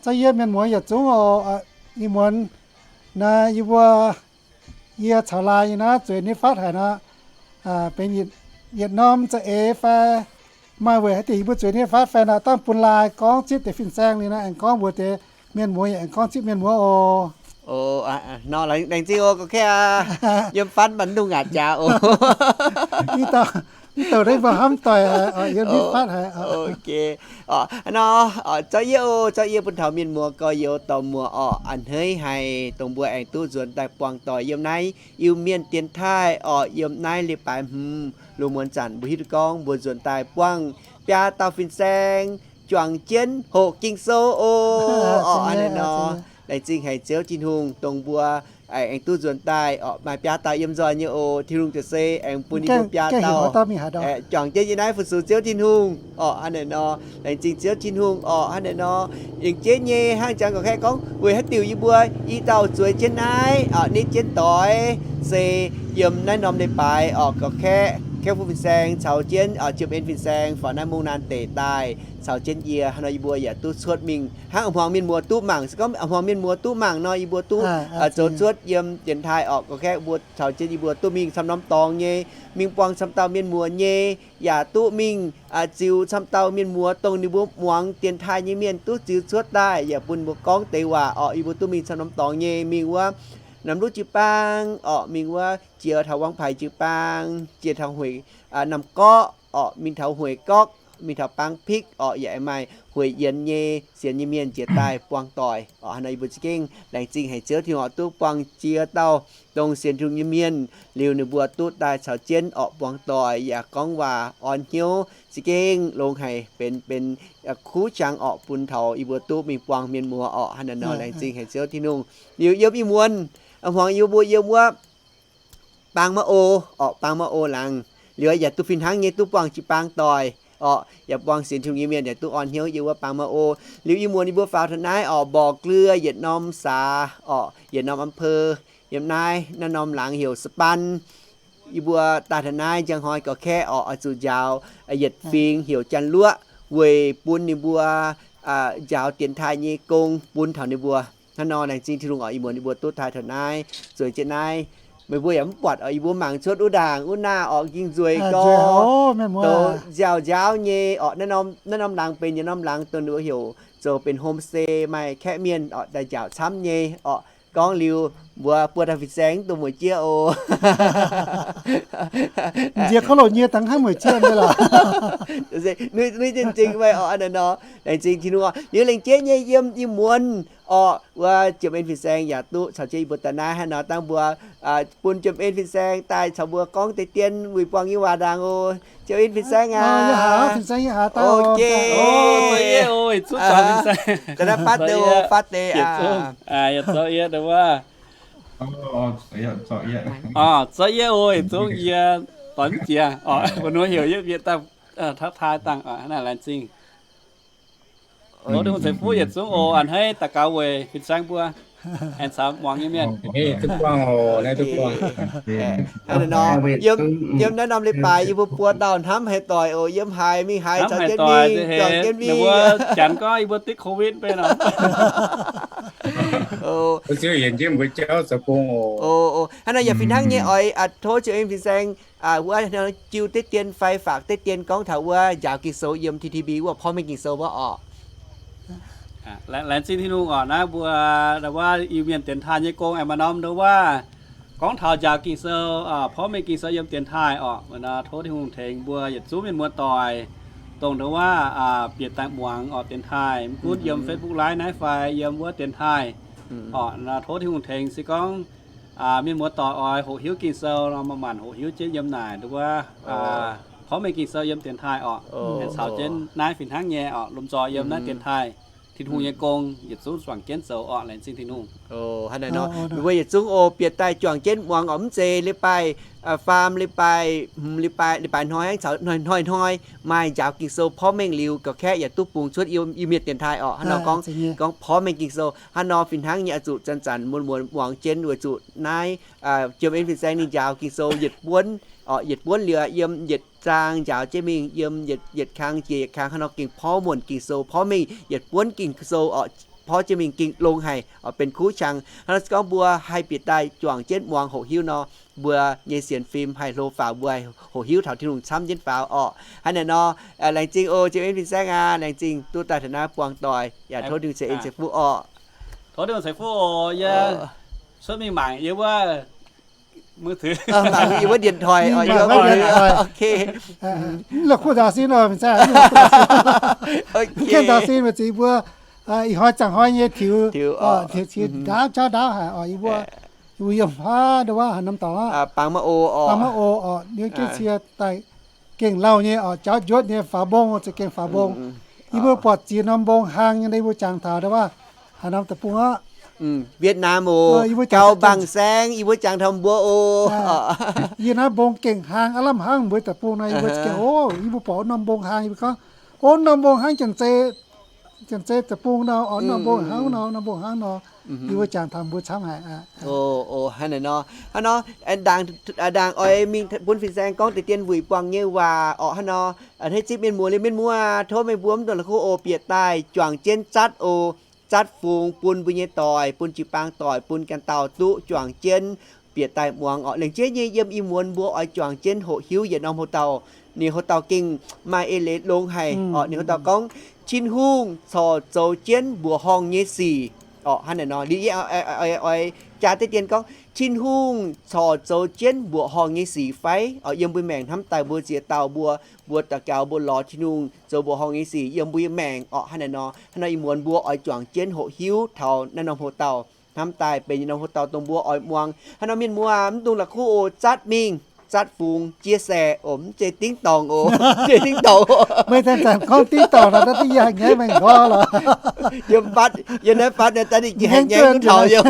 Zorqv yie mienh muoz yietc zungv oc. Ih muonz naaiv yie mbuo, yie caux laaix nyei naaiv zueiz nitv fatv haic nor, benx yietc norm za'eix fai maaih weic haaix diuc yie mbuo zueiz nitv fatv fai nor, dangh bun laaix gorngv zipv deix fin-saeng liuz nor, aengx gorngv mbuox deix mienh muoz, yaac aengx gorngv zipv mienh muoz oc. Nor, laengz zingh oc, gorqv kaeqv aqv. Yiem fatv mv baac mv dungx ngaatc jaax oc. Mv douc naaiv mbuo hnamv doic haic, yiem nitv fatv haic. Ok. Nor, zorqv yie oc, zorqv yie bun taux mienh muoz gorx-youz dorh muoz orqc, a'hneiv haic dongh mbuo aengx duqv nzuonx daaih buangh doic yiem naaiv Iu-Mienh dienx taaih orqc, yiem naaiv leiz-baaix hmz lungh muonz zanc mbuo hiuv duqv gorngv mbuo nzuonx daaih buangh biaa dauh fin-saeng juangc jienv hoqc Ging-Sou oc. Orqc, hnangv naaiv nor, laengz zingh haic Ziouv Tin-Hungh dongh mbuo aengx duqv nzuonx daaih orqc, maaih biaa dauh yiem nzoih nyei oc. Tin-Hungh ziouc se aengx bun yie mbuo biaa dauh juangc jienv yiem naaiv fu-sux Ziouv Tin-Hungh orqc. Hnangv naaiv nor, laengz zingh Ziouv Tin-Hungh orqc. Hnangv naaiv nor, yingc jeiv nyei hnangv jangx gorqv kaeqv gorngv weic haaix diuc yie mbuo i dauh zueiz jienv naaiv orqc, nitv jienv doix, se yiem naaiv norm leiz-baaix orqc, gorqv kaeqv, kaeqv fuqv fin-saeng caux jienv Jiem En fin-saeng faaux naaiv Mungv Naan deic daaih caux jienv yie. Hnangv nor yie mbuo yaac duqv cuotv mingh hnangv a'hmuangx mienh muoz duqv mangc. Se gorngv a'hmuangx mienh muoz duqv mangc nor, yie mbuo duqv zoux cuotv yiem dienx taaih orqc, gorqv kaeqv mbuo caux jienv yie mbuo duqv mingh camv norm dorngx nyei, mingh buangh camv dauh mienh muoz nyei, yaac duqv mingh ziux camv dauh mienh muoz dongh ninh mbuo muangx dienx taaih nyei mienh duqv ziux cuotv daaih, yaac bun ninh mbuo gorngv deix waac orqc. Yie mbuo duqv mingh camv norm dorngx nyei, mingh wuov Namc Luv jiu-baang orqc, mingh wuov jiex taux Wangpaaix jiu-baang, jiex taux Hueic, Namh Gorqv orqc, mingh taux Hueic Gorqv, mingh taux Baang Pikv orqc, yaac maaih Hueic Yienx nyei sienx nyei mienh jiex daaih buangh doic orqc. Hnangv nor yie mbuo za'gengh laengz zingh haic Ziouv Tin-Hungh oc, duqv buangh jiex dauh dongh sienx Tin-Hungh nyei mienh liuz ninh mbuo duqv daaih caux jienv orqc buangh doic yaac gorngv waac orn hnyouv, za'gengh longx haic, benx, benx kuv jangx orqc bun taux yie mbuo duqv mingh buangh mienh muoz orqc. Hnangv naaiv nor laengz zingh haic Ziouv Tin-Hungh. Liuz yiem ih muonz a'hmuangx yie mbuo yiem wuov Baang Ma'o orqc, Baang Ma'o laangz liuz yaac duqv fih hnangv nyei duqv buangh jiu-baang doic orqc, yaac buangh sienx Tin-Hungh nyei mienh yaac duqv orn hnyouv yiem wuov Baang Ma'o. Liuz ih muonz yie mbuo faaux taux naaiv orqc, mborqc glie yietc norm saax orqc, yietc norm อำเภอ yiem naaiv, naaiv norm laangz heuc Sa'baan. Yie mbuo daaih taux naaiv njang hnoi gorqv kaeqv orqc, oix zuqc njaaux yietc fingx heuc Janx-Luoqv weic bun ninh mbuo njaaux dienx taaih nyei gong bun taux ninh mbuo. Hnangv nor laengz zingh Tin-Hungh orqc, ih muonz yie mbuo duqv taaih taux naaiv, zueiz jienv naaiv. Meih mbuo yaac mv buatc orqc, yie mbuo mangc cuotv wuov ndaangc wuov naah orqc, ging nzueic gorx, douz nziaaux-nziaaux nyei orqc. Naaiv norm laangz benx yietc norm laangz dongh ninh mbuo heuc zoux benx homestay, maaih kaeqv mienh orqc daaih njaaux camv nyei orqc. Gorngv liuz mbuo buo dauh fin-saeng mv dungx mueic jieqv oc. Nziex kouv loc nyie dangh hnangv mueic jieqv nyei lorqc. Nuiv jienv zingh meih orqc, hnangv naaiv nor. Laengz zingh Tin-Hungh orqc. Liuz lengc jeiv nyei yiem ih muonz orqc, wuov Jiem En fin-saeng yaac duqv caux jienv yie mbuo daaih naaiv. Hnangv nor dangh mbuo bun Jiem En fin-saeng daaih caux mbuo gorngv deix dien weic buangh nyei waac ndaangc oc. Jiem En fin-saeng aac. Fin-saeng yie haaix dauh? Daaih naaiv fatv deix, fatv deix aac. Yietc zungv yie wuov, zorqv yie oc, yietc zungv yie doix mv jiex orqc. Mbuo nor heuc yie daaih ทักทาย dangh orqc. Hnangv naaiv laengz zingh. Tov Tin-Hungh ceix fuqv yietc zungv oc. A'hneiv daux gaux weic fin-saeng mbuo aengx caux muangx nyei mienh. Yiem naaiv norm leiz-baaix yie mbuo buo dauh hnamv haic doic oc. Yiem haaix mingh haaix, caux jienv mingh, juangc jienv mingh. Janx gorngv yie mbuo div COVID mbenc nor. Hnangv nor yaac fih hnangv nyei oix tov Jiem En fin-saeng wuov jiu deix dien fai faaux deix dien gorngv taux wuov njaaux Ging-Sou yiem T T B wuov porv mengh Ging-Sou wuov orqc. Laengz zingh Tin-Hungh orqc. Naaiv mbuo wuov Iu-Mienh dienx taaih nyei gong aengx maaih norm nduov wuov gorngv taux njaaux Ging-Sou, porv mengh Ging-Sou yiem dienx taaih orqc. Tov Tin-Hungh tengx mbuo yietc zungv mienh muoz doic, dongh nduov wuov bieqc daaih muangx orqc dienx taaih, mv gunv yiem Facebook Live naaiv fai yiem wuov dienx taaih orqc. Tov Tin-Hungh tengx. Se gorngv mienh muoz doic oix hoqc hiuv Ging-Sou nor, manc-manc hoqc hiuv jienv yiem naaic nduov wuov porv mengh Ging-Sou yiem dienx taaih orqc. Aengx caux jienv naaiv fih hnangv nyei orqc, lomh nzoih yiem naaiv dienx taaih. Tin-Hungh nyei gong yietc zungv juangc jienv zoux orqc. Laengz zingh Tin-Hungh. Hnangv naaiv nor, meih mbuo yietc zungv oc bieqc daaih juangc jienv muangx orqc, mv zeiz leiz-baaix faam, leiz-baaix hmz, leiz-baaix, leiz-baaix hnoi aengx caux hnoi, hnoi-hnoi maaih njaaux Ging-Sou porv mengh liuz, gauh kaeqv yaac duqv bungx cuotv Iu-Mienh dienx taaih orqc. Hnangv nor gorngv, gorngv porv mengh Ging-Sou hnangv nor fih hnangv nyei, oix zuqc zanc-zanc muonz-muonz muangx jienv weic zuqc naaiv Jiem En fin-saeng ninh njaaux Ging-Sou yietc buonv orqc, yietc buonv liuz yiem yietc zaang njaaux jienv mingh, yiem yietc kang jiex yietc kang, hnangv nor gengh porv muonc Ging-Sou, porv mengh yietc buonv Ging-Sou orqc. porv jienv mingh gengh longx haic, oix benx kuv qangx. Hnangv nor se gorngv mbuo haih bieqc daaih juangc jienv muangx hoqc hiuv nor, mbuo nyei sienx fim haih hlo faaux, mbuo haih hoqc hiuv taux Tin-Hungh camv jienv faaux orqc. Hnangv naaic nor, laengz zingh oc, Jiem En fin-saeng aac, laengz zingh duqv daaih taux naaiv buangh doic, yaac tov Tin-Hungh ceix en ceix fuqv orqc. Tov Tin-Hungh ceix fuqv oc. Yie cuotv mingh mangc yie wuov mangc yie wuov điện thoại, mv la'kuqv nzaaux sin, mv la'kuqv nzaaux sin weic zuqc mbuo ih hnoi zaangc hnoi nyei tiux, tiux qiex ndaauv jauv ndaauv haic orqc. Yie mbuo, yie mbuo yiem haav ndo wuov haaix norm dorngx aqv, bangc maiv o orqc, liuz jienv cie daaih gengh lauh nyei orqc, jauv njuotv nyei faaux mbong, za'gengh faaux mbong. Yie mbuo buatc ziex norm mbong hlang nyei, yie mbuo jangx taux ndo wuov haaix norm deic-bung aqv. Việt Nam oc, Cao Bằng saeng, yie mbuo jangx taux mbuo oc. Yie naaiv mbong gengh hlang aav lamh hnangv mbuo deic-bung nor, yie mbuo za'gengh, o, yie mbuo buatc wuov norm mbong hlang, yie mbuo gorngv, o, norm mbong hnangv janx-zei deic-bung nor, o, norm mbong hnangv nor, norm mbong hnangv nor. Yie mbuo jangx taux mbuo camv haic. Hnangv naaic nor, hnangv nor, ndaangc, ndaangc oix mingh bun fin-saeng gorngv deix dien wuic buangh nyei waac orqc. Hnangv nor, a'hneiv zipv mienh muoz liuz, mienh muoz, tov meih mbuo mv dungx la'kuqv oc, bieqc daaih juangc jienv zatv oc. Zatv fungx bun mbuo nyei doic, bun jiu-baang doic, bun ganh dauh duqv juangc jienv bieqc daaih muangx orqc. Laengz zieqv nyei yiem ih muonz mbuo oix juangc jienv hoqc hiuv yietc norm hoc-dauh. Ninh hoc-dauh gengh maaih eix leiz longx haic orqc. Ninh hoc-dauh gorngv, Tin-Hungh corc zoux jienv mbuoqc horngh nyei sic orqc. Hnangv naaic nor, liuz yie oix jaa deix dien gorngv, Tin-Hungh corc zoux jienv mbuoqc horngh nyei sic fai? Orqc, yiem mbuo maengc hnamv daaih mbuo ziex dauh mbuo, mbuo daux gaux mbuo lorz Tin-Hungh zoux mbuoqc horngh nyei sic yiem mbuo nyei maengc orqc. Hnangv naaic nor, hnangv nor ih muonz mbuo oix juangc jienv hoqc hiuv taux naaiv norm hoc-dauh. Hnamv daaih benx yietc norm hoc-dauh dongh mbuo oix muangx. Hnangv nor mienh muoz, mv dungx la'kuqv oc, zatv mingh, zatv fungx, chia sẻ oc, mv zeiz dingv dorngc oc, mv zeiz dingv dorngc. Meih zanc-zanc gorngv dingv dorngc nor, da'da'yie haih nyaiv meih nqorngv lorqc. Yiem fatv, yiem naaiv fatv naaiv da'da'yie haih nyaiv duqv taux yiem.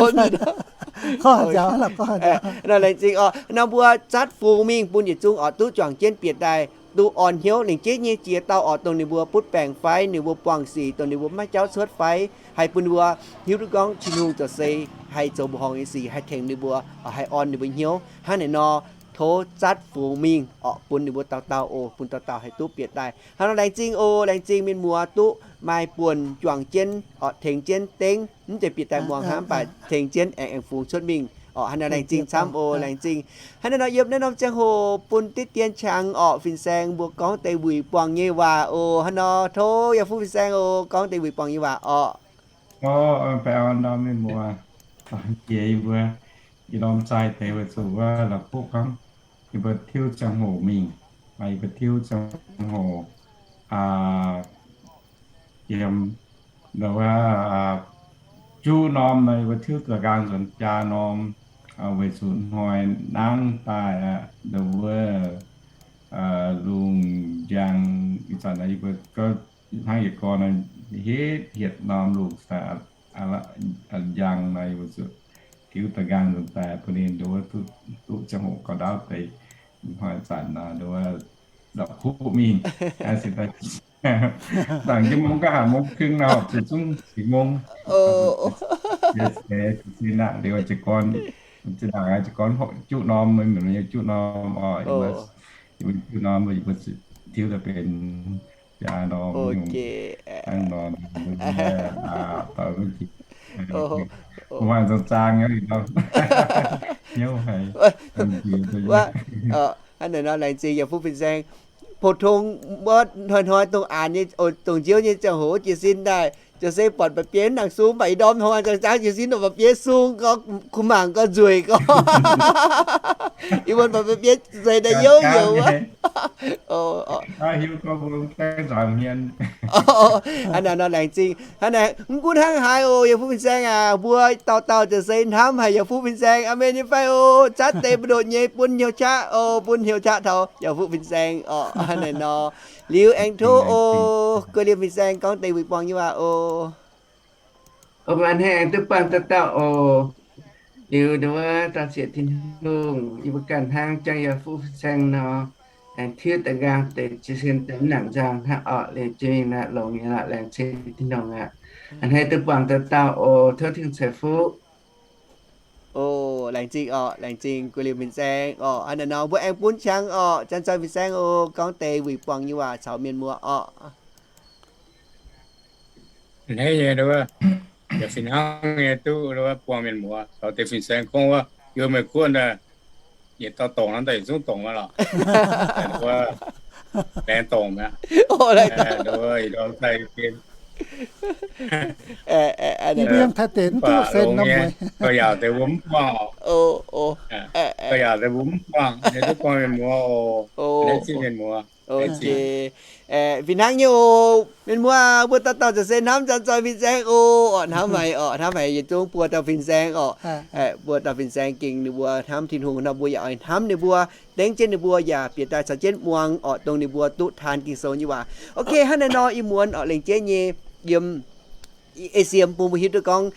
Nor laengz zingh oc, nor mbuo zatv fungx mingh bun yietc zungv oc duqv juangc jienv bieqc daaih duqv orn hnyouv. Laengz zieqv nyei ziex dauh oc, dongh ninh mbuo butv baengc fai, ninh mbuo buangh sic, dongh ninh mbuo maiv jauv cuotv fai, haih bun ninh mbuo hiuv duqv gorngv Tin-Hungh zoux se haih zoux mbuoqc horngh nyei sic, haih tengx ninh mbuo, haih orn ninh mbuo hnyouv. Hnangv naaic nor, tov zatv fungx mingh oc, bun ninh mbuo dauh dauh oc, bun dauh dauh haih duqv bieqc daaih. Hnangv nor laengz zingh oc, laengz zingh mienh muoz duqv maaih buonc juangc jienv oc, tengx jienv dengv, mv zeiz bieqc daaih muangx hnangv, mv baac tengx jienv aengx aengx fungx cuotv mingh oc. Hnangv naaiv laengz zingh camv oc, laengz zingh. Hnangv naaiv nor yiem naaiv norm ziangh hoc bun deix dien qangx orqc, fin-saeng mbuo gorngv deix wuic buangh nyei waac oc. Hnangv nor tov yaac fuqv fin-saeng oc, gorngv deix wuic buangh nyei waac orqc. Oc, baengh orn ndau mienh muoz, jiex yie mbuo ih norm zaih deix weic zuqc wuov la'kuqv gorngv yie mbuo tiuv ziangh hoc mingh, yie mbuo tiuv ziangh hoc yiem ndau wuov juqv norm nor, yie mbuo tiuv da'nqaang nzuonx jaa norm, weic zuqc hnoi nangv daaih aqv, ndau wuov lungh njang ih zanc nor, yie mbuo hnangv yietc gorn nor, hietv hietc norm lungh njang nor, yie mbuo zuqc tiuv da'nqaang nzuonx daaih bun ninh ndau wuov duqv ziangh hoc gauh ndaauv deix. Hnoi zanc nor, ndau wuov la'kuqv mingh, zaangc jienv mungv gaax, mungv kưng nor, zuqc zungv ziqc mungv. Liuz jiez gorn, jiez gorn juqv norm, juqv norm oc, juqv norm, yie mbuo tiuv daaih benx jaa norm, hnangv norm, mbuo nyei, doix mv jiex, mbuo hmuangx zaang zaang nyei, hnyouv haiz. Hnangv naaic nor laengz zingh yaac fuqv fin-saeng. Pou-tong wuov hnoi-hnoi dongh aanx nyei, dongh nziouv nyei ziangh hoc jiez sin daaih, ziouc se buatc mba'biei mv nangc sung, mv baac ih ndorm hmuangx zaang zaang jiez sin dongh mba'biei sung gorngv, kuh mangc gorngv nzueic gorngv. Ih muonz mba'biei zeix daaih youv youc wuov. Hnangv naaic nor laengz zingh. Hnangv naaic mv gunv hnangv haaix oc, yaac fuqv fin-saeng aac, mbuo dauh dauh ziouc se hnamv haic yaac fuqv fin-saeng. Aamen nyei fai oc. Zatv deix mbu'ndongx nyei bun hnyouv qaqv oc, bun hnyouv qaqv taux yaac fuqv fin-saeng oc. Hnangv naaic nor, liuz aengx tov oc, guei liemh fin-saeng gorngv deix wuic buangh nyei waac oc. Ov, a'hneiv aengx duqv buangh dauh dauh oc. Liuz ndau wuov daux zieqc Tin-Hungh, yie mbuo ganh hnangv jangx yaac fuqv fin-saeng nor, aengx tiuv da'nqaang deix jiez sin deix mv nangc nzangc hnangv orqc. Liuz jiex mingh nor longx nyei lorqc, laengz zingh Tin-Hungh aqv. A'hneiv duqv buangh dauh dauh oc. Tov Tin-Hungh ceix fuqv. O, laengz zingh oc, laengz zingh guei liemh fin-saeng oc. Hnangv naaic nor mbuo aengx bun qangx oc, janx-zoih fin-saeng oc, gorngv deix wuic buangh nyei waac caux mienh muoz oc. A'hneiv nyei nduov, Yaac fih hnangv nyei duqv buangh mienh muoz taux deix fin-saeng gorngv wuov, yie meih guoqv daaih yietc dauh dongc nor, daaih yietc zungv dongc wuov lorqc. Wuov laengz dongc mi'aqv. Yie mbuo yiem Taiv deic mv duqv sen norm mueiz. Gauh yaauc deix mbuo mv buangh oc. Gauh yaauc deix mbuo mv buangh, yie duqv buangh mienh muoz oc. Laengz zingh mienh muoz. Fih hnangv nyei oc. Mienh muoz mbuo dauh dauh ziouc se hnamv Janx-Zoih fin-saeng oc, orqc, hnamv haic orqc, hnamv haic yietc zungv buo dauh fin-saeng orqc. Buo dauh fin-saeng gengh ninh mbuo hnamv Tin-Hungh nor, mbuo yaac oix hnamv ninh mbuo, tengx jienv ninh mbuo yaac bieqc daaih caux jienv muangx orqc, dongh ninh mbuo duqv taan Ging-Sou nyei waac. Ok, hnangv naaiv nor ih muonz orqc, lengc jeiv nyei yiem ei siem bun mbuo hiuv duqv gorngv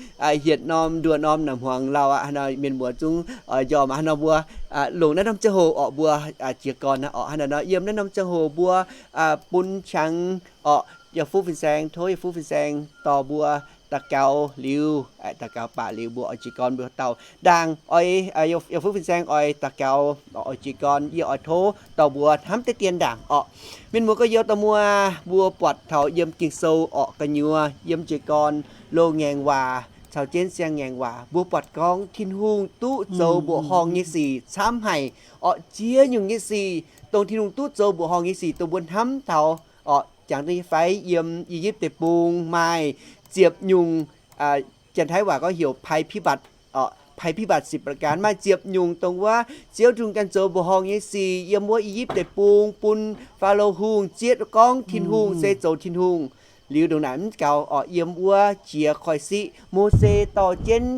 hietc norm nduoh norm naaic hmuangx lauh aqv. Hnangv nor mienh muoz zungv oix njormh aqv. Hnangv nor mbuo longc naaiv norm ziangh hoc orqc, mbuo jiez gorn aqv orqc. Hnangv naaiv nor yiem naaiv norm ziangh hoc mbuo bun qangx orqc, yaac fuqv fin-saeng, tov yaac fuqv fin-saeng dorh mbuo daux gaux liuz, daux gaux baac liuz mbuo oix jiez gorn mbuo dauh ndaangc oix, yaac fuqv fin-saeng oix daux gaux, oix jiez gorn, yie oix tov dorh mbuo hnamv deix dien ndaangc orqc. Mienh muoz gorx-youz dorh muoz, mbuo buatc taux yiem Ging-Sou orqc gu'nyuoz yiem jiez gorn loz-ngaengc waac caux jienv siang-ngaengc waac mbuo buatc gorngv Tin-Hungh duqv zoux mbuoqc horngh nyei sic camv haic orqc. Ziex nyungc nyei sic dongh Tin-Hungh duqv zoux mbuoqc horngh nyei sic dongh mbuo hnamv taux orqc. Jangx duqv nyei fai? Yiem I^yipv Deic-Bung maaih ziepc nyungc, Janx-Taiv waac gorngv heuc ภัยพิบัติ orqc, ภัยพิบัติสิบประการ maaih ziepc nyungc dongh wuov Ziouv Tin-Hungh ganh zoux mbuoqc horngh nyei sic yiem wuov I^yipv Deic-Bung bun Faalo Hungh zieqv gorngv Tin-Hungh se zoux Tin-Hungh. Liuz ndongc naaic mv gaux orqc, yiem wuov jiex koiv-siqv, Mose dorh jienv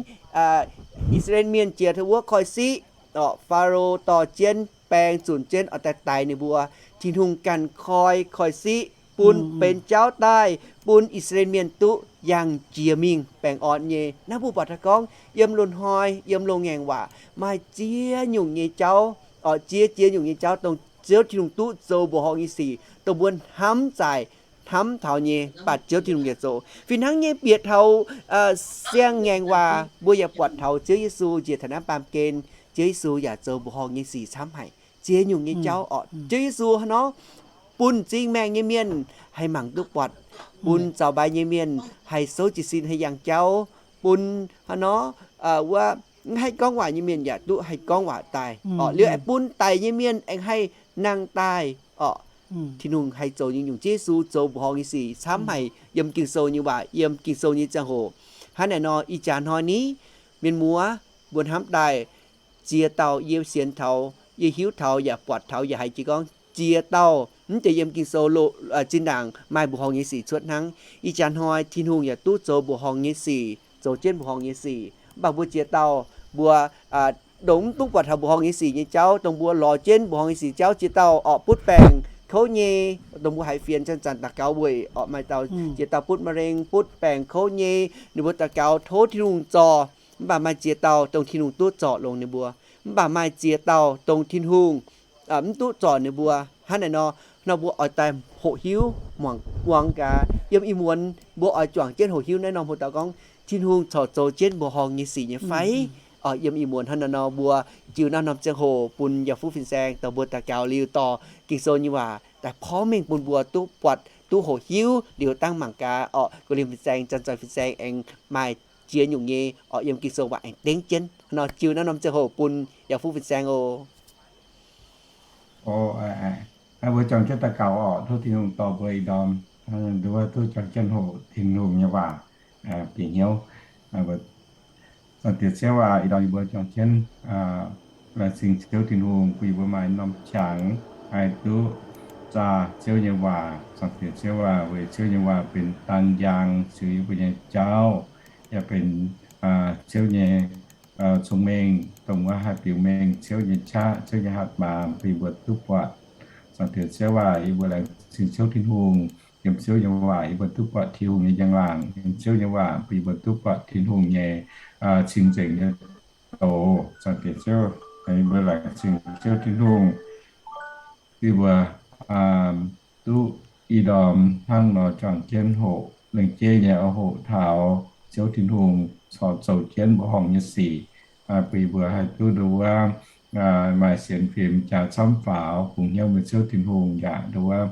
I^saa^laa^en Mienh jiex taux wuov koiv-siqv orqc, Faalo dorh jienv baeng zunc jienv oix daaih daix ninh mbuo. Tin-Hungh ganh koi koiv-siqv bun benx jauv daaih bun I^saa^laa^en Mienh duqv yangh jiex mingh baengh orn nyei. Naaiv mbuo buatc taux gorngv yiem loz-hnoi yiem loz-ngaengc waac maaih ziex nyungc nyei jauv orqc, ziex, ziex nyungc nyei jauv dongh Ziouv Tin-Hungh duqv zoux mbuoqc horngh nyei sic dongh mbuo hnamv zaaic hnamv taux nyei, mv baac Ziouv Tin-Hungh yaac zoux. Fih hnangv nyei bieqc taux siang-ngaengc waac mbuo yaac buatc taux Ziouv Yesu njiec taux naaiv baamh gen, Ziouv Yesu yaac zoux mbuoqc horngh nyei sic camv haic. Ziex nyungc nyei jauv orqc, Ziouv Yesu hnangv nor bun m'zing maengh nyei mienh haih mangc duqv buatc, bun zaux mbai nyei mienh haih souv jiez sin haih yangh jauv, bun hnangv nor wuov mv haih gorngv waac nyei mienh yaac duqv haih gorngv waac daaih orqc. Liuz aengx bun daic nyei mienh aengx haih nangh daaih orqc. Tin-Hungh haih zoux nyungc-nyungc. Ziouv Yesu zoux mbuoqc horngh nyei sic camv haic yiem Ging-Sou nyei waac, yiem Ging-Sou nyei ziangh hoc. Hnangv naaic nor ih jaax hnoi ni, mienh muoz, mbuo hnamv daaih ziex dauh yie sienx taux, yie hiuv taux yaac buatc taux yaac haiz jiex gorngv ziex dauh mv deix yiem Ging-Sou zinh ndaangc maaih mbuoqc horngh nyei sic cuotv hnangv. Ih jaax hnoi Tin-Hungh yaac duqv zoux mbuoqc horngh nyei sic, zoux jienv mbuoqc horngh nyei sic. Mv baac mbuo ziex dauh mbuo ndongc mv duqv buatc taux mbuoqc horngh nyei sic nyei jauv, dongh mbuo lorz jienv mbuoqc horngh nyei sic jauv, ziex dauh orqc butv baengc kouv nyei, dongh mbuo haiz fienx zanc-zanc daux gaux weic orqc, maaih dauh ziex dauh butv มะเร็ง, butv baengc kouv nyei, ninh mbuo daux gaux tov Tin-Hungh zorc. Mv baac maaih ziex dauh dongh Tin-Hungh duqv zorc longx ninh mbuo. Mv baac maaih ziex dauh dongh Tin-Hungh mv duqv zorc ninh mbuo. Hnangv naaic nor, nor mbuo oix daaih hoqc hiuv muangx gaax. Yiem ih muonz mbuo oix juangc jienv hoqc hiuv naaiv norm hoc dauh gorngv Tin-Hungh corc zoux jienv mbuoqc horngh nyei sic nyei fai? Yiem ih muonz hnangv naaiv nor mbuo jiu naaiv norm ziangh hoc bun yaac fuqv fin-saeng dorh mbuo daux gaux liuz dorh Ging-Sou nyei waac daaih porv mengh bun mbuo duqv buatc duqv hoqc hiuv liuz dangh mangc gaax orqc. Gu'lingh fin-saeng, Janx-Zoih fin-saeng aengx maaih ziex nyungc nyei orqc yiem Ging-Sou waac aengx dengv jienv. Hnangv nor jiu naaiv norm ziangh hoc bun yaac fuqv fin-saeng oc. Mbuo juangc jienv daux gaux orqc, tov Tin-Hungh dorh mbuo ih ndorm, nduov duqv juangc jienv hoqc Tin-Hungh nyei waac bieqc hnyouv. Zaangc Diex Ziouv aac, ih ndorm yie mbuo juangc jienv laengz zingh Ziouv Tin-Hungh bun yie mbuo maaih norm qangx haih duqv zaah Ziouv nyei waac. Zaangc Diex Ziouv aac, weic Ziouv nyei waac benx daan njang ziux yie mbuo nyei jauv, yaac benx Ziouv nyei cong-mengh, dongh wuov haih biux mengh Ziouv nyei qaqv, Ziouv nyei hatc maaz bun yie mbuo duqv buatc. Zaangc Diex Ziouv aac, yie mbuo laengz zingh Ziouv Tin-Hungh. Yiem Ziouv nyei waac yie mbuo duqv buatc Tin-Hungh nyei njang-laangc. Yiem Ziouv nyei waac bun yie mbuo duqv buatc Tin-Hungh nyei cing-nzengc nyei doz. Zaangc Diex Ziouv, yie mbuo laengz zingh Ziouv Tin-Hungh. Yie mbuo duqv ih ndorm hnangv nor juangc jienv hoqc, lengc jeiv nyei oix hoqc taux Ziouv Tin-Hungh corc zoux jienv mbuoqc horngh nyei sic, bun yie mbuo haih duqv nduov wuov maaih sienx fim jaax camv faaux, bungx hnyouv meih Ziouv Tin-Hungh yaac nduov wuov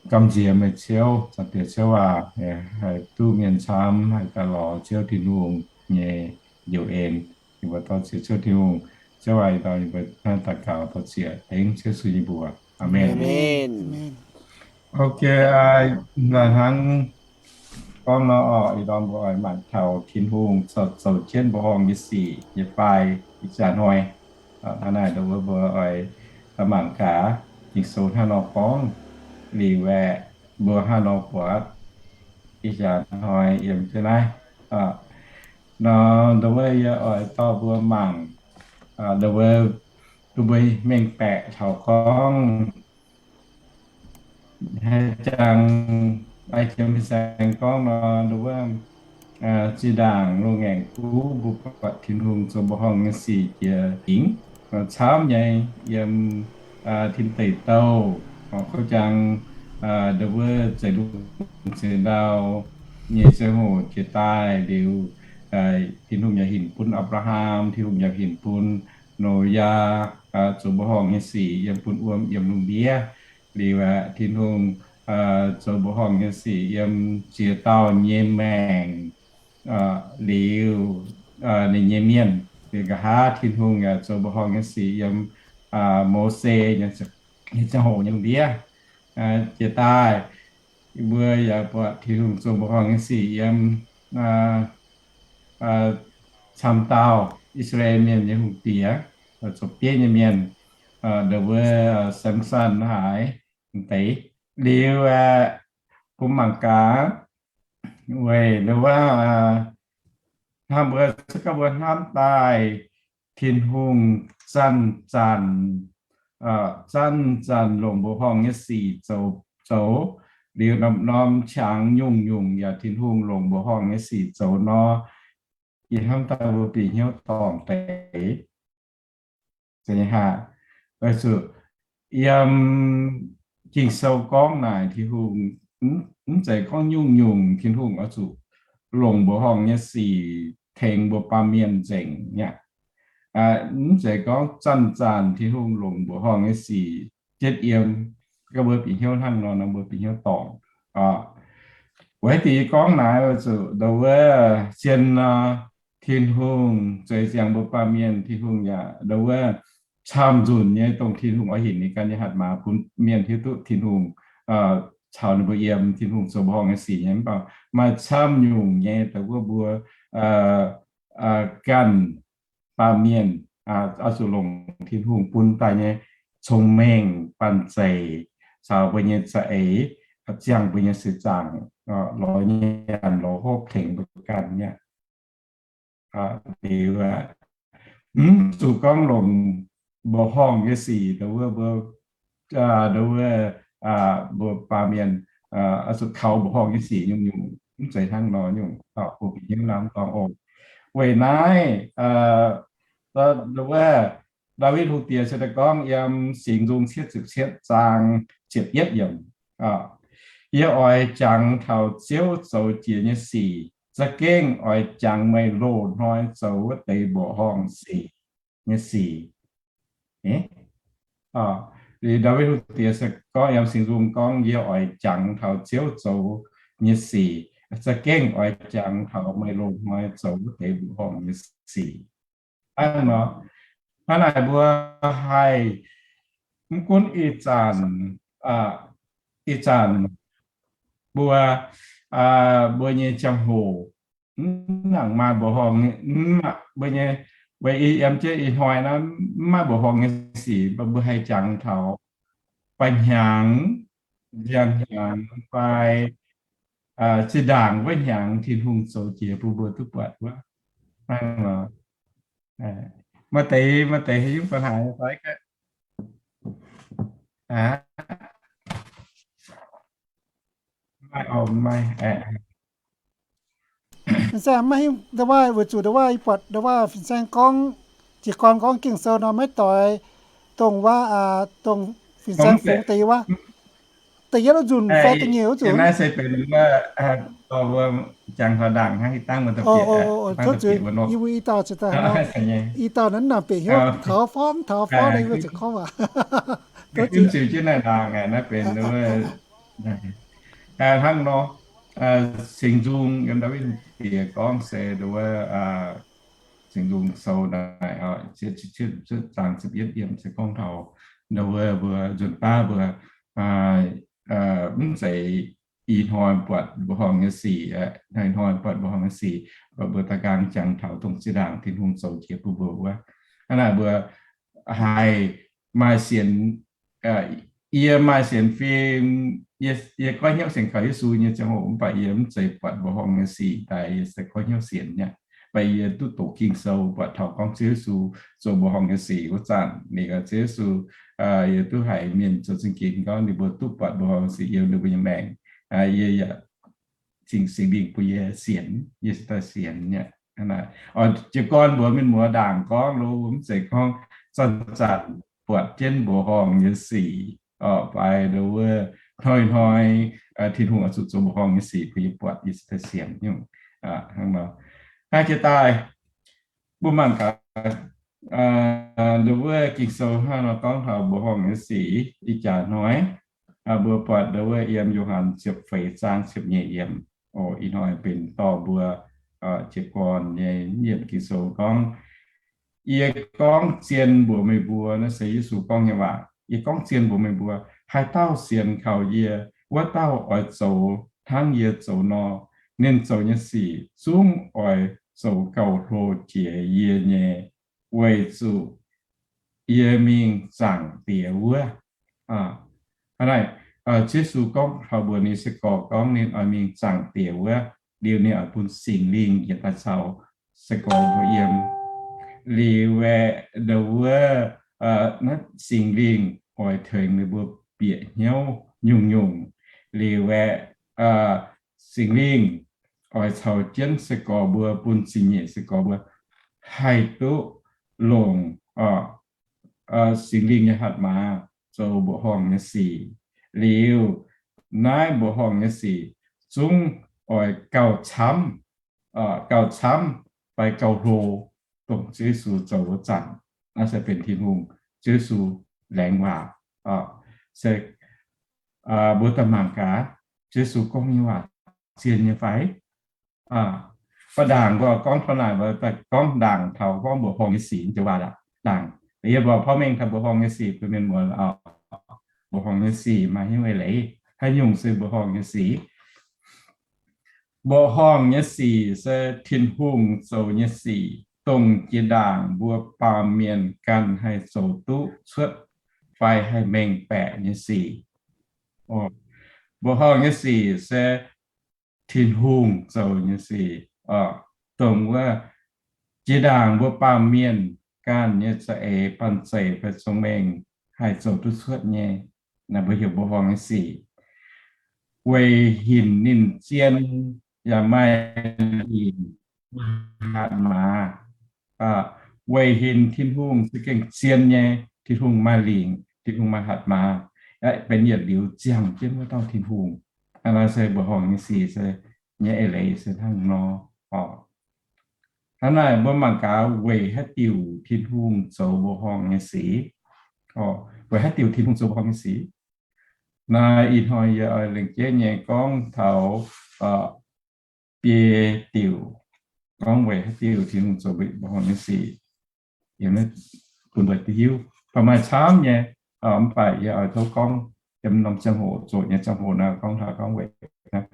Gamh nziex meih Ziouv, Zaangc Diex Ziouv aac, haih duqv mienh camv haih daaih lorz Ziouv Tin-Hungh nyei njoux en. Yie mbuo dorh ziex Ziouv Tin-Hungh, Ziouv aac, yie dorh yie mbuo daux gaux dorh ziex tengx Ziouv Yesu nyei mbuox. Aamen. Ok, hnangv gorngv nor oc, ih ndorm mbuo oix mangc taux Tin-Hungh zoux, zoux jienv mbuoqc horngh nyei sic nyei fai ih jaax hnoi. Hnangv naaic ndau wuov mbuo oix mangc gaax Ging-Sou hnangv nor gorngv liuz aeqv, mbuo hnangv nor buatc ih jaax hnoi yiem jienv naaiv. Nor ndau wuov yie oix dorh mbuo mangc, ndau wuov, duqv mbuo mengh baeqc taux gorngv haaix jangx, ai jiem fin-saeng gorngv nor, ndau wuov, zinh ndaangc loz-ngaengc guv mbuo buatc Tin-Hungh zoux mbuoqc horngh nyei sic jiex fingx, camv nyei yiem tin deic douh, gorngv jangx, ndau wuov, zeix lungh zeix ndau nyei ziangh hoc jiex daaih liuz, Tin-Hungh yaac hinc bun Apc^laa^ham, Tin-Hungh yaac hinc bun Noyaa, zoux mbuoqc horngh nyei sic yiem bun wuom yiemh lungh ndiev. Liuz aeqv, Tin-Hungh zoux mbuoqc horngh nyei sic yiem ziex dauh nyei maengc liuz, ninh nyei mienh. Liuz nqa'haav Tin-Hungh yaac zoux mbuoqc horngh nyei sic yiem Mose nyei ziangh hoc nyei lungh ndiev jiex daaih. Mbuo yaac buatc Tin-Hungh zoux mbuoqc horngh nyei sic yiem camv dauh I^saa^laa^en Mienh nyei hungh diex, zoux bieiv nyei mienh, ndau wuov, Samson haaix deix. Liuz aeqv, bun mangc gaax, weic ndau wuov, hnamv mbuo, se gorngv mbuo hnamv daaih Tin-Hungh zanc-zanc, zanc-zanc longc mbuoqc horngh nyei sic zoux, zoux, liuz norm-norm qangx nyungc-nyungc yaac Tin-Hungh longc mbuoqc horngh nyei sic zoux nor, yie hnamv daaih mbuo bieqc hnyouv dorngc deix. Yiem Ging-Sou gorngv naaic Tin-Hungh mv zeiz gorngv nyungc-nyungc Tin-Hungh oix zuqc longc mbuoqc horngh nyei sic tengx mbuo baamh mienh nzengc mi'aqv. Mv zeiz gorngv zanc-zanc Tin-Hungh longc mbuoqc horngh nyei sic jienv yiem. Gorngv mbuo bieqc hnyouv hnangv nor, nor mbuo bieqc hnyouv dorngc. Weic diuc yie gorngv naaiv oix zuqc ndau wuov, zien nor, Tin-Hungh zueiz ziangx mbuo baamh mienh, Tin-Hungh yaac ndau wuov camv nzunc nyei, dongh Tin-Hungh oix hinc ninh ganh nyei hatc maaz bun mienh hiuv duqv Tin-Hungh caux ninh mbuo yiem, Tin-Hungh zoux mbuoqc horngh nyei sic nyei. Mv baac maaih camv nyungc nyei dongh wuov mbuo ganh baamh mienh oix zuqc longc Tin-Hungh bun daaih nyei cong-mengh banh zeic caux mbuo nyei za'eix ziangh mbuo nyei seix zaangc, lorz nyanc lorz hopv tengx mbuo ganh mi'aqv. Liuz, mv zuqc gorngv longc mbuoqc horngh nyei sic, dongh wuov mbuo, dongh wuov mbuo baamh mienh oix zuqc kaux mbuoqc horngh nyei sic nyungc-nyungc, mv zeiz hnangv nor nyungc. Mbuo bieqc hnyouv hnangv nor oc. Weic naaiv, dongh wuov Ndaawitv Hungh Diex se daaih gorngv yiem Singx Nzung cietv ziepc cietv zaang ziepc yietv yiemc, Yie oix jangx taux Ziouv zoux jiex nyei sic, za'gengh oix jangx meih loz-hnoi zoux wuov deix mbuoqc horngh sic nyei sic. Ndaawitv Hungh Diex se gorngv yiem Singx Nzung gorngv, Yie oix jangx taux Ziouv zoux nyei sic, za'gengh oix jangx taux meih loz-hnoi zoux wuov deix mbuoqc horngh nyei sic. Hnangv nor, hnangv naaic mbuo haih mv gunv ih zanc, ih zanc mbuo, mbuo nyei ziangh hoc mv nangc maaih mbuoqc horngh, mbuo nyei, weic yiem jienv ih hnoi naaiv mv maaih mbuoqc horngh nyei sic, mv baac mbuo haih jangx taux fai hnyangx, nziang hnyangx fai zinh ndaangc wuov hnyangx Tin-Hungh zoux jiex bun mbuo duqv buatc wuov. Hnangv nor, maaih deix, maaih deix haaix nyungc fai haaix fai Fin-saeng maiv hiuv ndau wuov, weic zuqc ndau wuov yie buatc ndau wuov fin-saeng gorngv, jiez gorn gorngv Ging-Sou nor maiv doix dongh wuov, dongh fin-saeng fungx deix wuov, da'yietv wuov nzunc fai da'nyeic wuov nzunc. Tov zuiz, yie mbuo i dauh ziouc daaih, i dauh naaiv nangc bieqc hnyouv taux forv mv taux forv, yie mbuo ziouc gorngv waac. Tov zuiz. Hnangv nor, Singx Nzung yiem Ndaawitv Diex gorngv se nduov, Singx Nzung Sou naaic, zaang ziepc yietv yiem se gorngv taux nduov mbuo nzunc baav mbuo mv zeiz ih hnoi buatc mbuoqc horngh nyei sic, hnoi-hnoi buatc mbuoqc horngh nyei sic, mv baac mbuo da'nqaang jangx taux dongh zinh ndaangc Tin-Hungh zoux jiex bun mbuo wuov. Hnangv naaic mbuo haih maaih sienx, yie maaih sienx fim, yie goiv hnyouv sienx kaux Yesu nyei ziangh hoc, mv baac yie mv zeiz buatc mbuoqc horngh nyei sic daaih yie se goiv hnyouv sienx nyei. Mv baac yie duqv doqc Ging-Sou buatc taux gorngv Ziouv Yesu zoux mbuoqc horngh nyei sic wuov zanc, ninh gorngv Ziouv Yesu, yie duqv haiz mienh zoux zingh ginx gorngv ninh mbuo duqv buatc mbuoqc horngh nyei sic yiem ninh mbuo nyei maengc. Yie yaac cingx Singx Lingh bun yie sienx, yie se daaih sienx nyei. Jiez gorn mbuox mienh muoz ndaangc gorngv lo, mv zeiz gorngv zanc-zanc buatc jienv mbuoqc horngh nyei sic, fai nduov hnoi-hnoi Tin-Hungh oix zuqc zoux mbuoqc horngh nyei sic bun yie buatc, yie se daaih sienx nyungc. Hnangv nor, hnangv jiex daaih mbuo mangc gaax nduov Ging-Sou hnangv nor gorngv taux mbuoqc horngh nyei sic. Ih jaax hnoi mbuo buatc nduov yiem Yo^han ziepc feix zaang ziepc nyeic yiem. Ih hnoi benx dorh mbuo jiez gorn nyei yiemc Ging-Sou gorngv, Yie gorngv zien mbuox meih mbuo, naaiv se Yesu gorngv nyei waac, yie gorngv zien mbuox meih mbuo, haaix dauh sienx kaux yie, wuov dauh oix zoux hnangv yie zoux nor. Ninh zoux nyei sic zungv oix zoux gauh hlo jiex yie nyei, weic zuqc yie mingh Zaangc Diex wuov. Hnangv naaic, Ziouv Yesu gorngv taux mbuox ninh se gorx gorngv ninh oix mingh Zaangc Diex wuov, liuz ninh oix bun Singx Lingh yietc daaih caux se gorx mbuo yiem. Liuz aeqv, nduov wuov, naaiv Singx Lingh oix tengx ninh mbuo bieqc hnyouv nyungc-nyungc. Liuz aeqv, Singx Lingh oix caux jienv se gorx mbuo, bun zingh nyeic se gorx mbuo haih duqv longc Singx Lingh nyei hatc maaz zoux mbuoqc horngh nyei sic. Liuz naaiv mbuoqc horngh nyei sic zungv oix gauh camv, gauh camv fai gauh hlo, dongh Ziouv Yesu zoux wuov zanc. Naaiv se benx Tin-Hungh, Ziouv Yesu laengz waac. Se mbuo daaih mangc gaax, Ziouv Yesu gorngv nyei waac zien nyei fai? Ba'ndaangc mbuo gorngv taux naaic, mbuo gorngv ndaangc taux gorngv mbuoqc horngh nyei sic joux waac aqv. Ndaangc yie mbuo porv mengh taux mbuoqc horngh nyei sic bun mienh muoz, mbuoqc horngh nyei sic maaih hnyouv eix leiz, haaix nyungc se mbuoqc horngh nyei sic? Mbuoqc horngh nyei sic se Tin-Hungh zoux nyei sic, dongh jiex ndaangc mbuo baamh mienh ganh haih zoux duqv cuotv fai haih mengh baeqc nyei sic. Mbuoqc horngh nyei sic se Tin-Hungh zoux nyei sic, dongh wuov jiex ndaangc mbuo baamh mienh ganh nyei za'eix banh zeic fai cong-mengh haih zoux duqv cuotv nyei. Naaiv mbuo heuc mbuoqc horngh nyei sic. Weic hinc ninh zien yaac maaih lingc hatc maaz. Weic hinc Tin-Hungh za'gengh zien nyei, Tin-Hungh maaih lingc, Tin-Hungh maaih hatc maaz, benx yietc liuz ziangh jienv wuov dauh Tin-Hungh. Naaiv se mbuoqc horngh nyei sic se nyei eix leiz se hnangv nor. Hnangv naaic mbuo mangc gaax weic haaix diuc Tin-Hungh zoux mbuoqc horngh nyei sic. Weic haaix diuc Tin-Hungh zoux mbuoqc horngh nyei sic? Naaiv ih hnoi yie oix lengc jeiv nyei gorngv taux biei diuc, gorngv weic haaix diuc Tin-Hungh zoux mbuoqc horngh nyei sic. Bun mbuo hiuv, baac maaih camv nyei, mv baac yie oix tov gorngv yiem norm ziangh hoc zoqc nyei ziangh hoc naaiv gorngv taux gorngv weic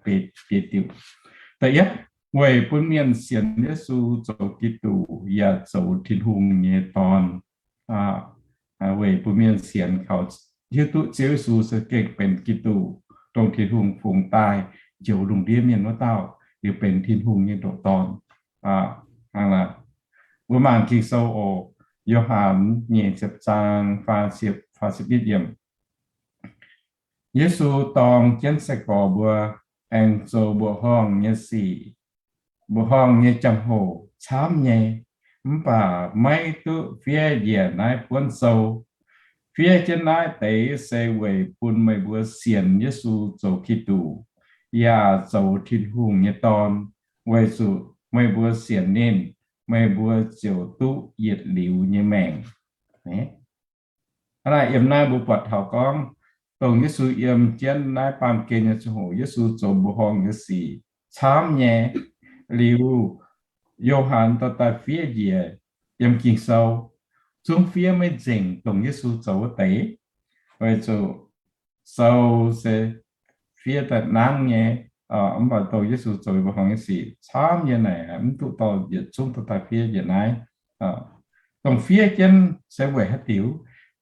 biei diuc. Da'yietv, weic bun mienh sienx Yesu zoux Giduc yaac zoux Tin-Hungh nyei Dorn. Weic bun mienh sienx kaux hiuv duqv Ziouv Yesu se gengh benx Giduc, dongh Tin-Hungh fungx daaih njoux lungh ndiev mienh wuov dauh, liuz benx Tin-Hungh nyei ndoqc Dorn. Mbuo mangc Ging-Sou oc, Yo^han nyeic ziepc zaang faah ziepc, faah ziepc yietv yiem. Yesu dorng jienv sai-gorx mbuo aengx zoux mbuoqc horngh nyei sic. Mbuoqc horngh nyei jangx-hoc camv nyei, mv baac maiv duqv fiev njiec naaiv buonv sou. Fiev jienv naaiv deix se weic bun meih mbuo sienx Yesu zoux Giduc, yaac zoux Tin-Hungh nyei Dorn, weic zuqc meih mbuo sienx ninh, meih mbuo ziouc duqv yietc liuz nyei maengc. Hnangv naaic yiem naaiv mbuo buatc taux gorngv dongh Yesu yiem jienv naaiv baamh gen nyei ziangh hoc, Yesu zoux mbuoqc horngh nyei sic camv nyei. Liuz, Yo^han dorh daaih fiev njiec yiem Ging-Sou, zungv fiev maiv nzengc dongh Yesu zoux wuov deix, weic zuqc sou se fiev daaih nangv nyei, mv baac dongh Yesu zoux mbuoqc horngh nyei sic camv nyei naaic, mv duqv dorh yietc zungv dorh daaih fiev njiec naaiv. Dongh fiev jienv se weic haaix diuc?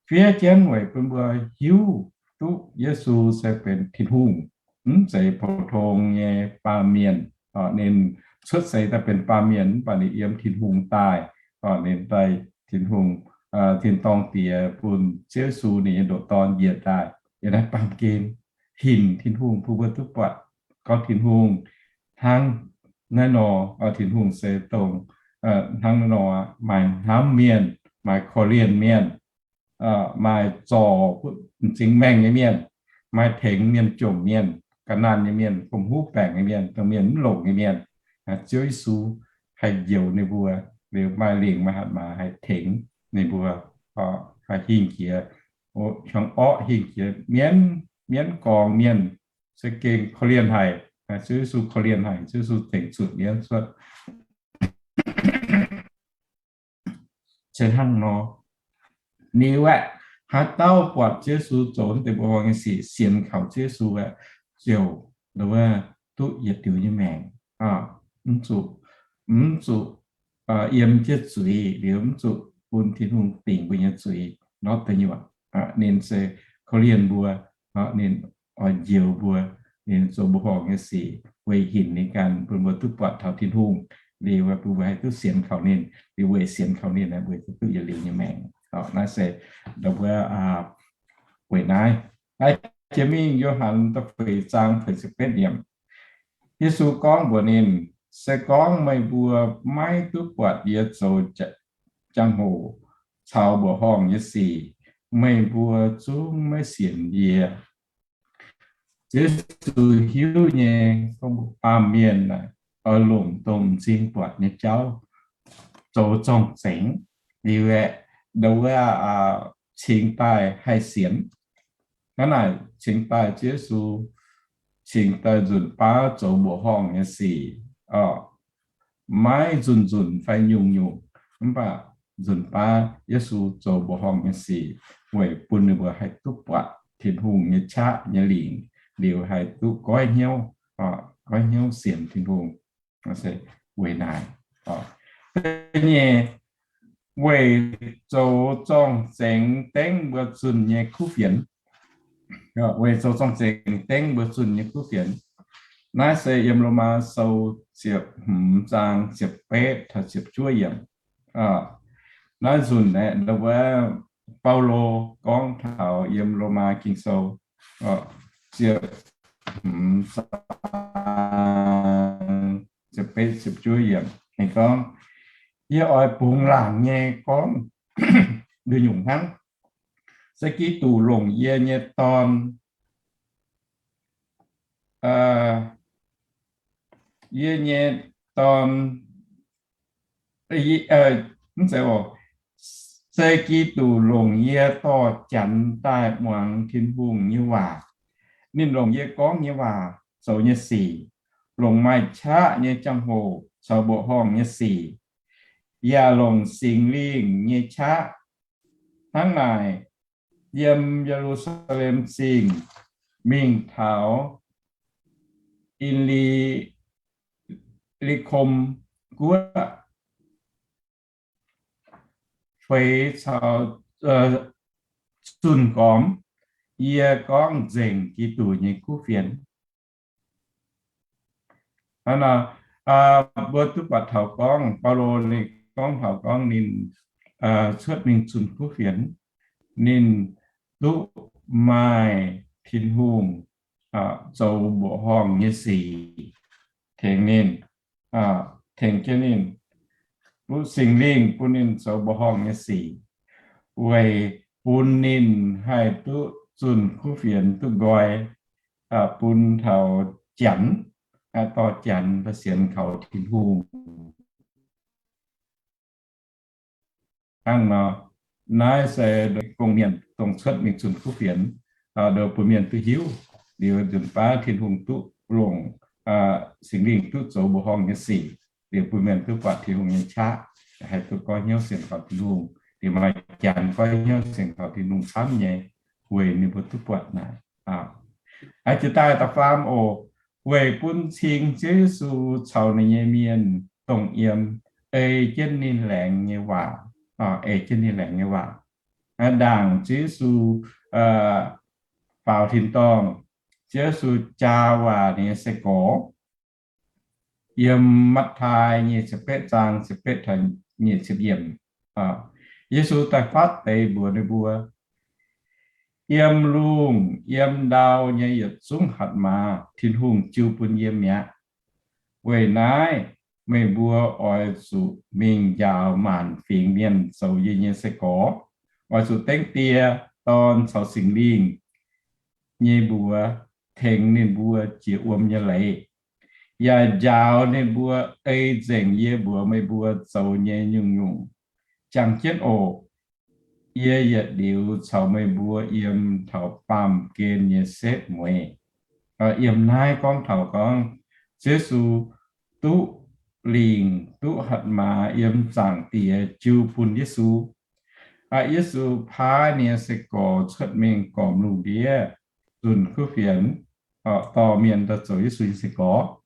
Fiev jienv weic bun mbuo hiuv duqv Yesu se benx Tin-Hungh, mv zeiz pou-tong nyei baamh mienh. Ninh cuotv seix daaih benx baamh mienh, mv baac ninh yiem Tin-Hungh daaih. Ninh daaih Tin-Hungh, tin-dorngh Diex bun Ziouv Yesu ninh nyei ndoqc Dorn njiec daaih yiem naaiv baamh gen, hinc Tin-Hungh bun mbuo duqv buatc gorngv Tin-Hungh hnangv naaiv nor. Tin-Hungh se dongh hnangv naaiv nor, maaih hnamv mienh, maaih korv-lienh mienh, maaih zorc m'zing maengh nyei mienh, maaih tengx mienh jomc mienh, ga'naanh nyei mienh, gomh huv baengc nyei mienh, dongh mienh mv longc nyei mienh. Ziouv Yesu haih njoux ninh mbuo, liuz maaih lingc maaih hatc maaz haih tengx ninh mbuo, haih hingh jiex, hiuang orqv hingh jiex mienv, mienv gorngx mienh, se gengh korv-lienh haic. Ziouv Yesu korv-lienh haic, Ziouv Yesu tengx zuqc mienv cuotv. Se hnangv nor, liuz aeqv, haaix dauh buatc Ziouv Yesu zoux deix mbuoqc horngh nyei sic, sienx kaux Ziouv Yesu aeqv, ziouc duqv yietc diuc nyei maengc, mv zuqc, mv zuqc yiem jienv zuiz, liuz mv zuqc bun Tin-Hungh dingc mbuo nyei zuiz ndortv deic nyuoqc. Ninh se korv-lienh mbuo, ninh oix njoux mbuo, ninh zoux mbuoqc horngh nyei sic weic hinc ninh ganh, bun mbuo duqv buatc taux Tin-Hungh, liuz bun mbuo haih duqv sienx kaux ninh, liuz weic sienx kaux ninh naaic mbuo duqv yietc liuz nyei maengc. Naaiv se ndau wuov weic naaiv. Naaiv jiex mingh Yo^han da'feix zaang feix ziepc betv yiemc, Yesu gorngv mbuox ninh, se gorngv meih mbuo maiv duqv buatc yie zoux jangx-hoc caux mbuoqc horngh nyei sic, meih mbuo zungv maiv sienx yie. Yesu hiuv nyei gorngv mbuo baamh mienh naaic oix longc dongh m'zing buatc nyei jauv zoux zorng-zengx, liuz aeqv, ndau wuov cingx daaih haih sienx. Hnangv naaic cingx daaih Ziouv Yesu cingx daaih nzunc baav zoux mbuoqc horngh nyei sic, maiv nzunc nzunc fai nyungc-nyungc, mv baac nzunc baav Yesu zoux mbuoqc horngh nyei sic weic bun ninh mbuo haih duqv buatc Tin-Hungh nyei qaqv nyei lingc, liuz haih duqv goiv hnyouv, goiv hnyouv sienx Tin-Hungh. Weic naaic, da'nyeic, weic zoux zorng-zengx dengv mbuo zunh nyei kuv fienx. Weic zoux zorng-zengx dengv mbuo zunh nyei kuv fienx. Naaiv se yiem Lomaa Sou ziepc hmz zaang ziepc betv taux ziepc juov yiemc. Naaiv nzunc aeqv, ndau wuov Baulo gorngv taux yiem Lomaa Ging-Sou ziepc hmz zaang ziepc betv ziepc juov yiemc, ninh gorngv, yie oix bungx laangc nyei gorngv, nduqc nyungc hnangv, se Giduc longc yie nyei dorn, yie nyei dorn, mv zeiz, se Giduc longc yie dorh Janx daaih muangx Tin-Hungh nyei waac. Ninh longc yie gorngv nyei waac zoux nyei sic, longc maaih qaqv nyei jangx-hoc caux mbuoqc horngh nyei sic, yaac longc Singx Lingh nyei qaqv. Hnangv naaic, yiem Ye^lu^saa^lem Zingh mingh taux I^li, I^li^kom Guoqv, feix caux zunh gormx, yie gorngv nzengc Giduc nyei kuv fienx. Hnangv naaic, mbuo duqv buatc taux gorngv Baulo ninh gorngv taux gorngv ninh cuotv mingh zunh kuv fienx, ninh duqv maaih Tin-Hungh zoux mbuoqc horngh nyei sic tengx ninh, tengx jienv ninh, bun Singx Lingh bun ninh zoux mbuoqc horngh nyei sic, weic bun ninh haih duqv zunh kuv fienx duqv nqoi bun taux Janx, dorh Janx daaih sienx kaux Tin-Hungh. Hnangv nor, naaiv se gong-mienh dongh cuotv mingh zunh kuv fienx, nduov bun mienh duqv hiuv. Liuz nzunc baav Tin-Hungh duqv longc Singx Lingh duqv zoux mbuoqc horngh nyei sic, liuz bun mienh duqv buatc Tin-Hungh nyei qaqv, haih duqv goiv hnyouv sienx kaux Tin-Hungh, liuz maaih janx goiv hnyouv sienx kaux Tin-Hungh camv nyei, weic ninh mbuo duqv buatc naaic. Aa, jiex daaih da'faam oc, weic bun cing Ziouv Yesu caux ninh nyei mienh dongh yiem ei jienv ninh laengz nyei waac, ei jienv ninh laengz nyei waac. Ndaangc Ziouv Yesu faaux tin-dorngh, Ziouv Yesu jaa waac ninh nyei sai-gorx, yiem Matv^taai nyic ziepc betv zaang ziepc betv taux nyic ziepc yiemc, Yesu daaih fatv deix mbuox ninh mbuo, yiem lungh yiem ndau nyei yietc zungv hatc maaz Tin-Hungh jiu bun yie mi'aqv. Weic naaiv meih mbuo oix zuqc mingh njaaux maanc fingx mienh zoux yie nyei sai-gorx. Oix zuqc dengv Die, Dorn caux Singx Lingh nyei mbuox tengx ninh mbuo jiex wuom nyei leiz, yaac njaaux ninh mbuo ei nzengc yie mbuox meih mbuo zoux nyei nyungc-nyungc. Jangx jienv oc. Yie yietc liuz caux meih mbuo yiem taux baamh gen nyei setv mueiz. Yiem naaiv gorngv taux gorngv Yesu duqv lingc duqv hatc maaz yiem Zaangc Diex jiu bun Yesu. Yesu paaiv ninh nyei sai-gorx cuotv mingh gormx lungh ndiev, zunh kuv fienx, dorh mienh daaih zoux Yesu nyei sai-gorx.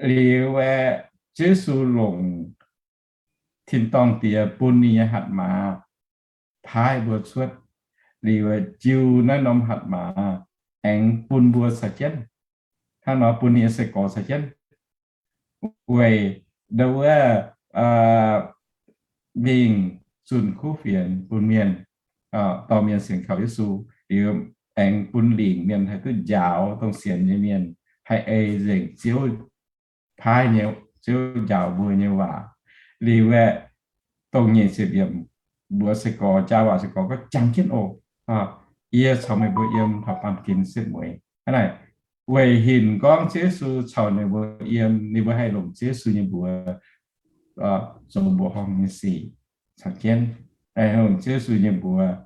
Liuz aeqv, Yesu longc tin-dorngh Diex bun ninh nyei hatc maaz paaiv mbuo cuotv. Liuz aeqv, jiu naaiv norm hatc maaz aengx bun mbuo caux jienv, hnangv nor bun ninh nyei sai-gorx caux jienv, weic nduov wuov mingh zunh kuv fienx bun mienh, dorh mienh sienx kaux Yesu. Liuz aengx bun lingc mienh haih duqv njaaux dongh sienx nyei mienh, haih ei nzengc Ziouv paaiv nyei, Ziouv njaaux mbuo nyei waac. Liuz aeqv, dongh nyic ziepc yiemc mbuox sai-gorx, jaa waac sai-gorx gorngv, jangx jienv oc. Yie caux meih mbuo yiem taux baamh gen setv mueiz. Hnangv naaic, weic hinc gorngv Ziouv Yesu caux ninh mbuo yiem, ninh mbuo haih longc Ziouv Yesu nyei mbuox zoux mbuoqc horngh nyei sic caux jienv, longc Ziouv Yesu nyei mbuox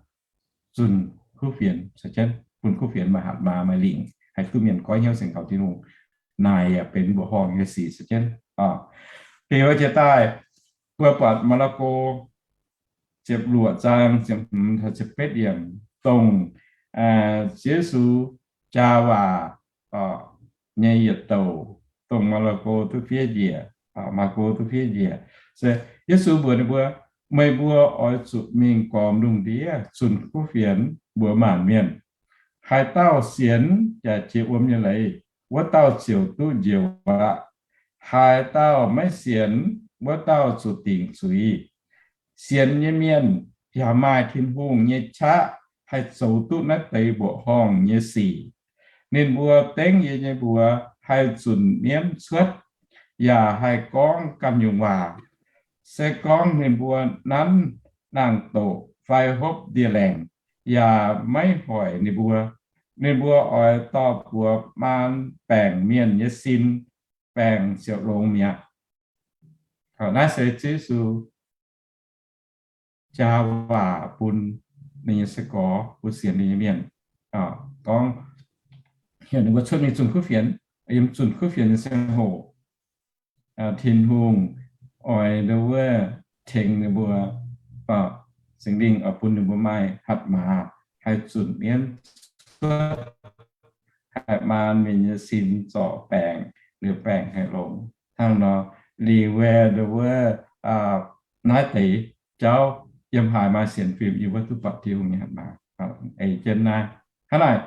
zunh kuv fienx caux jienv, bun kuv fienx maaih hatc maaz maaih lingc, haih duqv mienh goiv hnyouv sienx kaux Tin-Hungh. Naaic yaac benx mbuoqc horngh nyei sic caux jienv. Liuz jiex daaih, mbuo buatc Maa^laa^ko ziepc luoqc zaang ziepc hmz taux ziepc betv yiemc, dongh Ziouv Yesu jaa waac nyei yietc douc, dongh Maa^laa^ko duqv fiev njiec, Maako duqv fiev njiec. Se Yesu mbuox ninh mbuo, meih mbuo oix zuqc mingh gormx lungh ndiev zunh kuv fienx mbuox maanc mienh, haaix dauh sienx yaac jiex wuom nyei leiz, wuov dauh ziouc duqv njoux aqv. Haaix dauh maiv sienx, wuov dauh zuqc dingc zuiz. Sienx nyei mienh yaac maaih Tin-Hungh nyei qaqv haih zoux duqv naaiv deix mbuoqc horngh nyei sic. Ninh mbuo dengv yie nyei mbuox haih zunc mienv cuotv, yaac haih gorngv ganh nyungc waac. Se gorngv ninh mbuo nanv naang-doqc fai hopv ndie-laengc, yaac maiv hoic ninh mbuo. Ninh mbuo oix dorh buoz maan baengc mienh nyei sin, baengc ziouc longx mi'aqv. Naaiv se Ziouv Yesu jaa waac bun ninh nyei sai-gorx, bun sienx ninh nyei mienh, gorngv heuc ninh mbuo cuotv mingh zunh kuv fienx. Yiem zunh kuv fienx nyei ziangh hoc, Tin-Hungh oix nduov wuov tengx ninh mbuo, Singx Lingh oix bun ninh mbuo maaih hatc maaz haih zunc mienv cuotv, haih maan mienh nyei sin zorc baengc, liuz baengc haih longx. Hnangv nor, liuz aeqv, nduov wuov naaiv deix jauv yiem haaix maaih sienx fim yiem wuov duqv buatc Tin-Hungh nyei hatc maaz. Ei jienv naaiv. Hnangv naaic,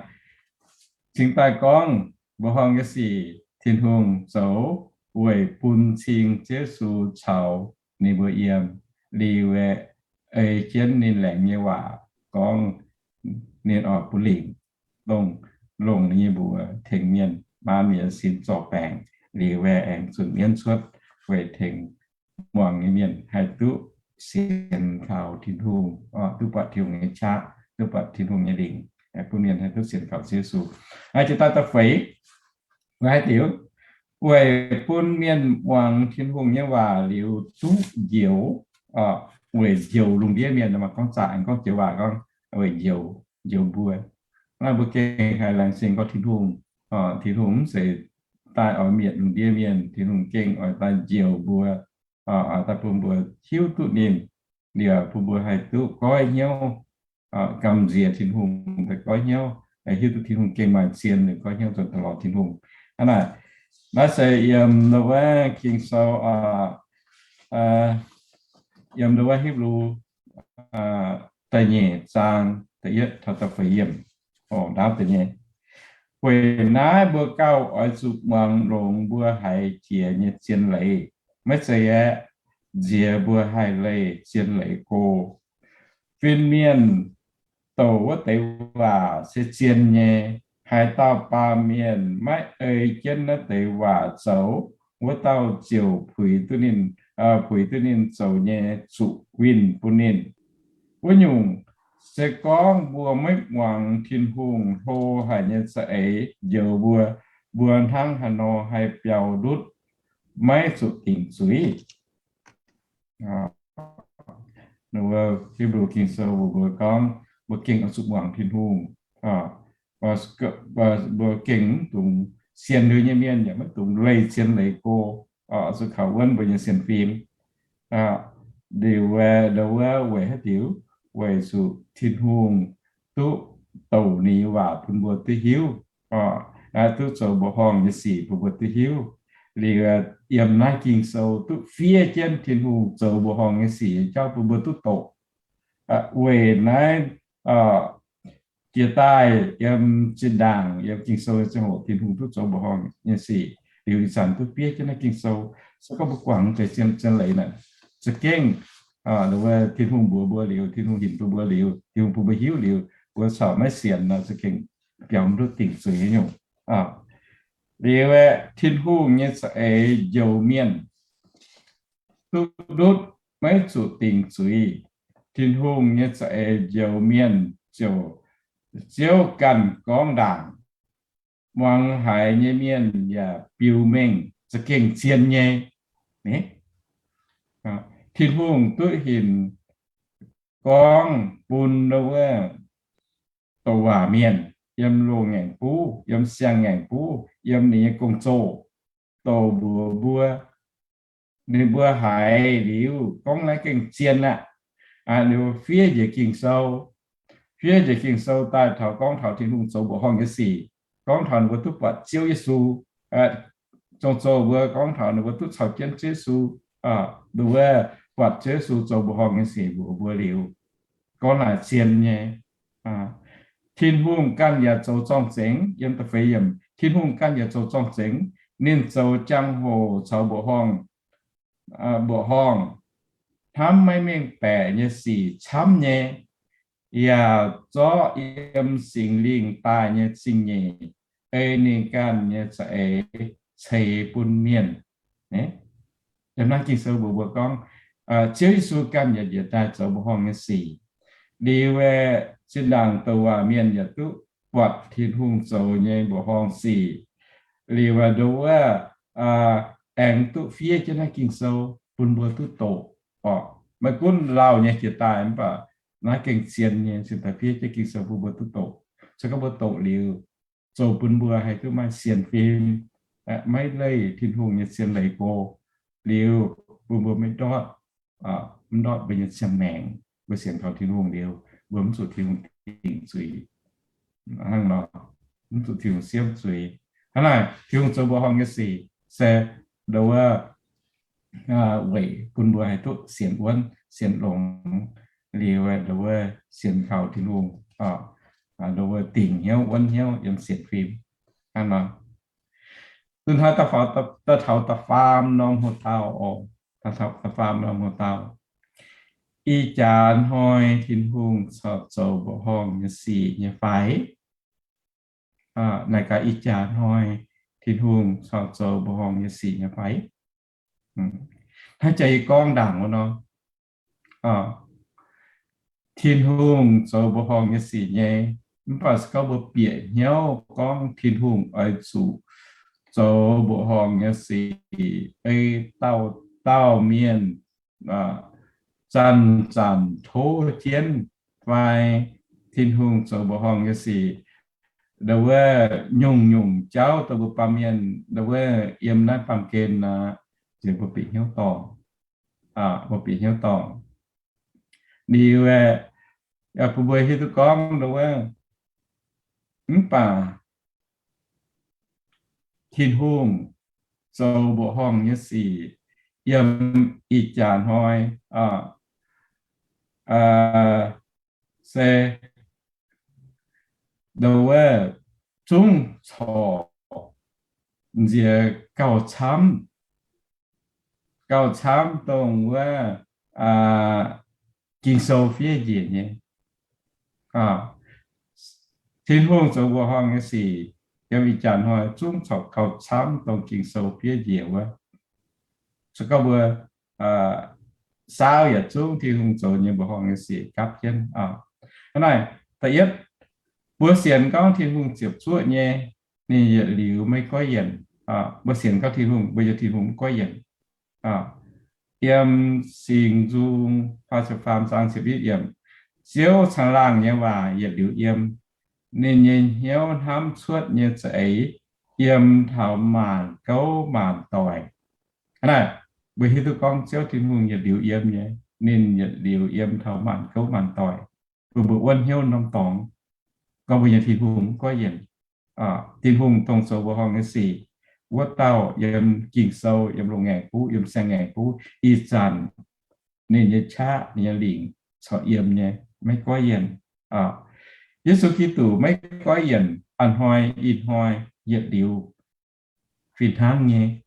cingx daaih gorngv mbuoqc horngh nyei sic Tin-Hungh zoux weic bun cing Ziouv Yesu caux ninh mbuo yiem, liuz aeqv, ei jienv ninh laengz nyei waac gorngv ninh oix bun lingc dongh longc ninh nyei mbuox tengx mienh maan mienh sin zorc baengc, liuz aeqv, aengx zunc mienv cuotv weic tengx muangx nyei mienh haih duqv sienx kaux Tin-Hungh, duqv buatc Tin-Hungh nyei qaqv, duqv buatc Tin-Hungh nyei lingc, bun mienh haih duqv sienx kaux Ziouv Yesu. Jiex daaih da'feix, haaix diuc, weic bun mienh muangx Tin-Hungh nyei waac liuz duqv njoux, weic njoux lungh ndiev mienh. Maaih gorngv zaqc aengx gorngv joux waac gorngv weic njoux, njoux mbuo. Naaiv mbuo gengh haih laengz zingh gorngv Tin-Hungh, Tin-Hungh mv zeiz daaih oix mietc lungh ndiev mienh. Tin-Hungh gengh oix daaih njoux mbuo, oix daaih bun mbuo hiuv duqv ninh, liuz bun mbuo haih duqv goiv hnyouv, gamh nziex Tin-Hungh, daaih goiv hnyouv, hiuv duqv Tin-Hungh gengh maaih zien, goiv hnyouv zoux daaih lorz Tin-Hungh. Hnangv naaic, naaiv se yiem wuov Ging-Sou, yiem wuov Hipv^lu da'nyeic zaang da'yietv taux da'feix yiemc, ndaauv deix nyei. Weic naaiv mbuo gauh oix zuqc muangx longx mbuo haiz jiex nyei zien leiz. Maiv zeiz aeqv, nziex mbuo haih leih zien leiz go. Fin-mienh douc wuov deix waac se zien nyei. Haaix dauh baamh mienh maiv ei jienv naaiv deix waac zoux, wuov dauh ziouc puix duqv ninh, puix duqv ninh zoux nyei zuqc winh bun ninh. Wuov nyungc, se gorngv mbuo maiv muangx Tin-Hungh hlo haic nyei za'eix njoux mbuo, mbuo hnangv haaix nor haih biaux ndutv maiv zuqc dingc zuiz? Hipv^lu Ging-Sou mbuox mbuo gorngv, mbuo gengh oix zuqc muangx Tin-Hungh. Mbuo gengh maiv dungx, sienx liuz nyei mienh yaac maiv dungx leih zien leiz go, zuqc kaux wuonv mbuo nyei sienx fim. Liuz, ndau wuov weic haaix diuc? Weic zuqc Tin-Hungh duqv douc ninh nyei waac bun mbuo duqv hiuv, duqv zoux mbuoqc horngh nyei sic bun mbuo duqv hiuv. Liuz, yiem naaiv Ging-Sou duqv fiev jienv Tin-Hungh zoux mbuoqc horngh nyei sic jauv bun mbuo duqv doqc. Weic naaiv jiex daaih yiem zinh ndaangc yiem Ging-Sou ziangh hoc Tin-Hungh duqv zoux mbuoqc horngh nyei sic, liuz ih zanc duqv fiev jienv naaiv Ging-Sou. Se gorngv mbuo guangc deix zien leiz naaic, za'gengh Tin-Hungh mbuox mbuo liuz, Tin-Hungh hinc bun mbuo liuz, Tin-Hungh bun mbuo hiuv liuz, mbuo corc maiv sienx nor, za'gengh biaux ndutv dingc zuiz nyungc. Liuz, Tin-Hungh nyei za'eix njoux mienh duqv ndutv maiv zuqc dingc zuiz. Tin-Hungh nyei za'eix njoux mienh ziouc, Ziouv ganh gorngv ndaangc, muangx haiz nyei mienh yaac biux mengh, za'gengh zien nyei. Tin-Hungh duqv hinc gorngv bun wuov douc waac mienh yiem loz-ngaengc buv, yiem siang-ngaengc buv, yiem ninh nyei gong-zoh, douc mbuox mbuo, ninh mbuo haiz liuz gorngv naaiv gengh zien aqv. Ninh mbuo fiev njiec Ging-Sou, fiev njiec Ging-Sou daaih taux gorngv taux Tin-Hungh zoux mbuoqc horngh nyei sic, gorngv taux ninh mbuo duqv buatc Ziouv Yesu, zong-zoh mbuo gorngv taux ninh mbuo duqv caux jienv Ziouv Yesu, ninh mbuo buatc Ziouv Yesu zoux mbuoqc horngh nyei sic mbuox mbuo liuz, gorngv naaic zien nyei. Tin-Hungh ganh yaac zoux zorng-zengx, yiem da'feix yiemc, Tin-Hungh ganh yaac zoux zorng-zengx. Ninh zoux jangx-hoc caux mbuoqc horngh, mbuoqc horngh, hnamv maiv mengh baeqc nyei sic camv nyei, yaac zorqv yiem Singx Lingh daaih nyei zingh nyeic ei ninh ganh nyei za'eix ceix bun mienh. Yiem naaiv Ging-Sou mbuox mbuo gorngv, Ziouv Yesu ganh yaac njiec daaih zoux mbuoqc horngh nyei sic. Liuz, zinh ndaangc douc waac mienh yaac duqv buatc Tin-Hungh zoux nyei mbuoqc horngh sic. Liuz, nduov wuov, aengx duqv fiev jienv naaiv Ging-Sou bun mbuo duqv doqc. Orqc, maiv gunv lauh nyei jiex daaih mv baac naaiv gengh zien nyei, cingx daaih fiev jienv Ging-Sou bun mbuo duqv doqc. Se gorngv mbuo doqc liuz, zoux bun mbuo haih duqv maaih sienx fim, maiv leih Tin-Hungh nyei zien leiz go. Liuz, bun mbuo maiv ndortv, mv ndortv mbuo nyei ziangh maengc. Mbuo sienx kaux Tin-Hungh liuz, mbuo mv zuqc Tin-Hungh dingc zuiz. Hnangv nor, mv zuqc Tin-Hungh siemv zuiz. Hnangv naaic, Tin-Hungh zoux mbuoqc horngh nyei sic se nduov wuov, weic bun mbuo haih duqv sienx wuonv, sienx longx, liuz nduov wuov sienx kaux Tin-Hungh, nduov wuov dingc hnyouv, wuonv hnyouv yiem sienx fim. Hnangv nor, duqv hnoi da'faam norm hoc-dauh oc, da'faam norm hoc-dauh, ih jaax hnoi Tin-Hungh corc zoux mbuoqc horngh nyei sic nyei fai? Naaic gaax, ih jaax hnoi Tin-Hungh corc zoux mbuoqc horngh nyei sic nyei fai? Hnangv jiex yie gorngv ndaangc wuov nor, Tin-Hungh zoux mbuoqc horngh nyei sic nyei. Mv baac se gorngv mbuo bieqc hnyouv gorngv Tin-Hungh oix zuqc zoux mbuoqc horngh nyei sic ei dauh dauh mienh zanc-zanc tov jienv, fai Tin-Hungh zoux mbuoqc horngh nyei sic ndau wuov nyungc-nyungc jauv dongh mbuo baamh mienh ndau wuov yiem naaiv baamh gen aqv, nziex mbuo bieqc hnyouv dorngc, mbuo bieqc hnyouv dorngc. Liuz aeqv, bun mbuo hiuv duqv gorngv ndau wuov, mv baac Tin-Hungh zoux mbuoqc horngh nyei sic yiem ih jaax hnoi se ndau wuov zungv corc nziex gauh camv, gauh camv dongh wuov Ging-Sou fiev njiec nyei. Tin-Hungh zoux mbuoqc horngh nyei sic yiem ih jaax hnoi zungv corc gauh camv dongh Ging-Sou fiev njiec wuov. Se gorngv mbuo saauv yietc zungv Tin-Hungh zoux nyei mbuoqc horngh nyei sic gapv jienv. Hnangv naaic, da'yietv, mbuo sienx gorngv Tin-Hungh ziepc zuoqv nyei, ninh yietc liuz maiv goiv yienc. Mbuo sienx gorngv Tin-Hungh, mbuo nyei Tin-Hungh maiv goiv yienc. Yiem Singx Nzung faah ziepc faam zaang ziepc yietv yiemc, Ziouv caangh laangh nyei waac yietc liuz yiem, ninh nyei hnyouv hnamv cuotv nyei za'eix yiem taux maanc gouv maanc doic. Hnangv naaic, mbuo hiuv duqv gorngv Ziouv Tin-Hungh yietc liuz yiem nyei, ninh yietc liuz yiem taux maanc gouv maanc doic. Bun mbuo wuonv hnyouv norm dorngx, gorngv mbuo nyei Tin-Hungh maiv goiv yienc. Tin-Hungh dongh zoux mbuoqc horngh nyei sic wuov dauh yiem Ging-Sou, yiem loz-ngaengc buv, yiem siang-ngaengc buv, ih zanc ninh nyei qaqv, ninh nyei lingc corc yiem nyei, maiv goiv yienc. Yesu Giduc maiv goiv yienc, a'hnoi ih hnoi yietc liuz fih hnangv nyei.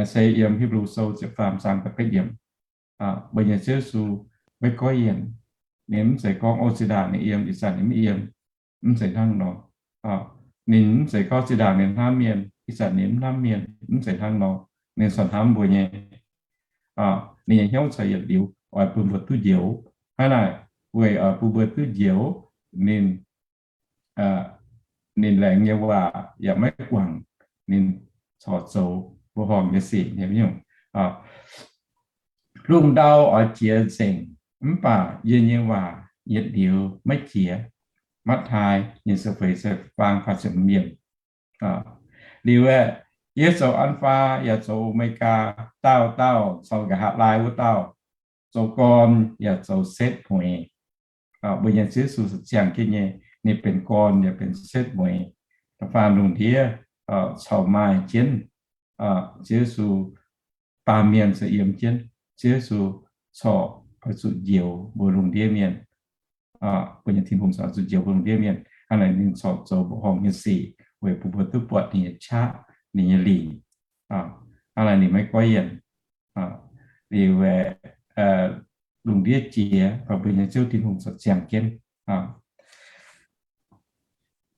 Se yiem Hipv^lu Sou ziepc faam zaang da'betv yiemc, mbuo nyei Ziouv Yesu maiv goiv yienc. Ninh mv zeiz gorngv, o, zinh ndaangc ninh yiem, ih zanc ninh mv yiem. Mv zeiz hnangv nor. Ninh mv zeiz gorngv zinh ndaangc ninh hnamv mienh, ih zanc ninh mv hnamv mienh. Mv zeiz hnangv nor. Ninh corc hnamv mbuo nyei. Ninh nyei hnyouv corc yietc liuz oix bun mbuo duqv njoux. Hnangv naaic, weic oix bun mbuo duqv njoux, ninh ninh laengz nyei waac yaac maiv guangc, ninh corc zoux mbuoqc horngh nyei sic nyei nyungc. Lungh ndau oix jiex nzengc, mv baac yie nyei waac yietc liuz maiv jiex. Matv^taai nyei ziepc feix faang faah ziepc hmz yiemc. Liuz aeqv, yie zoux An^faa yaac zoux O^me^gaa, dauh dauh caux nqa'haav laai wuov dauh, zoux gorn yaac zoux setv mueiz. Mbuo nyei Ziouv Yesu ziangh jienv nyei, ninh benx gorn yaac benx setv mueiz. Da'faanh lungh ndiev corc maaih jienv, Ziouv Yesu baamh mienh corc yiem jienv, Ziouv Yesu corc oix zuqc njoux mbuo lungh ndiev mienh. Mbuo nyei Tin-Hungh corc oix zuqc njoux mbuo lungh ndiev mienh. Hnangv naaic ninh corc zoux mbuoqc horngh nyei sic weic bun mbuo duqv buatc ninh nyei qaqv, ninh nyei lingc. Hnangv naaic ninh maiv goiv yienc. Liuz lungh ndiev jiex, mbuo nyei Ziouv Tin-Hungh corc ziangh jienv.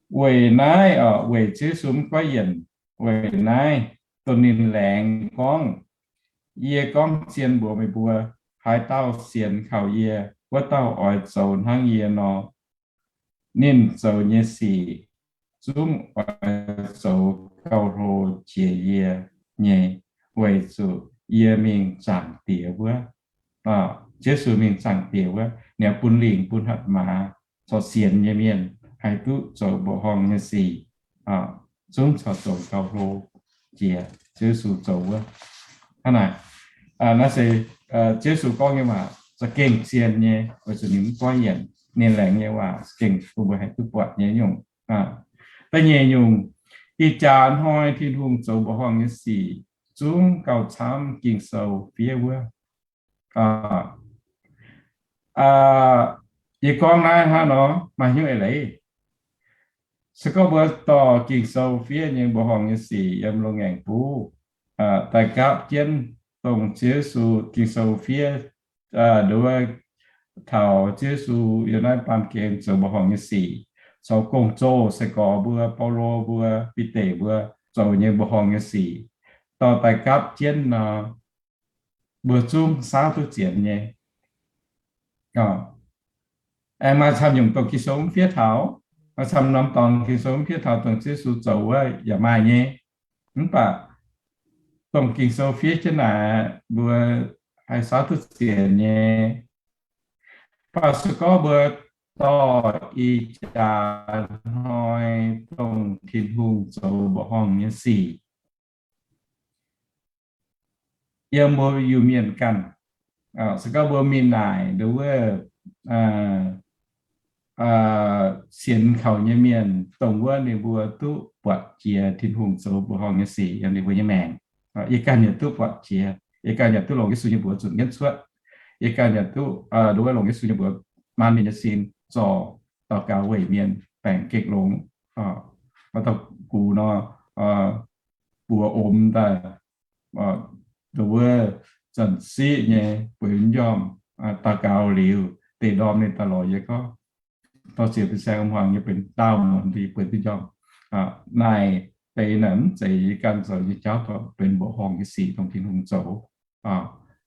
Weic naaiv, weic Ziouv Yesu mv goiv yienc, weic naaiv dongh ninh laengz gorngv, yie gorngv zien mbuox meih mbuo, haaix dauh sienx kaux yie, wuov dauh oix zoux hnangv yie nor. Ninh zoux nyei sic zungv oix zoux gauh hlo jiex yie nyei, weic zuqc yie mingh Zaangc Diex wuov. Ziouv Yesu mingh Zaangc Diex wuov, ninh bun lingc bun hatc maaz corc sienx nyei mienh haih duqv zoux mbuoqc horngh nyei sic, zungv corc zoux gauh hlo jiex Ziouv Yesu zoux wuov. Hnangv naaic, naaiv se Ziouv Yesu gorngv nyei waac za'gengh zien nyei, weic zuqc ninh mv goiv yienc. Ninh laengz nyei waac za'gengh bun mbuo haih duqv buatc nyei nyungc. Da'nyeic nyungc, ih jaax hnoi Tin-Hungh zoux mbuoqc horngh nyei sic zungv gauh camv Ging-Sou fiev wuov. Yie gorngv naaiv hnangv nor, maaih hnyouv eix leiz. Se gorngv mbuo dorh Ging-Sou fiev nyei mbuoqc horngh nyei sic yiem loz-ngaengc buv daaih gapv jienv dongh Ziouv Yesu Ging-Sou fiev, nduov taux Ziouv Yesu yiem naaiv baamh gen zoux mbuoqc horngh nyei sic, caux gong-zoh sai-gorx mbuo, Baulo mbuo, Bide mbuo zoux nyei mbuoqc horngh nyei sic, dorh daaih gapv jienv nor, mbuo zungv saauv duqv zienx nyei. Aengx maaih camv nyungc dongh Ging-Sou mv fiev taux, maaih camv norm dorngx Ging-Sou mv fiev taux dongh Ziouv Yesu zoux wuov yaac maaih nyei. Mv baac dongh Ging-Sou fiev jienv naaic mbuo haih saauv duqv zienx nyei. Mv baac se gorngv mbuo dorh ih jaax hnoi dongh Tin-Hungh zoux mbuoqc horngh nyei sic yiem mbuo Iu-Mienh ganh. Se gorngv mbuo mingh naaic nduov wuov sienx kaux nyei mienh, dongh wuov ninh mbuo duqv buatc jiex Tin-Hungh zoux mbuoqc horngh nyei sic yiem ninh mbuo nyei maengc. Yie ganh yaac duqv buatc jiex, yie ganh yaac duqv longc Yesu nyei mbuox zunc mienv cuotv. Yie ganh yaac duqv nduov wuov longc Yesu nyei mbuox maan mienh nyei sin zorc, daux gaux weic mienh baengc gengh longx. Maaih dauh gux nor, buoz omx daaih, nduov wuov zanc siqv nyei bueix njormh, daux gaux liuz deix ndorm ninh daaih lorz yie gorngv, dorh ziec fin-saeng hmuangx nyei benx daauh muonz yie bueix duqv njormh. Naaic deix naaic mv zeiz yie ganh zoux nyei jauv, dorh benx mbuoqc horngh nyei sic dongh Tin-Hungh zoux.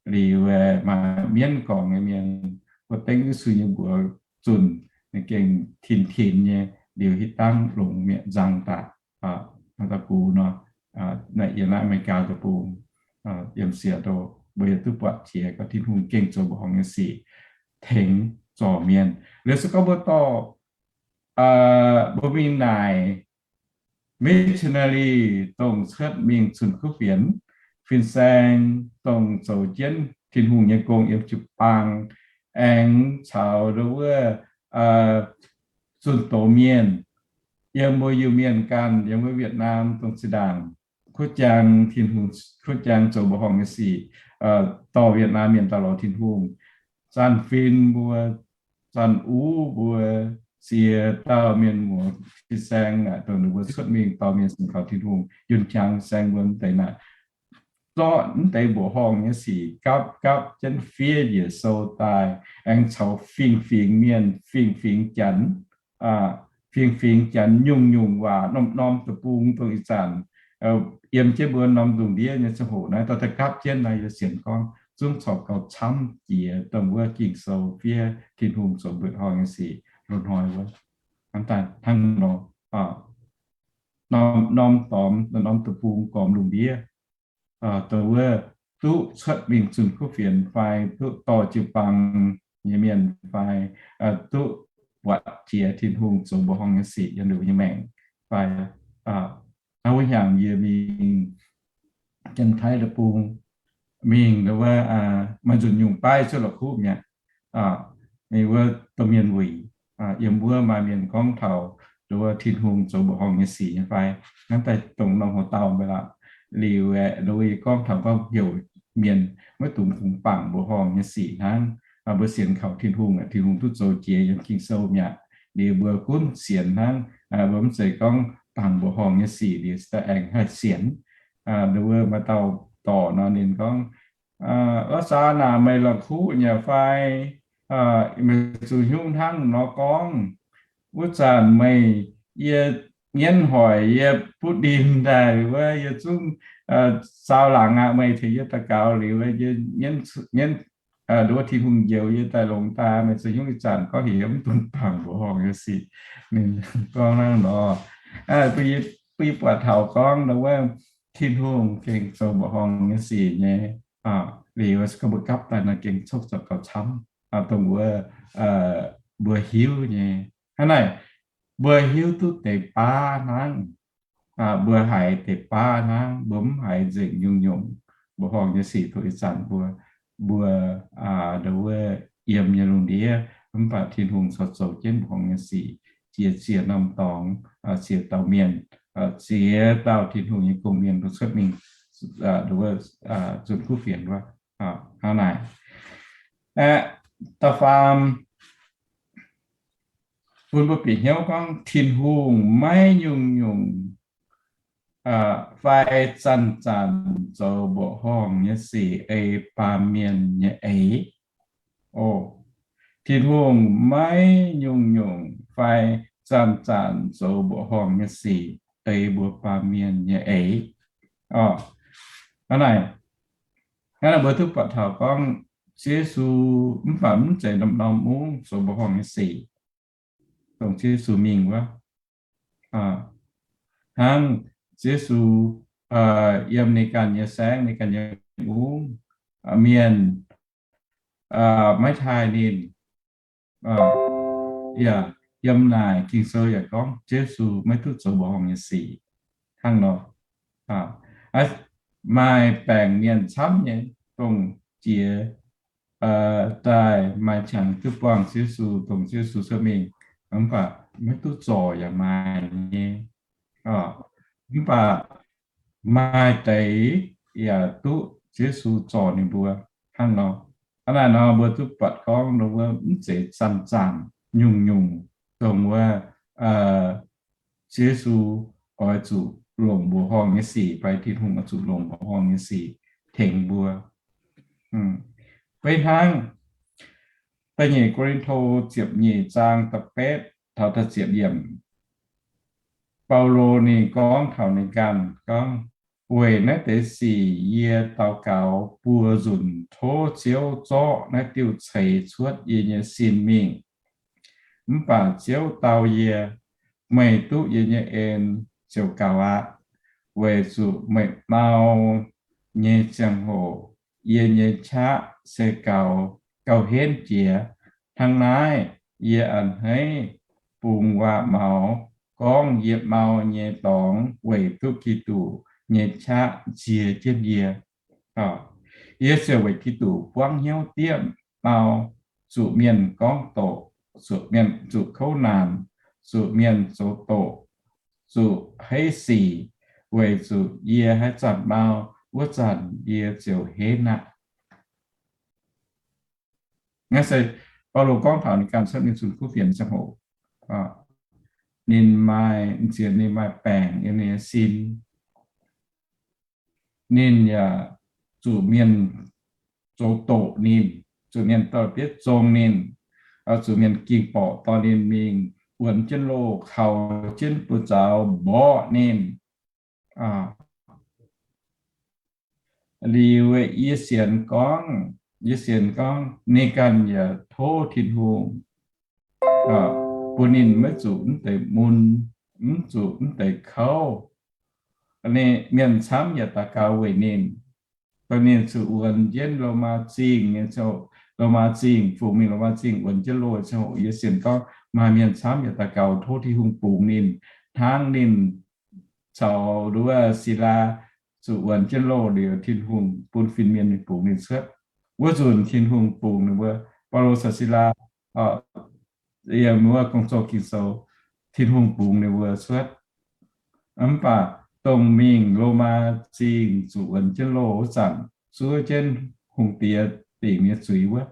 Liuz maaih mienv gorngv nyei mienh, mbuo dengv Yesu nyei mbuox zunc, ninh gengh tin-tin nyei, liuz hitv dangv longx mi'aqv, nzang daaih. Maaih dauh gux nor, naaiv yiem naaiv America deic-bung, yiem Seattle, mbuo yaac duqv buatc jiex gorngv Tin-Hungh gengh zoux mbuoqc horngh nyei sic tengx zorc mienh. Liuz se gorngv mbuo dorh, mbuo mingh naaic missionary dongh cuotv mingh zunh kuv fienx, fin-saeng dongh zoux jienv Tin-Hungh nyei gong yiem jiu-baang, aengx caux nduov wuov zunh doz mienh yiem mbuo Iu-Mienh ganh, yiem mbuo Wietc^naam dongh zinh ndaangc kuv jang Tin-Hungh, kuv jang zoux mbuoqc horngh nyei sic, dorh Wietc^naam mienh daaih lorz Tin-Hungh. Zanc-fin mbuo, zanc-uv mbuo, ziex dauh mienh muoz fin-saeng naaic dongh ninh mbuo cuotv mingh dorh mienh zunh kaux Tin-Hungh, yunh jangx saeng mbuo mv deix naaic, zorqv mv deix mbuoqc horngh nyei sic gapv gapv jienv fiev njiec sou daaih, aengx caux fingx-fingx mienh, fingx-fingx janx, fingx-fingx janx nyungc-nyungc waac, norm-norm deic-bung dongh ih zanc yiem jienv mbuo norm lungh ndiev nyei ziangh hoc naaiv, dorh daaih gapv jienv naaiv, yie sienx gorngv zungv corc gauh camv jiex dongh wuov Ging-Sou fiev Tin-Hungh zoux mbuoqc horngh nyei sic loz-hnoi wuov. Hnangv daaih hnangv nor, norm-norm dormx, norm-norm deic-bung gormx lungh ndiev, dongh wuov duqv cuotv mingh zunh kuv fienx fai duqv dorh jiu-baang nyei mienh fai duqv buatc jiex Tin-Hungh zoux mbuoqc horngh nyei sic yiem ninh mbuo nyei maengc fai, hnangv wuov hnyangx yie mingh Janx-Taiv deic-bung, mingh nduov wuov maaih nzunc nyungc baav cuotv la'kuqv mi'aqv, ninh wuov domh mienh wuic, yiem wuov maaih mienh gorngv taux nduov wuov Tin-Hungh zoux mbuoqc horngh nyei sic nyei fai, hnangv daaih dongh norm hoc dauh mv baac liuz aeqv, nduov wuov yie gorngv taux gorngv heuc mienh maiv dungx kungx bangc mbuoqc horngh nyei sic hnangv. Mbuo sienx kaux Tin-Hungh, Tin-Hungh duqv zoux jiex yiem Ging-Sou mi'aqv. Liuz mbuo gunv sienx hnangv, mbuo mv zeiz gorngv bangc mbuoqc horngh nyei sic liuz daaih aengx haih sienx. Nduov wuov maaih dauh dorc nor ninh gorngv, la'zaa naaic meih la'kuqv nyei fai, meih zuqc hiuv hnangv nor gorngv, wuov zanc meih, yie nyienv hoic yie butv ndin daaih wuov, yie zungv saau laangz aqv. Meih tengx yie daux gaux liuz, yie nyienv, nduov Tin-Hungh njoux yie daaih longx daaih, meih zuqc hiuv ih zanc gorngv heuc yie mv dungx bangc mbuoqc horngh nyei sic. Ninh gorngv hnangv nor, bun yie buatc taux gorngv nduov wuov Tin-Hungh gengh zoux mbuoqc horngh nyei sic nyei. Liuz se gorngv mbuo gapv daaih nor gengh coqv zoux gauh camv, dongh wuov mbuo hiuv nyei. Hnangv naaic, mbuo hiuv duqv deix baav hnangv. Mbuo haiz deix baav hnangv, mbuo mv haiz nzengc nyungc-nyungc mbuoqc horngh nyei sic. Tov ih zanc mbuo, mbuo nduov wuov yiem nyei lungh ndiev, mv baac Tin-Hungh corc zoux jienv mbuoqc horngh nyei sic jiex ziex norm dorngx, ziex dauh mienh, ziex dauh Tin-Hungh nyei gong-mienh dongh cuotv mingh nduov wuov zunh kuv fienx wuov. Hnangv naaic, da'faam bun mbuo bieqc hnyouv gorngv Tin-Hungh maiv nyungc-nyungc fai zanc-zanc zoux mbuoqc horngh nyei sic ei baamh mienh nyei eix. O, Tin-Hungh maiv nyungc-nyungc fai zanc-zanc zoux mbuoqc horngh nyei sic ei mbuo baamh mienh nyei eix. O, hnangv naaic, hnangv naaic mbuo duqv buatc taux gorngv Ziouv Yesu mv baac mv zeiz norm-norm mungv zoux mbuoqc horngh nyei sic. Dongh Ziouv Yesu mingh wuov, hnangv Ziouv Yesu yiem ninh ganh nyei saengv, ninh ganh nyei mungv, mienh maiv taaih ninh, yaac yiem naaic Ging-Sou yaac gorngv Yesu maiv duqv zoux mbuoqc horngh nyei sic. Hnangv nor, maaih baengc mienh camv nyei, dongh jiex daaih maaih qangx duqv buangh Yesu, dongh Yesu cuotv mingh, mv baac maiv duqv zorc yaac maaih nyei. Mv baac maaih deix yaac duqv Yesu zorc ninh mbuo hnangv nor. Hnangv naaiv nor mbuo duqv buatc gorngv wuov mv zeiz zanc-zanc nyungc-nyungc dongh wuov Yesu oix zuqc longc mbuoqc horngh nyei sic, fai Tin-Hungh oix zuqc longc mbuoqc horngh nyei sic tengx mbuo. Beiv hnangv da'nyeic Ko^lin^to ziepc nyeic zaang da'betv taux da'ziepc yiemc, Baulo ninh gorngv taux ninh ganh gorngv, weic naaiv deix sic yie daux gaux buo nzunc tov Ziouv zorqv naaiv diuh ceix cuotv yie nyei sin mingh. Mv baac Ziouv dau yie, meih duqv yie nyei en ziouc gaux aqv, weic zuqc meih mau nyei ziangh hoc yie nyei qaqv se gaux gauh henv jiex. Hnangv naaiv, yie a'hneiv bungx waac-maux gorngv yie mau nyei dorngx weic duqv Giduc nyei qaqv nzie jienv yie. Yie ziouc weic Giduc buangv hnyouv diemv mau, zuqc mienh gorngv doqc, zuqc mienh zuqc kouv naanc, zuqc mienh zoux doqc, zuqc heiv sic, weic zuqc yie haaix zanc mau, wuov zanc yie ziouc henv aqv. Naaiv se Baulo gorngv taux ninh ganh cuotv mingh zunh kuv fienx ziangh hoc, ninh maaih, m'ziex ninh maaih baengc yiem ninh nyei sin. Ninh yaac zuqc mienh zoux doqc ninh, zuqc mienh dorh bieiv zong ninh, zuqc mienh ging borqc dorh ninh mingh wuonx jienv loh, kaux jienv buoz-zaux mborqv ninh. Liuz yie sienx gorngv, yie sienx gorngv ninh ganh yaac tov Tin-Hungh bun ninh maiv zuqc mv deix mun, mv zuqc mv deix kouv. Mienh camv yaac daux gaux weic ninh. Dongh ninh zuqc wuonx jienv Lomaa Zingh nyei ziangh hoc, Lomaa Zingh, fungx mingh Lomaa Zingh wuonx jienv loh ziangh hoc, yie sienx gorngv maaih mienh camv yaac daux gaux tov Tin-Hungh bungx ninh, hnangv ninh caux nduov Silaa zuqc wuonx jienv loh liuz, Tin-Hungh bun fin-mienh mingh bungx ninh cuotv. Wuov nzunc Tin-Hungh bungx ninh mbuo, Baulo caux Silaa yiem wuov gong-zoh Ging-Sou, Tin-Hungh bungx ninh mbuo cuotv. Mv baac dongh mingh Lomaa Zingh zuqc wuonx jienv loh wuov zanc, zuov jienv hungh diex dingc nyei zuiz wuov,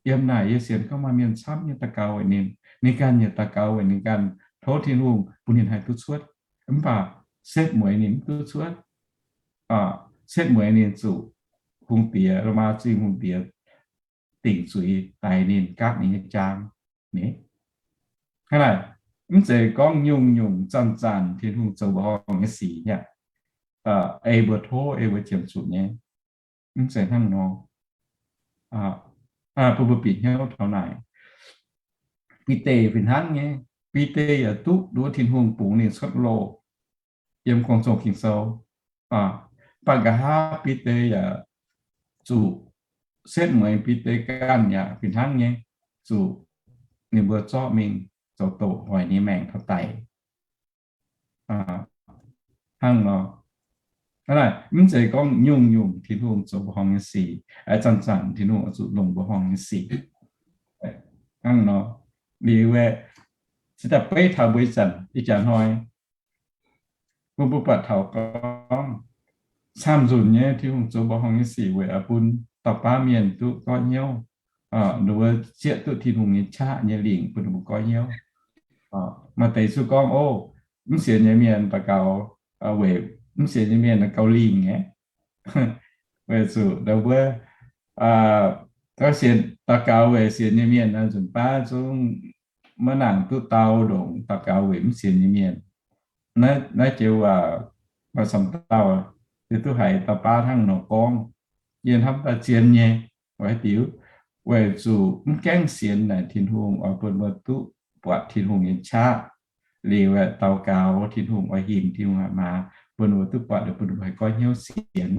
yiem naaic yie sienx gorngv maaih mienh camv nyei daux gaux weic ninh, ninh ganh yaac daux gaux weic ninh ganh, tov Tin-Hungh bun ninh haih duqv cuotv. Mv baac setv mueiz ninh mv duqv cuotv. Setv mueiz ninh zuqc hungh diex, Lomaa Zingh hungh diex dingc zuiz daix ninh, gaatv ninh nyei jaang. Hnangv naaic, mv zeiz gorngv nyungc-nyungc zanc-zanc Tin-Hungh zoux mbuoqc horngh nyei sic nyei, ei mbuo tov, ei mbuo ziemx zuqc nyei. Mv zeiz hnangv nor. Bun mbuo bieqc hnyouv taux naaic, Bide fih hnangv nyei. Bide yaac duqv nduov Tin-Hungh bungx ninh cuotv loh yiem gong-zoh Ging-Sou. Mv baac nqa'haav Bide yaac zuqc setv mueiz, Bide ganh yaac fih hnangv nyei, zuqc ninh mbuo zorqv mingh zoux doqc hoic ninh maengc taux daic. Hnangv nor, hnangv naaic, mv zeiz gorngv nyungc-nyungc Tin-Hungh zoux mbuoqc horngh nyei sic, zanc-zanc Tin-Hungh oix zuqc longc mbuoqc horngh nyei sic. Hnangv nor, liuz aeqv, se daaih beiv taux mbuo ih zanc, ih jaax hnoi, bun mbuo buatc taux gorngv camv-nzunc nyei Tin-Hungh zoux mbuoqc horngh nyei sic weic oix bun dauh baav mienh duqv goiv hnyouv, nduov zieqv duqv Tin-Hungh nyei qaqv nyei lingc bun ninh mbuo goiv hnyouv. Maaih deix zuqc gorngv, o, mv sienx nyei mienh daux gaux weic mv sienx nyei mienh gauh lingc aqv. Weic zuqc nduov, sienx, daux gaux weic sienx nyei mienh nzunc baav zungv maiv nangc duqv dau ndongc daux gaux weic mv sienx nyei mienh. Naaiv joux waac maaih camv dauh yie duqv haiz dauh baav hnangv nor gorngv, yie hnamv daaih zien nyei. Weic haaix diuc? Weic zuqc mv gaengh sienx naaic Tin-Hungh oix bun mbuo duqv buatc Tin-Hungh nyei qaqv. Liuz aeqv, daux gaux Tin-Hungh oix hinc Tin-Hungh aqv maaz bun mbuo duqv buatc, bun mbuo haih goiv hnyouv sienx.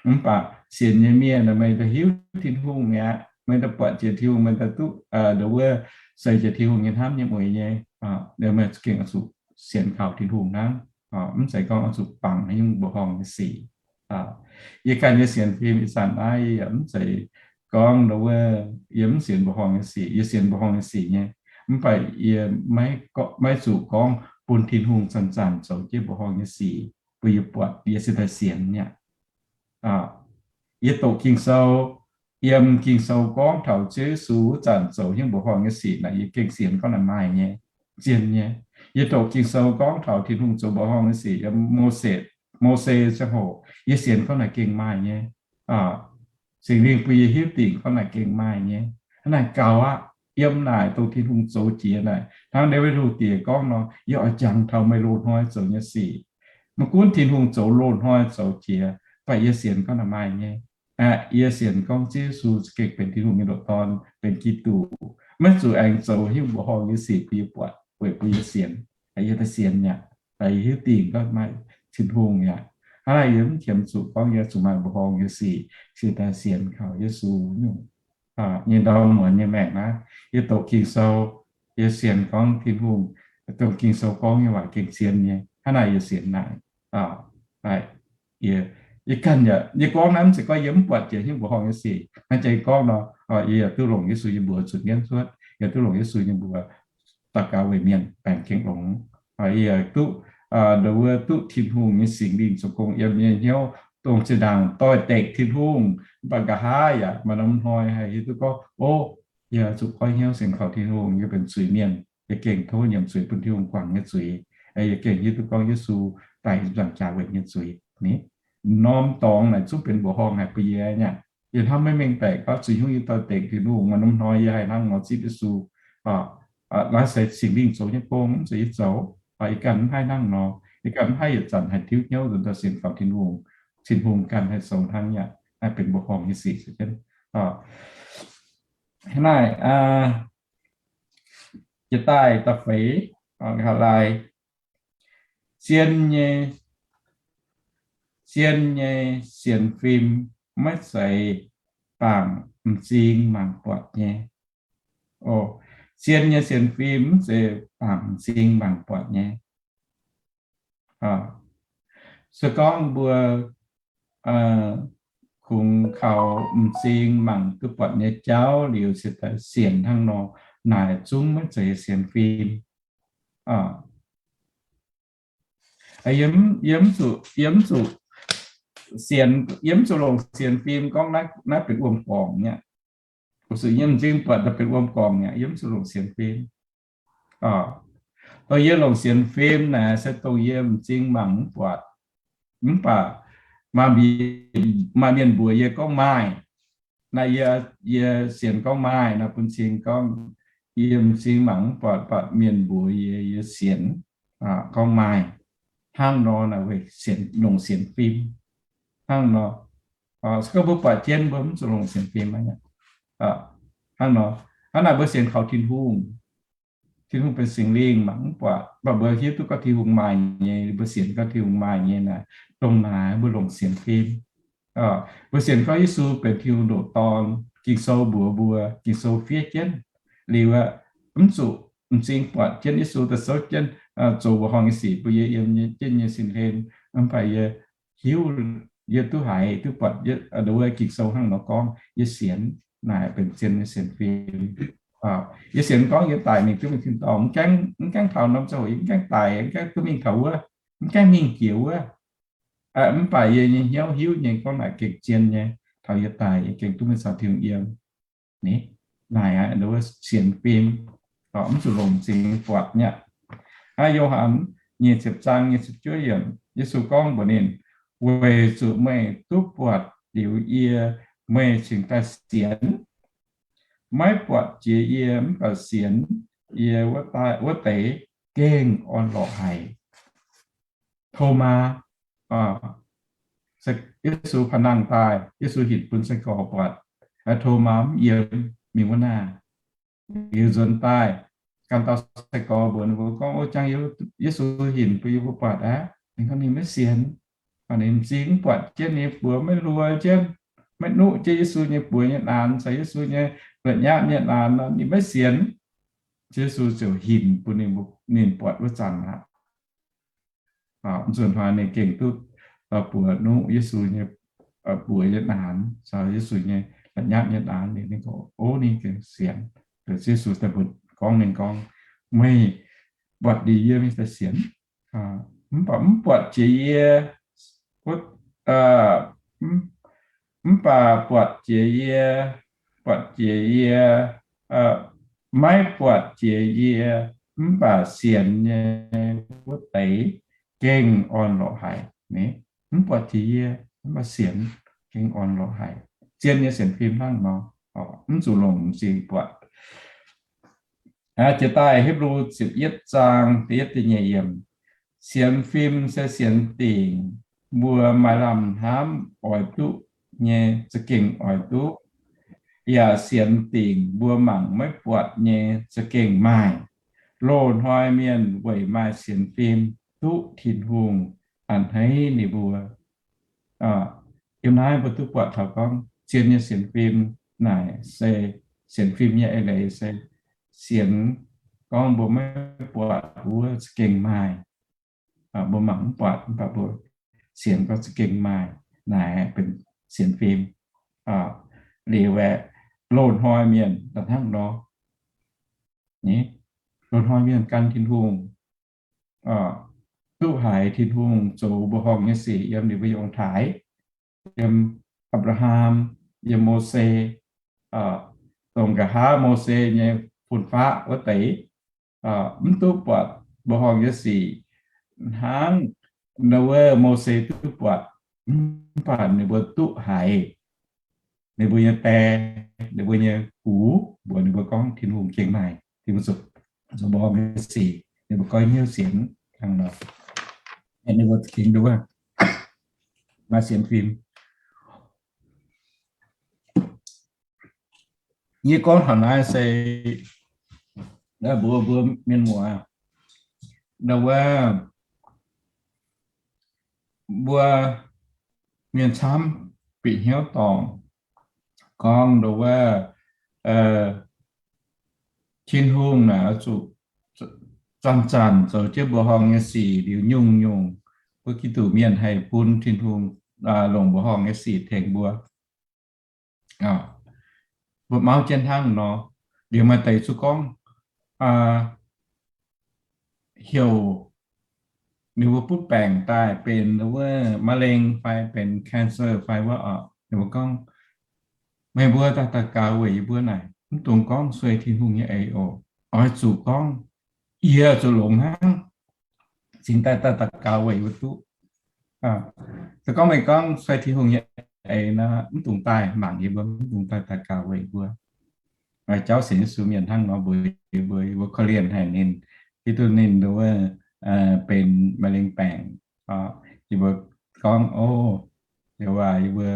Mv baac sienx nyei mienh meih daaih hiuv Tin-Hungh mi'aqv, meih daaih buatc jiex Tin-Hungh, meih daaih duqv nduov wuov seix jiex Tin-Hungh nyei hnamv nyei mueix nyei, meih gengh oix zuqc sienx kaux Tin-Hungh hnangv. Mv zeiz gorngv oix zuqc bangc nyungc mbuoqc horngh nyei sic. Yie ganh nyei sienx fim ih zanc naaiv yie mv zeiz gorngv nduov, yie mv sienx mbuoqc horngh nyei sic, yie sienx mbuoqc horngh nyei sic nyei. Mv baac yie maiv zuqc gorngv bun Tin-Hungh zanc-zanc zoux jienv mbuoqc horngh nyei sic bun yie buatc, yie cingx daaih sienx nyei. Yie doqc Ging-Sou, yiem Ging-Sou gorngv taux Ziouv Yesu wuov zanc zoux hnyouv mbuoqc horngh nyei sic naaic, yie gengh sienx gorngv naaic maaih nyei, zien nyei. Yie doqc Ging-Sou gorngv taux Tin-Hungh zoux mbuoqc horngh nyei sic yiem Mose, Mose ziangh hoc, yie sienx gorngv naaic gengh maaih nyei. Singx Lingh bun yie hiuv dingc gorngv naaic gengh maaih nyei. Hnangv naaic gaux aqv. Yiem naaic dongh Tin-Hungh zoux jiex naaic, hnangv Ndaawitv Diex gorngv nor, yie oix jangx taux meih loz-hnoi zoux nyei sic. Maiv gunv Tin-Hungh zoux loz-hnoi zoux jiex, mv baac yie sienx gorngv naaic maaih nyei. Aeqv, yie sienx gorngv Ziouv Yesu za'gengh benx Tin-Hungh nyei ndoqc Dorn, benx Giduc, maiv zuqc aengx zoux hnyouv mbuoqc horngh nyei sic bun yie buatc weic bun yie sienx. Yie daaih sienx aqv. Yie hiuv dingc gorngv maaih Tin-Hungh aqv. Hnangv naaic yie mv qiemx zuqc gorngv yie zuqc maaih mbuoqc horngh nyei sic cingx daaih sienx kaux Yesu nyungc nyei ndau muonz nyei maengc naaiv. Yie doqc Ging-Sou, yie sienx gorngv Tin-Hungh, dongh Ging-Sou gorngv nyei waac gengh zien nyei. Hnangv naaic yie sienx naaic. Yie ganh yaac, yie gorngv naaiv mv zeiz gorngv yie mv buatc jiex hnyouv mbuoqc horngh nyei sic. Hnangv jiex gorngv nor, yie yaac duqv longc Yesu nyei mbuox zunc mienv cuotv, yaac duqv longc Yesu nyei mbuox daux gaux weic mienh baengc gengh longx. Yie yaac duqv, nduov, duqv Tin-Hungh nyei Singx Lingh zoux gong yiem yie nyei hnyouv, dongh zinh ndaangc doix-dekc Tin-Hungh, mv baac nqa'haav yaac maaih norm hnoi haih hiuv duqv gorngv, o, yie zuqc goiv hnyouv sienx kaux Tin-Hungh, yie benx zuiz-mienh, yie gengh tov nyiemc zuiz bun Tin-Hungh guangc nyei zuiz. Yie gengh hiuv duqv gorngv Yesu daic nzangc jaax weic yie nyei zuiz. Ni, norm dorngx naaic zungv benx mbuoqc horngh haic bun yie nyei. Yie hnamv maiv mengh baeqc gorngv zuqc hnyouv yie doix-dekc Tin-Hungh, maaih norm hnoi yie haih hnangv nor zipv Yesu. Naaiv se Singx Lingh zoux nyei gong, mv zeiz yie zoux. Yie ganh mv haih hnangv nor, yie ganh mv haih yietc zanc haih tiuv hnyouv nzuonx daaih sienx kaux Tin-Hungh. Tin-Hungh ganh haih zoux hnangv yaac haih benx mbuoqc horngh nyei sic. Hnangv naaic, jiex daaih da'feix, nqa'haav laai, zien nyei, zien nyei sienx fim maiv zeiz bangc m'zing mangc buatc nyei. O, zien nyei sienx fim mv zeiz bangc m'zing mangc buatc nyei. Se gorngv mbuo kungx kaux m'zing mangc duqv buatc nyei jauv liuz cingx daaih sienx hnangv nor, naaic zungv maiv zeiz sienx fim. Yie mv zuqc, yie mv zuqc sienx, yie mv zuqc longc sienx fim gorngv naaiv benx wuom gorngc nyei. Zuqc yiem m'zing buatc daaih benx wuom gorngc nyei, yie mv zuqc longc sienx fim. Dongh yie longc sienx fim naaic se dongh yie m'zing mangc mv buatc. Mv baac maaih mienh mbuox yie gorngv maaih. Naaiv yie, yie sienx gorngv maaih, naaiv bun cing gorngv yie m'zing mangc mv buatc, mv baac mienh mbuox yie, yie sienx gorngv maaih. Hnangv nor naaic weic sienx, longc sienx fim. Hnangv nor, se gorngv mbuo buatc jienv mbuo mv zuqc longc sienx fim aqv. Hnangv nor, hnangv naaic mbuo sienx kaux Tin-Hungh. Tin-Hungh benx Singx Lingh mangc mv buatc, mv baac mbuo hiuv duqv gorngv Tin-Hungh maaih nyei, mbuo sienx gorngv Tin-Hungh maaih nyei naaic, dongh naaic mbuo longc sienx fim. Mbuo sienx gorngv Yesu benx Tin-Hungh ndoqc Dorn, Ging-Sou mbuox mbuo, Ging-Sou fiev jienv liuz aqv, mv zuqc m'zing buatc jienv Yesu daaih souv jienv zoux mbuoqc horngh nyei sic bun yie yiem jienv nyei sin hlen, mv baac yie hiuv, yie duqv haiz duqv buatc wuov Ging-Sou hnangv nor gorngv, yie sienx, naaic benx zien nyei sienx fim. Yie sienx gorngv yie daic mingh duqv mingh tin-dorngh, mv gaengh, mv gaengh taux norm ziangh hoc yie mv gaengh daic, mv gaengh duqv mingh taux wuov, mv gaengh mingh jiex wuov. Mv baac yie nyei hnyouv hiuv nyei gorngv naaic gengh zien nyei, taux yie daic yie gengh duqv mingh caux Tin-Hungh yiem. Ni, naaic aqv, wuov sienx fim, mv zuqc longc m'zing buatc nyei. Aa, Yo^han nyic ziepc zaang nyei ziepc juov yiemc, Yesu gorngv mbuox ninh, weic zuqc meih duqv buatc liuz yie, meih cingx daaih sienx. Maiv buatc jiex yie mv baac sienx yie wuov deix gengh orn-lorqc haic. Tomaa, Yesu paa nangh daaih, Yesu hinc bun sai-gorx buatc. Tomaa mv yiem, mingh wuov naaiv. Liuz nzuonx daaih, ganh dauh sai-gorx mbuox ninh mbuo gorngv, O jangx, Yesu hinc bun yie mbuo buatc aqv. Ninh gorngv ninh maiv sienx. Ninh m'zing mv buatc jienv, ninh buoz maiv luo jienv, maiv nuqv jienv Yesu nyei buoz nyei naanx caux Yesu nyei buoz-nyatv nyei naanx nor, ninh maiv sienx. Yesu ziouc hinc bun ninh, ninh buatc wuov zanc aqv. Nzunc hnoi ninh gengh duqv buoz nuqv Yesu nyei, buoz nyei naanx, caux Yesu nyei la'nyapv nyei naanx, ninh gorngv, o, ninh gengh sienx. Yesu daaih mbuox gorngv, ninh gorngv, meih buatc ndie yie mingh daaih sienx, mv baac mv buatc jiex yie, mv baac buatc jiex yie, buatc jiex yie, maiv buatc jiex yie, mv baac sienx nyei wuov deix gengh orn lorqc haic. Mv buatc jiex yie, mv baac sienx gengh orn lorqc haic. Zien nyei sienx fim hnangv nor, mv zuqc longc m'zing buatc. Jiex daaih Hipv^lu ziepc yietv zaang da'yietv da'nyeic yiemc, sienx fim se sienx dingc mbuo maaih lamh hnamv oix duqv nyei za'gengh oix duqv, yaac sienx dingc mbuo mangc maiv buatc nyei za'gengh maaih. Loz-hnoi mienh weic maaih sienx fim duqv Tin-Hungh a'hneiv ninh mbuo. Yiem naaiv mbuo duqv buatc taux gorngv zien nyei sienx fim naaic se, sienx fim nyei eix leiz se sienx gorngv mbuo maiv buatc wuov za'gengh maaih. Mbuo mangc mv buatc mv baac mbuo sienx gorngv za'gengh maaih, naaic benx sienx fim. Liuz aeqv, loz-hnoi mienh daaih hnangv nor, loz-hnoi mienh gan Tin-Hungh, duqv haiz Tin-Hungh zoux mbuoqc horngh nyei sic yiem ninh mbuo nyei ong-taaix, yiem Apc^laa^ham, yiem Mose, dongh nqa'haav Mose nyei fun-faqv wuov deix, mv duqv buatc mbuoqc horngh nyei sic hnangv nor wuov Mose duqv buatc, mv baac ninh mbuo duqv haiz ninh mbuo nyei die, ninh mbuo nyei gux mbuox ninh mbuo gorngv Tin-Hungh gengh maaih, Tin-Hungh zoux mbuoqc horngh nyei sic, ninh mbuo goiv hnyouv sienx hnangv nor. Ninh mbuo gengh nduov maaih sienx fim. Yie gorngv taux naaiv se mbuo, mbuo mienh muoz, nor wuov mbuo mienh camv bieqc hnyouv dorngc gorngv nduov wuov, Tin-Hungh naaic oix zuqc zanc-zanc zoux jienv mbuoqc horngh nyei sic liuz nyungc-nyungc mbuo Giduc mienh haih bun Tin-Hungh longc mbuoqc horngh nyei sic tengx mbuo. Mbuo mauv jienv hnangv nor, liuz maaih deix zuqc gorngv heuc ninh mbuo butv baengc daaih benx wuov มะเร็ง fai benx cancer fai wuov oc, ninh mbuo gorngv, meih mbuo daaih daux gaux weic yie mbuo naaic, mv dungx gorngv sueih Tin-Hungh nyei eix oc. Oix zuqc gorngv, yie zuqc longx hnangv, cingx daaih daaih daux gaux weic yie mbuo duqv. Se gorngv meih gorngv sueih Tin-Hungh nyei eix nor, mv dungx daaih mangc yie mbuo, mv dungx daaih daux gaux weic yie mbuo. Jauv sienx Yesu mienh hnangv nor mbuox yie mbuo, yie mbuo korv-lienh haic ninh, hiuv duqv ninh nduov benx มะเร็ง baengc. Yie mbuo gorngv, o, yie waac yie mbuo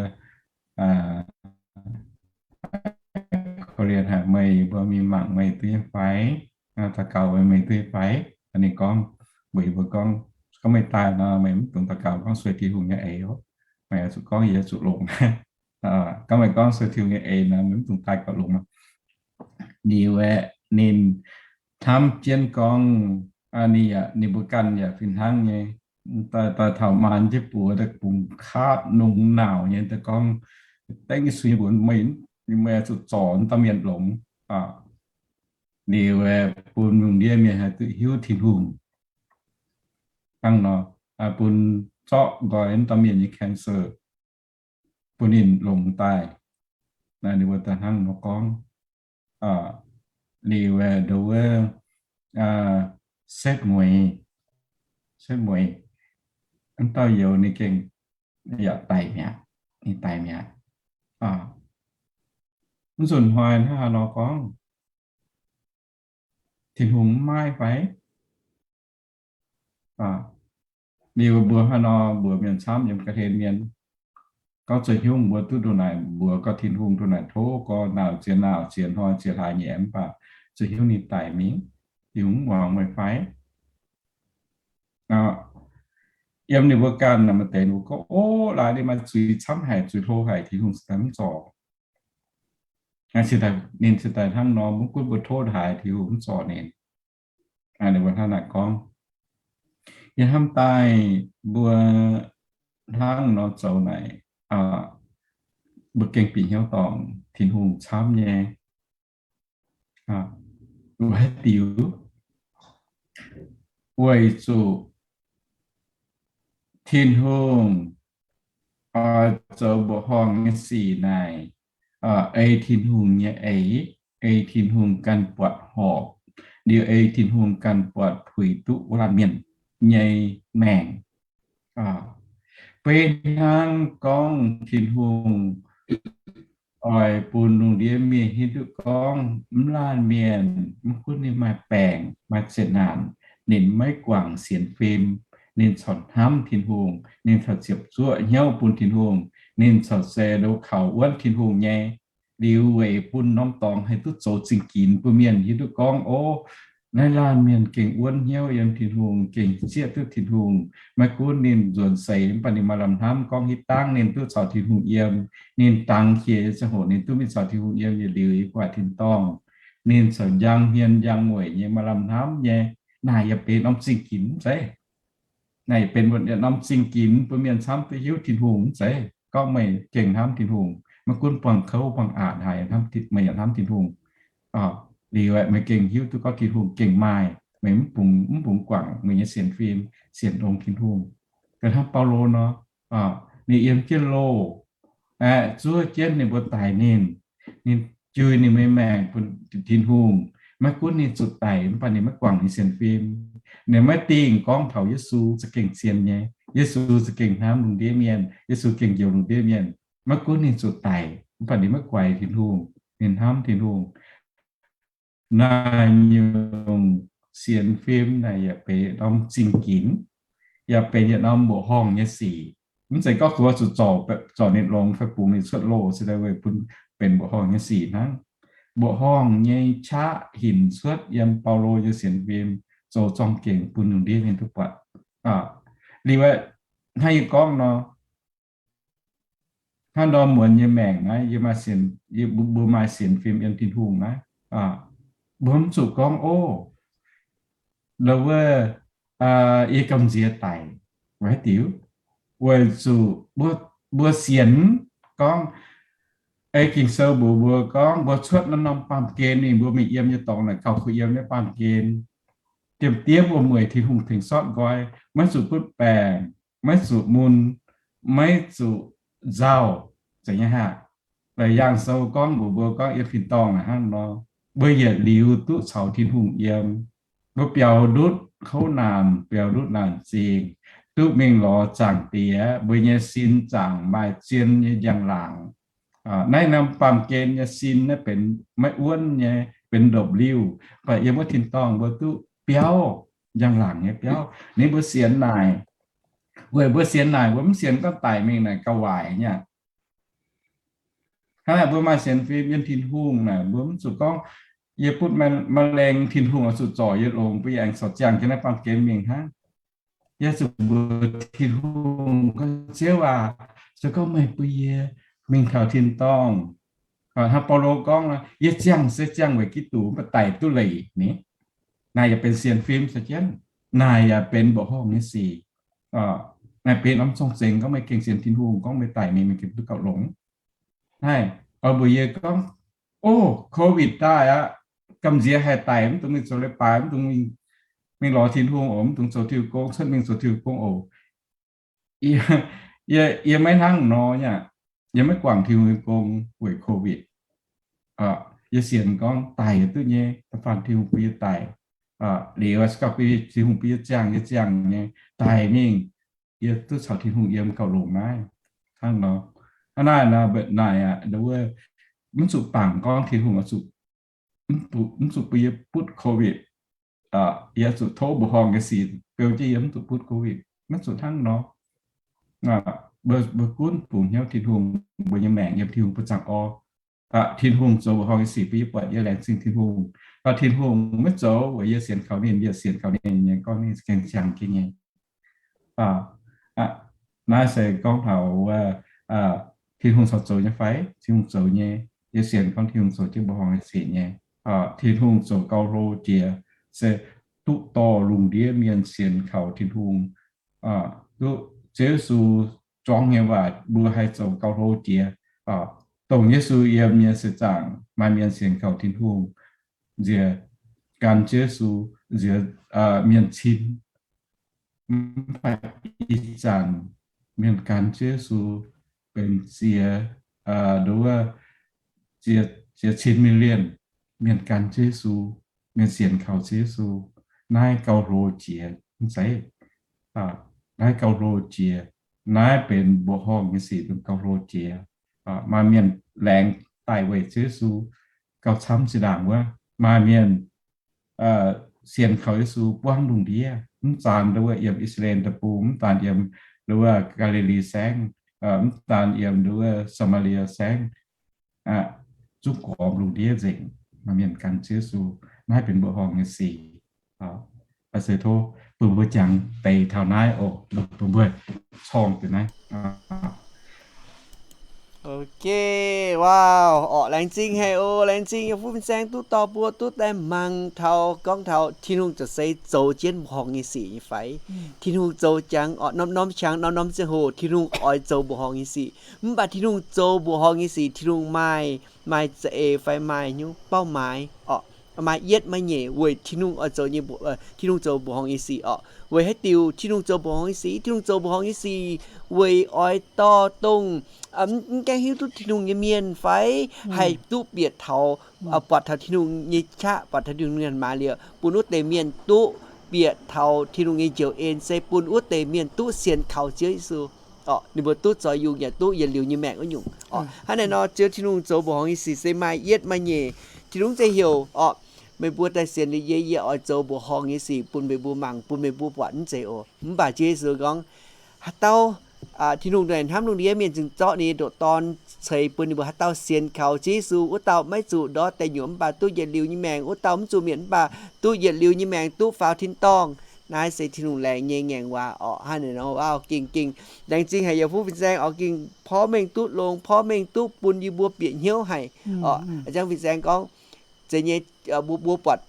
korv-lienh haic meih, yie mbuo mingh mangc meih duqv nyei fai, daux gaux weic meih duqv nyei fai. Ninh gorngv, mbuox yie mbuo gorngv, gorngv meih daaih nor, meih mv dungx daux gaux gorngv sueih Tin-Hungh nyei eix oc. Meih zuqc gorngv yie zuqc longx. Gorngv meih gorngv sueih Tin-Hungh nyei eix nor, meih mv dungx daaih gauh longx. Liuz aeqv, ninh hnamv jienv gorngv, ninh yaac, ninh mbuo ganh yaac fih hnangv nyei, daaih taux maanz jienv buoz daaih bungx kaatv nungx nauc nyei daaih gorngv, dengv Yesu nyei mbuox, meih, meih zuqc zorc dauh mienh longx. Liuz aeqv, bun lungh ndiev mienh haih duqv hiuv Tin-Hungh. Hnangv nor, bun zorqv nqoi dauh mienh nyei cancer, bun ninh longx daaih. Naaiv ninh mbuo daaih hnangv nor gorngv. Liuz aeqv, nduov wuov, setv mueiz, setv mueiz, wuov dauh youz ninh gengh yaac daic mi'aqv, ninh daic mi'aqv. Mv nzunc hnoi hnangv haaix nor gorngv, Tin-Hungh mv maaih fai? Liuz mbuo hnangv nor, mbuox mienh camv yiem ga'hlen mienh, gorngv zueih hnyouv mbuo duqv ndongc naaic, mbuox gorngv Tin-Hungh ndongc naaic, tov gorngv nauc ziex nauc ziex hnoi ziex hlaax nyei mv baac zueih hnyouv ninh daic mingh, Tin-Hungh mv muangx meih fai? Yiem ninh mbuo ganh maaih deix ninh mbuo gorngv, o, laaix ninh maaih zuiz camv haic, zuiz hlo haic, Tin-Hungh se mv zorc. Ninh cingx daaih hnangv nor, mv gunv mbuo tov haaix, Tin-Hungh mv zorc ninh. Ninh mbuo hnangv naaic gorngv. Yiem hnamv daaih mbuo hnangv nor zoux naaic, mbuo gengh bieqc hnyouv dorngc Tin-Hungh camv nyei. Haaix diuc? Weic zuqc Tin-Hungh oix zoux mbuoqc horngh nyei sic naaic, ei Tin-Hungh nyei eix, ei Tin-Hungh ganh buatc horpc, liuz ei Tin-Hungh ganh buatc puix duqv wuov laanh mienh nyei maengc. Beiv hnangv gorngv Tin-Hungh oix bun lungh ndiev mienh hiuv duqv gorngv mv laanh mienh mv gunv ninh maaih baengc maaih zeqc naanc, ninh maiv guangc sienx fim, ninh corc hnamv Tin-Hungh, ninh corc ziepc zuoqv hnyouv bun Tin-Hungh, ninh corc se ndo kaux wuonv Tin-Hungh nyei. Liuz weic bun norm dorngx haih duqv zoux zingh ginx bun mienh hiuv duqv gorngv, o, naaiv laanh mienh gengh wuonv hnyouv yiem Tin-Hungh, gengh zieqv duqv Tin-Hungh. Maiv gunv ninh nzuonx seix mv baac ninh maaih lamh hnamv gorngv hitv dangv ninh duqv caux Tin-Hungh yiem. Ninh dangx qiex ziangh hoc ninh duqv mingh caux Tin-Hungh yiem yietc liuz yiem gu'nguaaic tin-dorngh. Ninh corc njang hmien njang mueic nyei maaih lamh hnamv nyei. Naaic yaac benx norm zingh ginx mv zeiz? Naaic benx norm zingh ginx bun mienh camv duqv hiuv Tin-Hungh mv zeiz? Gorngv meih gengh hnamv Tin-Hungh, maiv gunv buangh kouv buangh aqc haaix, meih yaac hnamv Tin-Hungh. Liuz meih gengh hiuv duqv gorngv Tin-Hungh gengh maaih, meih mv bungx guangc meih nyei sienx fim, sienx longx Tin-Hungh. Ga'hnangv Baulo nor, ninh yiem jienv loh, zuov jienv ninh mbuo daic ninh, ninh jui ninh nyei maengc bun Tin-Hungh. Maiv gunv ninh zuqc daic mv baac ninh maiv guangc ninh sienx fim. Ninh maiv dingh gorngv taux Yesu za'gengh zien nyei, Yesu za'gengh hnamv lungh ndiev mienh, Yesu gengh njoux lungh ndiev mienh. Maiv gunv ninh zuqc daic mv baac ninh maiv guaix Tin-Hungh, ninh hnamv Tin-Hungh. Naaiv nyungc sienx fim naaic yaac benx norm zingh ginx, yaac benx yietc norm mbuoqc horngh nyei sic. Mv zeiz gorngv zuqc zorc ninh longx fai bungx ninh cuotv loh, se daaih weic bun benx mbuoqc horngh nyei sic hnangv. Mbuoqc horngh nyei qaqv hinc cuotv yiem Baulo nyei sienx fim, zoux zorng-gengx bun lungh ndiev mienh duqv buatc. Liuz hnangv yie gorngv nor, hnangv ndorm muonz nyei maengc naaiv, mbuo maaih sienx fim yiem Tin-Hungh naaiv, mbuo mv zuqc gorngv, o, wuov, yie gamh nziex daic, weic haaix diuc? Weic zuqc mbuo sienx gorngv, ei Ging-Sou mbuox mbuo gorngv mbuo cuotv naaiv norm baamh gen mingh, mbuo mingh yiem nyei dorngx naaic gauh kuh yiem nyei baamh gen, diemv diev wuom-mueic Tin-Hungh tengx sortv nqoi, maiv zuqc butv baengc, maiv zuqc mun, maiv zuqc nzauh, zeiz nyei haac. Laaix Yangh Sou gorngv mbuox mbuo gorngv yiem tin-dorngh hnangv nor, mbuo yietc liuz duqv caux Tin-Hungh yiem. Mbuo biaux ndutv kouv naanc, biaux ndutv naanc zingh, duqv mingh lorz Zaangc Diex, mbuo nyei sin zaangc maaih zien nyei njang-laangc. Naaiv norm baamh gen nyei sin naaiv benx maiv wuonv nyei, benx ndopv-liuh. Mv baac yiem wuov tin-dorngh mbuo duqv biauv, njang-laangc nyei biauv. Ninh mbuo sienx naaic, weic mbuo sienx naaic, mbuo mv sienx gorngv daic mingh naaic gauh waaic nyei. Hnangv naaic mbuo maaih sienx fim yiem Tin-Hungh naaic, mbuo mv zuqc gorngv, yie butv มะเร็ง Tin-Hungh oix zuqc zorc yie longx, mbuo yaac aengx corc ziangh jienv naaiv baamh gen mingh hnangv. Yie zuqc mbuox Tin-Hungh gorngv, Ziouv aac, se gorngv meih bun yie mingh taux tin-dorngh, hnangv Baulo gorngv, yie ziangh se ziangh weic Giduc, mv baac daic duqv leiz ni. Naaiv yaac benx sienx fim se jienv. Naaiv yaac benx mbuoqc horngh nyei sic. Naaiv benx norm cong-zengx gorngv meih gengh sienx Tin-Hungh, gorngv meih daic mingh meih gengh duqv gauh longx. Naaiv oix mbuox yie gorngv, o, covid daaih aqv, gamh nziex haih daic, mv dungx mingh zoux leiz-baaix, mv dungx mingh lorz Tin-Hungh oc, mv dungx zoux diuh gong, cuotv mingh zoux diuh gong oc. Yie maiv hnangv nor nyei. Yie maiv guangc Tin-Hungh nyei gong weic covid. Yie sienx gorngv daic duqv nyei, da'faanh Tin-Hungh bun yie daic. Liuz se gorngv Tin-Hungh bun yie ziangh, yie ziangh nyei, daic mingh, yie duqv caux Tin-Hungh yiem gauh longx naaiv. Hnangv nor, hnangv naaiv naaic aqv, mv zuqc bangc gorngv Tin-Hungh mv zuqc bun yie butv covid, yie zuqc tov mbuoqc horngh nyei sic beu jienv yie mv zuqc butv covid. Maiv zuqc hnangv nor. Mbuo gunv bungx hnyouv Tin-Hungh, mbuo nyei maengc yiem Tin-Hungh buoqc zaangc orv. Tin-Hungh zoux mbuoqc horngh nyei sic bun yie buatc, yie laengz zingh Tin-Hungh. Mv baac Tin-Hungh maiv zoux weic yie sienx kaux ninh, yie sienx kaux ninh nyei, gorngv ninh gengh ziangh jienv nyei. Naaiv se gorngv taux Tin-Hungh corc zoux nyei fai? Tin-Hungh zoux nyei. nyei sienx kaux Tin-Hungh zoux jienv mbuoqc horngh nyei sic nyei. Tin-Hungh zoux gauh hlo jiex, se duqv dorh lungh ndiev mienh sienx kaux Tin-Hungh. Duqv Ziouv Yesu zuangx nyei waac mbuo haih zoux gauh hlo jiex. Dongh Yesu yiem nyei seix zaangc maaih mienh sienx kaux Tin-Hungh, nziex gan Ziouv Yesu, nziex mienh cin. Mv baac ih zanc mienh gan Ziouv Yesu benx ziex, nduov, ziex, ziex cin million mienh gan Ziouv Yesu, mienh sienx kaux Ziouv Yesu. Naaiv gauh hlo jiex mv zeiz? Naaiv gauh hlo jiex. Naaiv benx mbuoqc horngh nyei sic, benx gauh hlo jiex. Maaih mienh laengz daaih weic Ziouv Yesu gauh camv zinh ndaangc wuov. Maaih mienh sienx kaux Yesu buangv lungh ndiev, mv daan nduov yiem I^saa^laa^en Deic-Bung, mv daan yiem nduov Gaa^li^li Saengv, mv daan yiem nduov Saa^maa^lie Saengv, zuqc gormx lungh ndiev nzengc, maaih mienh gan Ziouv Yesu. Naaiv benx mbuoqc horngh nyei sic. Baac se tov bun mbuo jangx deix taux naaiv oc, bun mbuo corng deix naaiv. Ok, wow, orqc, laengz zingh haic oc. Laengz zingh yie fuqv fin-saeng duqv dorh mbuo duqv daaih mangc taux, gorngv taux Tin-Hungh ziouc se zoux jienv mbuoqc horngh nyei sic nyei fai? Tin-Hungh zoux jangx orqc, norm-norm qangx, norm-norm ziangh hoc Tin-Hungh oix zoux mbuoqc horngh nyei sic. Mv baac Tin-Hungh zoux mbuoqc horngh nyei sic, Tin-Hungh maaih, maaih za'eix fai maaih nyungc เป้าหมาย orqc, maaih yietv maaih nyeic weic Tin-Hungh oix zoux nyei, Tin-Hungh zoux mbuoqc horngh nyei sic orqc. Weic haaix diuc Tin-Hungh zoux mbuoqc horngh nyei sic? Tin-Hungh zoux mbuoqc horngh nyei sic weic oix dorh dongh mv gaengh hiuv duqv Tin-Hungh nyei mienh fai haih duqv bieqc taux, buatc taux Tin-Hungh nyei qaqv, buatc taux Tin-Hungh nyei maaz liuz, bun wuov deix mienh duqv bieqc taux Tin-Hungh nyei njoux en, se bun wuov deix mienh duqv sienx kaux Ziouv Yesu. Orqc, ninh mbuo duqv zoux yungh yaac duqv yietc liuz nyei maengc wuov nyungc. Orqc, hnangv naaiv nor Ziouv Tin-Hungh zoux mbuoqc horngh nyei sic se maaih yietv maaih nyeic. Tin-Hungh zeiz heuc orqc, meih mbuo daaih sienx liuz yie, yie oix zoux mbuoqc horngh nyei sic bun meih mbuo mangc, bun meih mbuo buatc, mv zeiz oc. Mv baac Ziouv Yesu gorngv, haaix dauh Tin-Hungh hnamv lungh ndiev mienh cingx zorqv ninh nyei ndoqc Dorn ceix bun ninh mbuo, haaix dauh sienx kaux Ziouv Yesu, wuov dauh maiv zuqc ndortv deic nyuoqc mv baac duqv yietc liuz nyei maengc, wuov dauh mv zuqc mietc mv baac duqv yietc liuz nyei maengc, duqv faaux tin-dorngh. Naaiv se Tin-Hungh laengz nyei ngaengc waac orqc. Hnangv naaiv nor, waac gengh, gengh laengz zingh haic yie fuqv fin-saeng orqc, gengh porv mengh duqv longx, porv mengh duqv bun yie mbuo bieqc hnyouv haic orqc. A'jangv fin-saeng gorngv, zeiz nyei, mbuo, mbuo buatc,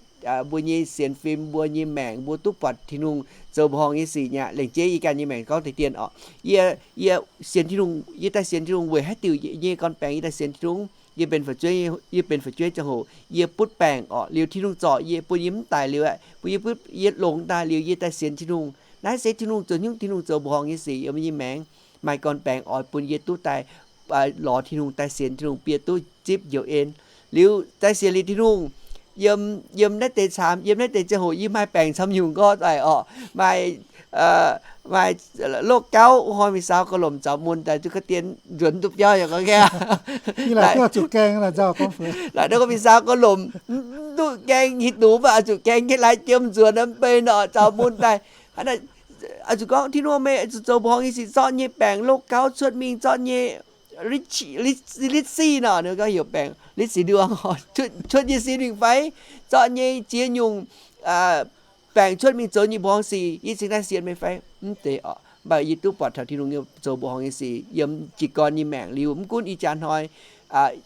mbuo nyei sienx fim, mbuo nyei maengc, mbuo duqv buatc Tin-Hungh zoux mbuoqc horngh nyei sic nyei aqv. Lengc jeiv yie ganh nyei maengc gorngv deix dien orqc, yie, yie sienx Tin-Hungh, yie daaih sienx Tin-Hungh weic haaix diuc? Yie nyei gorn-baengx yie daaih sienx Tin-Hungh, yie benx fu'jueiv, yie benx fu'jueiv ziangh hoc yie butv baengc orqc. Liuz Tin-Hungh zorc yie, bun yie mv daic liuz aeqv, bun yie butv, yie longx daaih liuz yie daaih sienx Tin-Hungh. Naaiv se Tin-Hungh zoux hnyouv, Tin-Hungh zoux mbuoqc horngh nyei sic yiem yie maengx. Maaih gorn-baengx oix bun yie duqv daaih lorz Tin-Hungh daaih sienx Tin-Hungh, bun yie duqv zipv njoux en. Liuz daaih sienx liuz Tin-Hungh, yiem, yiem naaiv deix caamx, yiem naaiv deix ziangh hoc yie maaih baengc camv nyungc gorqv daaih orqc, maaih, maaih loqv gauv, wuov hnoi mingh saau gauh lomc zaux mun daaih zuqc ga'dien nzuonx duqv biauv yaac gorngv gaengh. Laaic duqv mingh saau gauh lomc, mv duqv gaengh hieh dungz mv baac zuqc gaengh jienv laaix jiem nzuonx mv bei nor zaux mun daaih. Zuqc gorngv Tin-Hungh meih zuqc zoux mbuoqc horngh nyei sic, zorqv nyei baengc loqv gauv cuotv mingh, zorqv nyei litv sic nor, ninh gorngv heuc baengc litv sic nduang, cuotv nyei sin mingh fai, zorqv nyei ziex nyungc baengc cuotv mingh zoux nyei mbuoqc horngh sic, yie cingx daaih sienx meih fai? Mv deix orqc. Mv baac yie duqv buatc taux Tin-Hungh nyei zoux mbuoqc horngh nyei sic yiem jiez gorn nyei maengc liuz, mv gunv ih jaax hnoi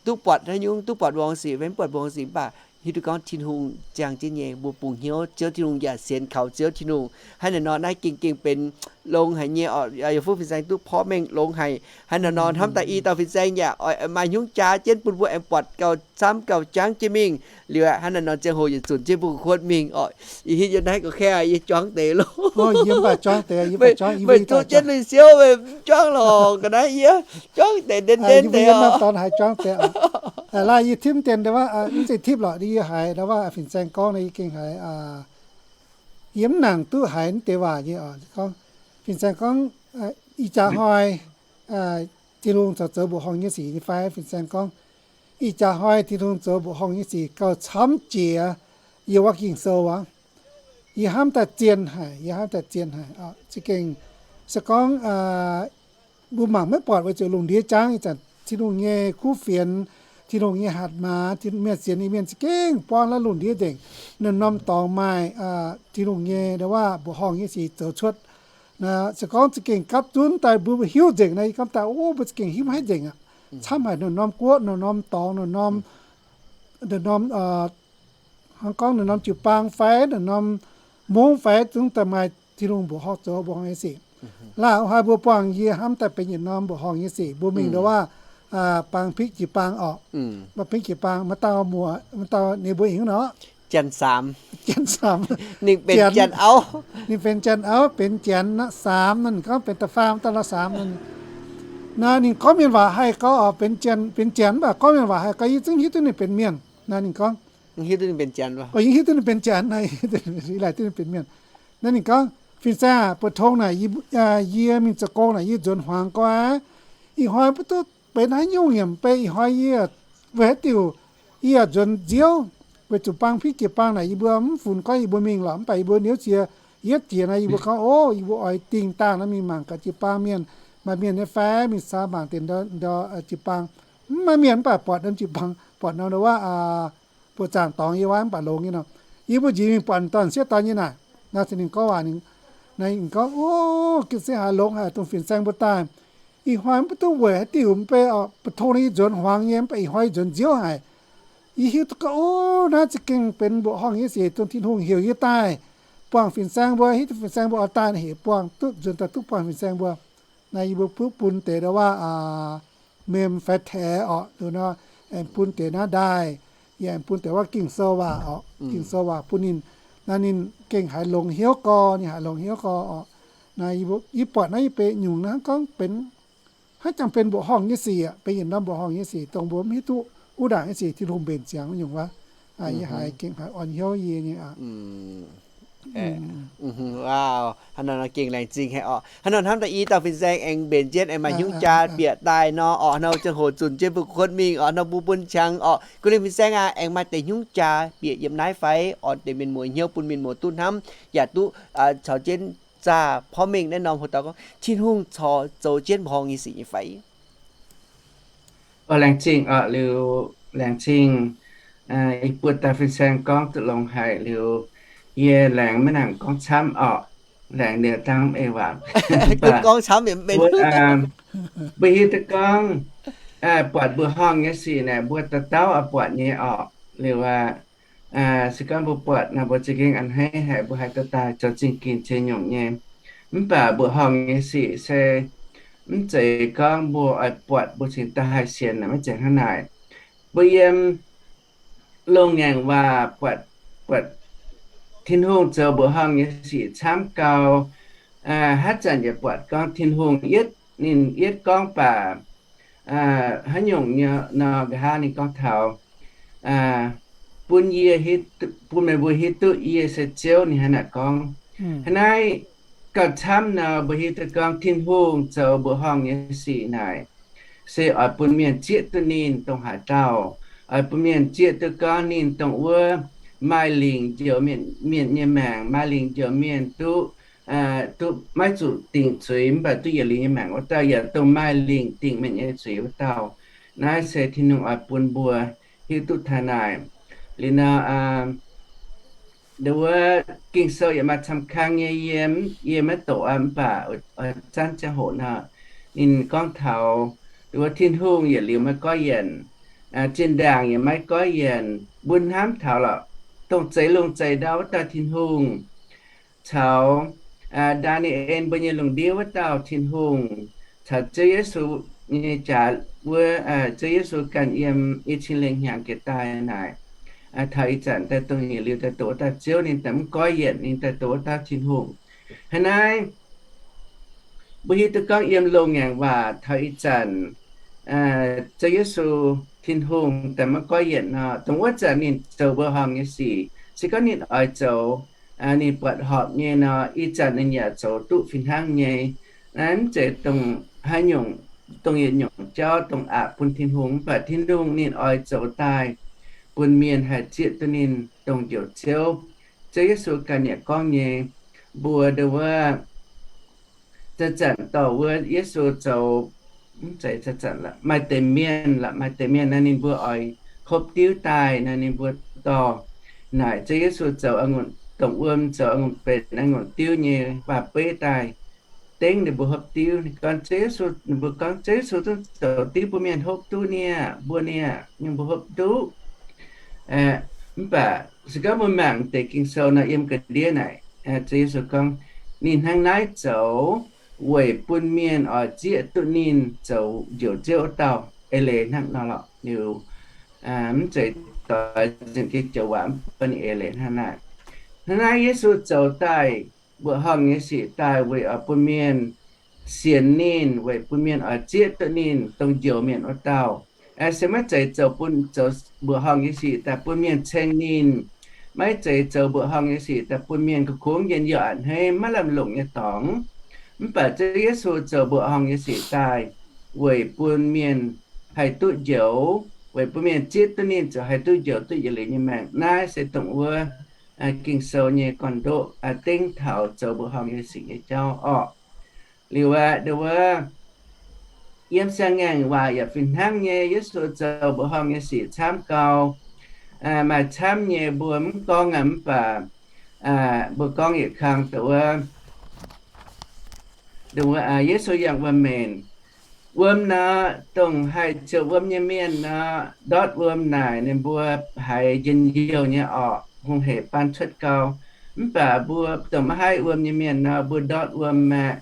duqv buatc haaix nyungc, duqv buatc mbuoqc horngh sic fai mv buatc mbuoqc horngh sic, mv baac hiuv duqv gorngv Tin-Hungh ziangh jienv nyei, mbuo bungx hnyouv, Ziouv Tin-Hungh yaac sienx kaux Ziouv Tin-Hungh. Hnangv naaic nor naaiv gengh gengh benx longx haic nyei orqc. Yie fuqv fin-saeng duqv porv mengh longx haic. Hnangv naaic nor hnamv daaih i dauh fin-saeng yaac oix maaih hnyouv jaa jienv bun mbuo aengx buatc gauh camv gauh jangv jienv mingh. Liuz aqv, hnangv naaiv nor ziangh hoc yietc zunc jienv mbuo kuotv mingh orqc. Ih hitv yiem naaiv ga'kei yie juangv deix loh. Meih zuqv jienv lui siouv, meih juangv longc ga'naaiv yie juangv deix nden nden deix. Laaih yie tipv deix, mv zeiz tipv lorqc, yie haiz ndau wuov fin-saeng gorngv nor yie gengh haiz yie mv nangc duqv haiz mv deix waac nyei oc. Gorngv, fin-saeng gorngv, ih jaax hnoi Tin-Hungh zoux zoux mbuoqc horngh nyei sic nyei fai? Fin-saeng gorngv, ih jaax hnoi Tin-Hungh zoux mbuoqc horngh nyei sic gauh camv jiex yiem wuov Ging-Sou aqv. Yie hnamv daaih zien haic, yie hnamv daaih zien haic. Za'gengh se gorngv mbuo mangc maiv buatc weic zuqc lungh ndiev jangv, ih zanc Tin-Hungh nyei kuv fienx, Tin-Hungh nyei hatc maaz, mienh sienx nyei mienh za'gengh buangv naaiv lungh ndiev nzengc. Norm-norm dorngx maaih Tin-Hungh nyei ndau wuov mbuoqc horngh nyei sic zoux cuotv. Se gorngv za'gengh gapv zunv daaih mbuo hiuv nzengc nor, yie gorngv daaih, o, mbuo za'gengh hiuv maiv nzengc aqv. camv haic, norm-norm guoqv, norm-norm dorngx, norm-norm, norm-norm, hnangv gorngv norm-norm jiu-baang fai norm-norm mungv fai zungv daaih maaih Tin-Hungh mbuoqc horngh zoux mbuoqc horngh nyei sic. Laauh haaix mbuo buangh yie hnamv daaih benx yietc norm mbuoqc horngh nyei sic, mbuo mingh ndo waac, baang piqv jiu-baang orqc. Baang piqv jiu-baang, maaih dauh muoc, maaih dauh ninh mbuo hingv nor, Janx saamx. Ninh benx Janx auv, benx Janx, benx Janx saamx nor, ninh gorngv benx da'faam dauh nor saamx nor. Naaiv ninh gorngv mienh waac haih gorngv orqc, benx Janx, benx Janx mv baac gorngv mienh waac haih gorngv yie zungv hiuv duqv ninh benx mienh. Naaiv ninh gorngv, yie hiuv duqv ninh benx Janx, laaic duqv ninh benx mienh. Naaiv ninh gorngv, Fin-Saeng aah, mbu'tong naaic yie mingh zoux gong naaic yie nzuonx hmuangx gau aqv. Ih hnoi mv duqv benx haaix nyungc yaac mv bei, ih hnoi yie weic haaix diuc yie yaac nzuonx nziouv, weic zuqc baang piqv jiu-baang naaic yie mbuo mv funx gorngv yie mbuo mingh lorqc, mv baac yie mbuo niouv jiex yietv jiex nor yie mbuo gorngv, o, yie mbuo oix dingh dangh nor mingh mangc gaax jiu-baang mienh, maaih mienh nyei fai, mingh caux mangc deix ndau jiu-baang. Mv maaih mienh mv baac buatc norm jiu-baang, buatc norm ndo waac, buoqc zaangc dorngx yie waaiv mv baac longx nyei nor. Yie mbuo njiec mingh buatc dorn-sieqv dorn nyei naaic. Naaiv ninh gorngv waac, ninh gorngv, o, gengh se haaix longx haic dongh fin-saeng mbuo daaih. Ih hnoi mv baac duqv weic haaix diuc mv bei, mbu'tong naaic yie nzuonx hmuangx nyei, mv baac ih hnoi yie nzuonx nziouv haic. Yie hiuv duqv gorngv, o, naaiv za'gengh benx mbuoqc horngh nyei sic dongh Tin-Hungh heuc yie daaih buangh fin-saeng mbuo, hiuv duqv fin-saeng mbuo oix daaih naaic heuc buangh duqv nzuonx daaih duqv buangh fin-saeng mbuo. Naaiv yie mbuo bun deix ndo waac, mem fai taex orqc, nor, aengx bun deix naaiv ndaaih, yaac aengx bun deix waac Ging-Sou waac orqc, Ging-Sou waac bun ninh. Naaiv ninh gengh haiz longx hnyouv gau, ninh haiz longx hnyouv gau orqc. Naaiv yie buatc naaiv yie benx nyungc naaiv gorngv benx, haaix jangx benx mbuoqc horngh nyei sic aqv, benx yietc norm mbuoqc horngh nyei sic dongh mbuo mv hiuv duqv wuov ndaangc nyei sic Tin-Hungh mbenc ziangx nyungc wuov. Yie haiz gengh haiz orn hnyouv yie nyei aqv. Haaix nor gengh laengz zingh haic orqc. Haaix nor hnamv daaih i dauh fin-saeng aengx mbenc jienv aengx maaih hnyouv jaa bieqc daaih nor orqc. Haaix nor ziangh hoc zunc jienv mbuo kuotv mingh orqc, haaix nor mbuo bun qangx orqc. Gunv ninh fin-saeng aac, aengx maaih deix hnyouv jaa bieqc yiem naaiv fai orqc, deix mienh muoz hnyouv bun mienh muoz duqv hnamv yaac duqv caux jienv zaah porv mengh naaiv norm hoc dauh gorngv Tin-Hungh corc zoux jienv mbuoqc horngh nyei sic nyei fai? O, laengz zingh orqc, liuz laengz zingh. Ih buoz dauh fin-saeng gorngv duqv longx haic liuz, yie laengz maiv nangc gorngv camv orqc. Laengz liuz dangv ei waac. Gorngv camv mv benx. Mbuo hiuv duqv gorngv buatc mbuoqc horngh nyei sic naaic mbuo dauh dauh oix buatc nyei orqc. Liuz aqv, se gorngv mbuo buatc naaic mbuo za'gengh a'hneiv haic, mbuo haih dorh daaih zoux zingh ginc ziex nyungc nyei. Mv baac mbuoqc horngh nyei sic se mv zeiz gorngv mbuo oix buatc mbuo cingx daaih haih sienx naaic, maiv zeiz hnangv naaic. Mbuo yiem loz-ngaengc waac buatc, buatc Tin-Hungh zoux mbuoqc horngh nyei sic camv gau. Haaix zanc yaac buatc gorngv Tin-Hungh yietv, ninh yietv gorngv baac haaix nyungc nor nqa'haav ninh gorngv taux bun yie, bun meih mbuo hiuv duqv yie se Ziouv, ninh hnangv naaic gorngv. Hnangv naaiv gauh camv nor mbuo hiuv duqv gorngv Tin-Hungh zoux mbuoqc horngh nyei sic naaic se oix bun mienh zieqv duqv ninh dongh haaix dauh. Oix bun mienh zieqv duqv gorngv ninh dongh wuov maaih lingc njoux mienh nyei maengc, maaih lingc njoux mienh duqv, duqv maiv zuqc dingc zuiz mv baac duqv yietc liuz nyei maengc wuov dauh, yaac dongh maaih lingc dingc mienh nyei zuiz wuov dauh. Naaiv se Tin-Hungh oix bun mbuo hiuv duqv taux naaic. Liuz nor, ndo wuov Ging-Sou yaac maaih camv kang nyei, yie, yie maiv doqc aqv, mv baac oix zanv ziangh hoc nor, ninh gorngv taux ndo wuov Tin-Hungh yietc liuz maiv goiv yienc, zinh ndaangc yaac maiv goiv yienc. Mbuo hnamv taux lorqc, dongh zeix lungh zeix ndau wuov dauh Tin-Hungh, caux Ndaa^ni^en mbuo nyei lungh ndiev wuov dauh Tin-Hungh, caux Ziouv Yesu nyei jaax wuov, Ziouv Yesu ganh yiem i cin lengh hnyangx jiex daaih naaic, taux ih zanc daaih dongh yietc liuz daaih doqc wuov dauh Ziouv, ninh daaih mv goiv yienc, ninh daaih doqc wuov dauh Tin-Hungh. Hnangv naaiv, mbuo hiuv duqv gorngv yiem loz-ngaengc waac taux ih zanc, Ziouv Yesu, Tin-Hungh daaih maiv goiv yienc nor, dongh wuov zanc ninh zoux mbuoqc horngh nyei sic. Se gorngv ninh oix zoux, ninh buatc horpc nyei nor, ih zanc ninh yaac zoux duqv fih hnangv nyei. Naaiv mv zeiz dongh haaix nyungc, dongh yietc nyungc jauv dongh aqc bun Tin-Hungh, mv baac Tin-Hungh ninh oix zoux daaih bun mienh haih zieqv duqv ninh dongh Njoux Ziouv. Ziouv Yesu ganh yaac gorngv nyei, mbuo ndo wuov zanc-zanc dorh wuov Yesu zoux, mv zeiz zanc-zanc lorqc, maaih deix mienh lorqc, maaih deix mienh naaiv ninh mbuo oix hopv diuv daaih naaiv ninh mbuo dorh naaic Ziouv Yesu zoux a'ngunc dongh wuom, zoux a'ngunc benx a'ngunc diuv nyei waac-beiv daaih. dengv ninh mbuo hopv diuv. Ninh gorngv Ziouv Yesu, ninh mbuo gorngv Ziouv Yesu zungv zoux diuv bun mienh hopv duqv niaa, mbuo niaa, ninh mbuo hopv duqv. Mv baac se gorngv mbuo mangc deix Ging-Sou nor, yiem ga'ndiev naaic, Ziouv Yesu gorngv, ninh hnangv naaiv zoux weic bun mienh oix zieqv duqv ninh zoux Njoux Ziouv wuov dauh. Eix leiz hnangv nor lorqc. Liuz, mv zeiz doix zinh jiex joux waac, mv baac ninh eix leiz hnangv naaiv. Hnangv naaiv Yesu zoux daaih mbuoqc horngh nyei sic daaih weic oix bun mienh sienx ninh, weic bun mienh oix zieqv duqv ninh dongh njoux mienh wuov dauh. Se maiv zeiz zoux bun, zoux mbuoqc horngh nyei sic daaih bun mienh ceng ninh. Maiv zeiz zoux mbuoqc horngh nyei sic daaih bun mienh kungx-kungx njien-youh a'hneiv maiv lamh longc nyei dorngx. Mv baac Ziouv Yesu zoux mbuoqc horngh nyei sic daaih weic bun mienh haih duqv njoux, weic bun mienh zieqv duqv ninh zoux haih duqv njoux duqv yietc liuz nyei maengc. Naaiv se dongh wuov Ging-Sou nyei gorn-ndoqv dengv taux zoux mbuoqc horngh nyei sic nyei jauv orqc. Liuz aqv, ndo wuov, yiem siang-ngaengc waac yaac fih hnangv nyei. Yesu zoux mbuoqc horngh nyei sic camv gau. Maaih camv nyei mbuo mv gorngv aqv, mv baac mbuo gorngv yietc kang, ndo wuov, Yesu yangh wuom-menc. Wuom nor, dongh haih ziouc wuom nyei mienh nor, ndortv wuom naaic ninh mbuo haiz njien-youh nyei orqc, hungh heic baan cuotv gau. Mv baac mbuo dongh maiv haih wuom nyei mienh nor, mbuo ndortv wuom aeqv,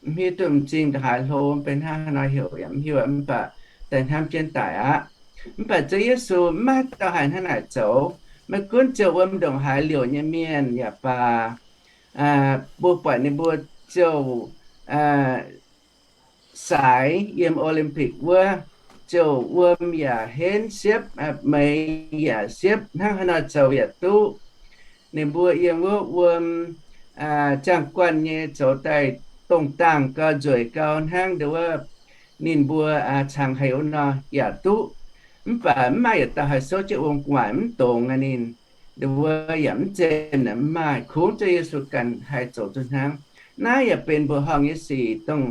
mv hiuv duqv m'zing ndongc haaix hlo, benx hnangv haaix nor heuc yaac mv hiuv, mv baac daaih hnamv jienv daic aqv. Mv baac Ziouv Yesu maiv maaih dauh haih hnangv naaic zoux. Maiv gunv ziouc wuom ndongc haaix liouc nyei mienh yaac baac, mbuo buatc ninh mbuo ziouc saaix yiem Olympic wuov, ziouc wuom yaac henv siepv, meix yaac siepv, hnangv haaix nor zoux yaac duqv. Ninh mbuo yiem wuov wuom jaang guanh nyei zoux daaih dongh dangh gau, nzueic gau hnangv ndo wuov, ninh mbuo cangx heix wuov nor yaac duqv. Mv baac mv maaih yietc dauh haih souv jienv wuom gu'nguaaic mv dongz aqv. Ninh ndo wuov yaac mv zeiz mv maaih, kungx Ziouv Yesu ganh haih zoux duqv hnangv. Naaiv yaac benx mbuoqc horngh nyei sic, dongh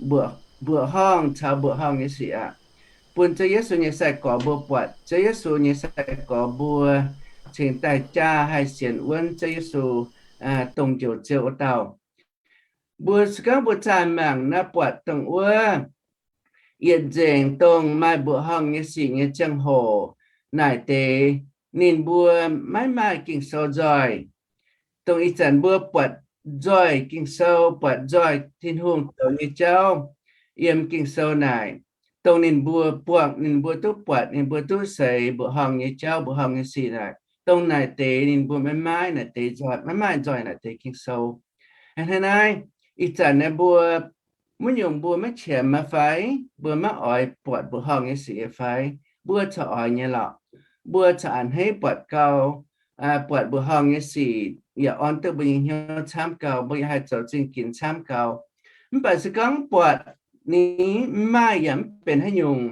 mbuoqc horngh caux mbuoqc horngh nyei sic aqv. Bun Ziouv Yesu nyei sai-gorx mbuo buatc, Ziouv Yesu nyei sai-gorx mbuo cingx daaih jaa haih sienx wuonv Ziouv Yesu, dongh Njoux Ziouv wuov dauh. Mbuo se gorngv mbuo zaah mangc naaiv buatc dongh wuov yietc nzengc dongh maaih mbuoqc horngh nyei sic nyei ziangh hoc naaic deix, ninh mbuo maiv maaih Ging-Sou nzoih. Dongh ih zanc mbuo buatc nzoih Ging-Sou, buatc nzoih Tin-Hungh zoux nyei jauv yiem Ging-Sou naaic, dongh ninh mbuo buangh, ninh mbuo duqv buatc, ninh mbuo duqv seix mbuoqc horngh nyei jauv, mbuoqc horngh nyei sic naaic, dongh naaic deix ninh mbuo maiv maaih naaic deix nzoih, maiv maaih nzoih naaic deix Ging-Sou. Hnangv naaiv, ih zanc naaiv mbuo, mv nyungc mbuo maiv qiemx fai mbuo maiv oix buatc mbuoqc horngh nyei sic fai? Mbuo corc oix nyei lorqc. Mbuo corc a'hneiv buatc gau, buatc mbuoqc horngh nyei sic yaac orn duqv mbuo nyei hnyouv camv gau, mbuo yaac haih zoux zingh ginx camv gau. Mv baac se gorngv buatc ni, mv maaih yaac mv benx haaix nyungc.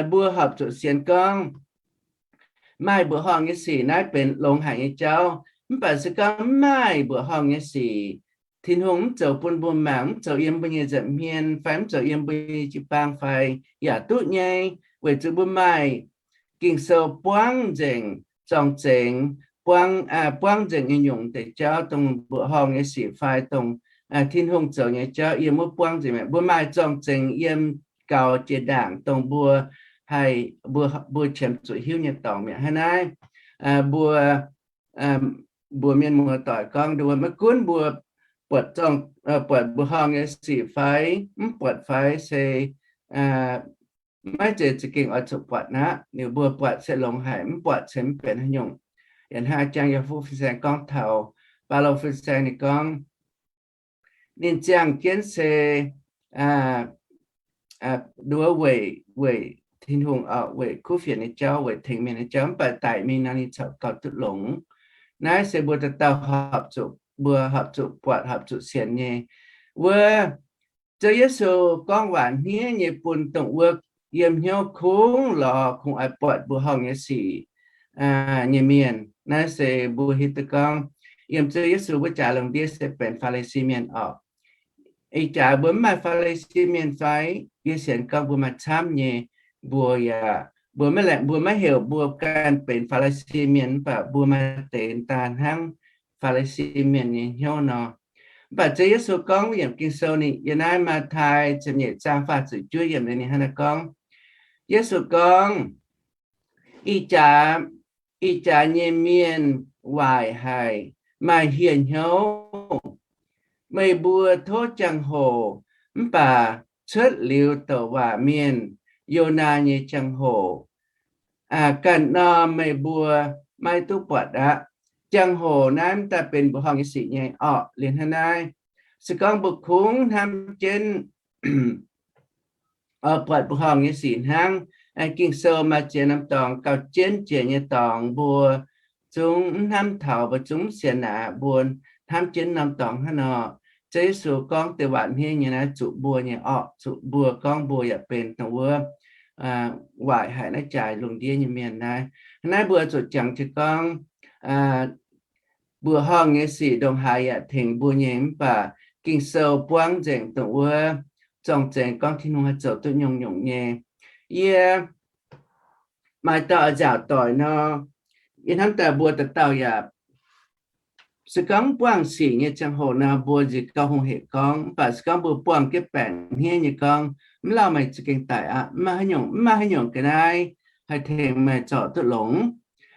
Mbuo horpc zuqc sienx gorngv maaih mbuoqc horngh nyei sic naaiv benx longx haic nyei jauv. Mv baac se gorngv mv maaih mbuoqc horngh nyei sic, Tin-Hungh mv zoux bun mbuo mangc, mv zoux yiem mbuo nyei nza'hmien fai mv zoux yiem mbuo nyei jiu-baang fai yaac duqv nyei, weic zuqc mbuo maaih Ging-Sou buangv nzengc, zorng-zengx, buangv, buangv nzengc nyei nyungc deix jauv, dongh mbuoqc horngh nyei sic fai dongh Tin-Hungh zoux nyei jauv yiem wuov buangv nzengc mi'aqv. Mbuo maaih zorng-zengx yiem gaux jiex ndaangc dongh mbuo haih, mbuo, mbuo qiemx zuqc hiuv nyei dorngx mi'aqv. Hnangv naaiv, mbuo, mbuo mienh muoz-doic gorngv nduov, maiv gunv mbuo buatc zorng, buatc mbuoqc horngh nyei sic fai mv buatc fai se maiv zeiz za'gengh oix zuqc buatc aqv. Liuz mbuo buatc se longx haic, mv buatc se mv benx haaix nyungc. Yaac hnangv a'jang yaac fuqv fin-saeng gorngv taux, Baulo fin-saeng ninh gorngv, ninh ziangh jienv se nduov weic, weic Tin-Hungh, weic kuv fienx nyei jauv, weic tengx mienh nyei jauv, mv baac daic mingh nor ninh corc gauh duqv longx. Naaiv se mbuo dauh dauh horpc zuqc, mbuo horpc zuqc buatc, horpc zuqc sienx nyei. Wuov Ziouv Yesu gorngv waac hniev nyei bun dongh wuov yiem hnyouv kungx lorz kungx oix buatc mbuoqc horngh nyei sic nyei mienh. Naaiv se mbuo hiuv duqv gorngv yiem Ziouv Yesu wuov jaax lungh ndiev se benx Faa^li^si Mienh orqc. Ih jaax mbuo mv maaih Faa^li^si Mienh fai? Yie sienx gorngv mbuo maaih camv nyei. Mbuo yaac, mbuo maiv laengz, mbuo maiv heuc mbuo ganh benx Faa^li^si Mienh, mv baac mbuo maaih deix daaih hnangv Faa^li^si Mienh nyei hnyouv nor. Mv baac Ziouv Yesu gorngv yiem Ging-Sou ninh, yiem naaiv Matv^tai ziepc nyeic zaang faah ziepc juov yiemc ninh hnangv naaiv gorngv, Yesu gorngv, Ih jaax, ih jaax nyei mienh waaic haic, maaih hieh hnyouv. Meih mbuo tov jangx-hoc, mv baac cuotv liuz douc waac mienh, Yonaa nyei jangx-hoc, ganh norm meih mbuo maiv duqv buatc aqv. Jangx-hoc naaiv mv daaih benx mbuoqc horngh nyei sic nyei orqc. Liuz hnangv naaiv, se gorngv mbuo kungx hnamv jienv buatc mbuoqc horngh nyei sic hnangv, Ging-Sou maaih ziex norm dorngx gauh jienv jiex nyei dorngx mbuo zungv mv hnamv taux, mbuo zungv mv sienx aqv. Mbuo hnamv jienv norm dorngx hnangv nor, Ziouv Yesu gorngv deix waac hniev nyei naaiv zuqc mbuo nyei orqc, zuqc mbuo gorngv mbuo yaac benx dongh wuov waaic haic naaiv jaaix lungh ndiev nyei mienh naaiv. Hnangv naaiv mbuo zuqc jangx jienv gorngv, mbuoqc horngh nyei sic ndongc haaix yaac tengx mbuo nyei, mv baac Ging-Sou buangv nzengc dongh wuov zorng-zengx gorngv Tin-Hungh haih zoux duqv nyungc-nyungc nyei. Yie maaih dauh a'nzaauc doic nor, yie hnamv daaih mbuo dauh dauh yaac, se gorngv mv buangh sic nyei ziangh hoc nor, mbuo nziex gauh hungh hec gorngv. Mv baac se gorngv mbuo buangh jienv baengc hniev nyei gorngv, mv lauh maaih za'gengh daic aqv. Mv maaih haaix nyungc, mv maaih haaix nyungc ga'naaiv haih tengx meih zorc duqv longx.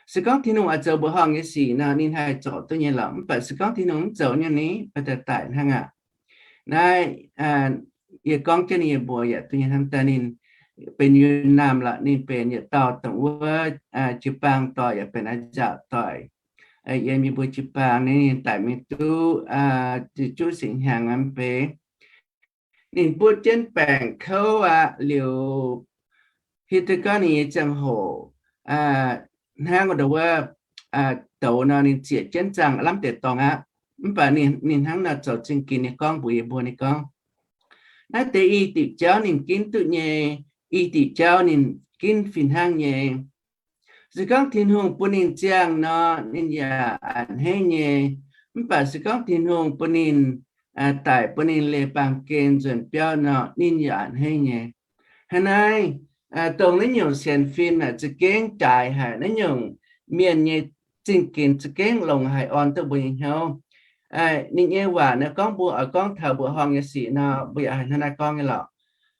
Se gorngv Tin-Hungh oix zoux mbuoqc horngh nyei sic nor, ninh haih zorc duqv nyei lorqc. Mv baac se gorngv Tin-Hungh mv zoux nyei, ninh baac daaih daic hnangv aqv. Naaiv yie gorngv jienv ninh yie mbuox yaac duqv nyei hnamv daaih ninh benx yiem naamh lorqc, ninh benx yietc dauh dongh wuov jiu-baang doic yaac benx a'nzaauc doic. Yiem yie mbuo jiu-baang ninh daic mingh duqv ziepc juqv sic hnyangx aqv mv bei. Ninh butv jienv baengc kouv aqv. Liuz hiuv duqv gorngv ninh nyei ziangh hoc hnangv ndongc wuov douz nor, ninh zieqc jienv zaangh lamh deix dorngx aqv. Mv baac ninh hnangv nor zoux zingh ginx nyei gorngv mbuox yie mbuo, ninh gorngv, naaiv deix i diuc jauv ninh ginv duqv nyei, i diuc jauv ninh ginv fih hnangv nyei. Se gorngv Tin-Hungh bun ninh ziangh nor, ninh yaac a'hneiv nyei. Mv baac se gorngv Tin-Hungh bun ninh daic, bun ninh leih baamh gen nzuonx biauv nor, ninh yaac a'hneiv nyei. Hnangv naaiv, dongh naaiv nyungc sienx fim naaic za'gengh jaaix haic. Naaiv nyungc mienh nyei zingh ginx za'gengh longx haic, orn duqv mbuo nyei hnyouv. Ninh nyei waac naaiv gorngv mbuo oix gorngv taux mbuoqc horngh nyei sic nor, mbuo yaac haih hnangv naaiv gorngv nyei lorqc.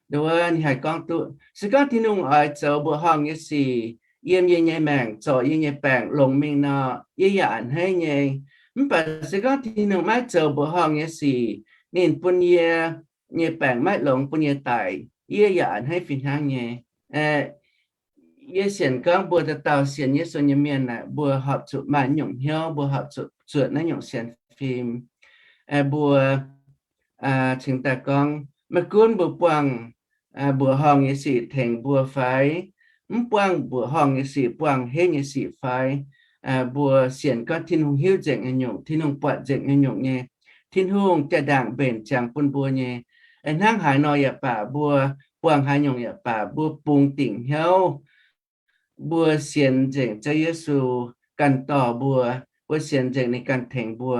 Nduov ninh haih gorngv duqv, se gorngv Tin-Hungh oix zoux mbuoqc horngh nyei sic yiem yie nyei maengc, zorc yie nyei baengc longx mingh nor, yie yaac a'hneiv nyei. Mv baac se gorngv Tin-Hungh maiv zoux mbuoqc horngh nyei sic, ninh bun yie nyei baengc maiv longx, bun yie daic, yie yaac a'hneiv fih hnangv nyei. Yie sienx gorngv mbuo dauh dauh sienx Yesu nyei mienh aeqv, mbuo horpc zuqc maaih nyungc hnyouv, mbuo horpc zuqc zuotc naaiv nyungc sienx fim. Mbuo cingx daaih gorngv, maiv gunv mbuo buangh mbuoqc horngh nyei sic tengx mbuo fai mv buangh mbuoqc horngh nyei sic, buangh henv nyei sic fai, mbuo sienx gorngv Tin-Hungh hiuv nzengc nyei nyungc, Tin-Hungh buatc nzengc nyei nyungc nyei, Tin-Hungh jaa-ndaangc mbenc ziangx bun mbuo nyei. Hnangv haaix nor yaac baac, mbuo buangh haaix nyungc yaac baac, mbuo bungx dingc hnyouv, mbuo sienx nzengc Ziouv Yesu ganh dorh mbuo, mbuo sienx nzengc ninh ganh tengx mbuo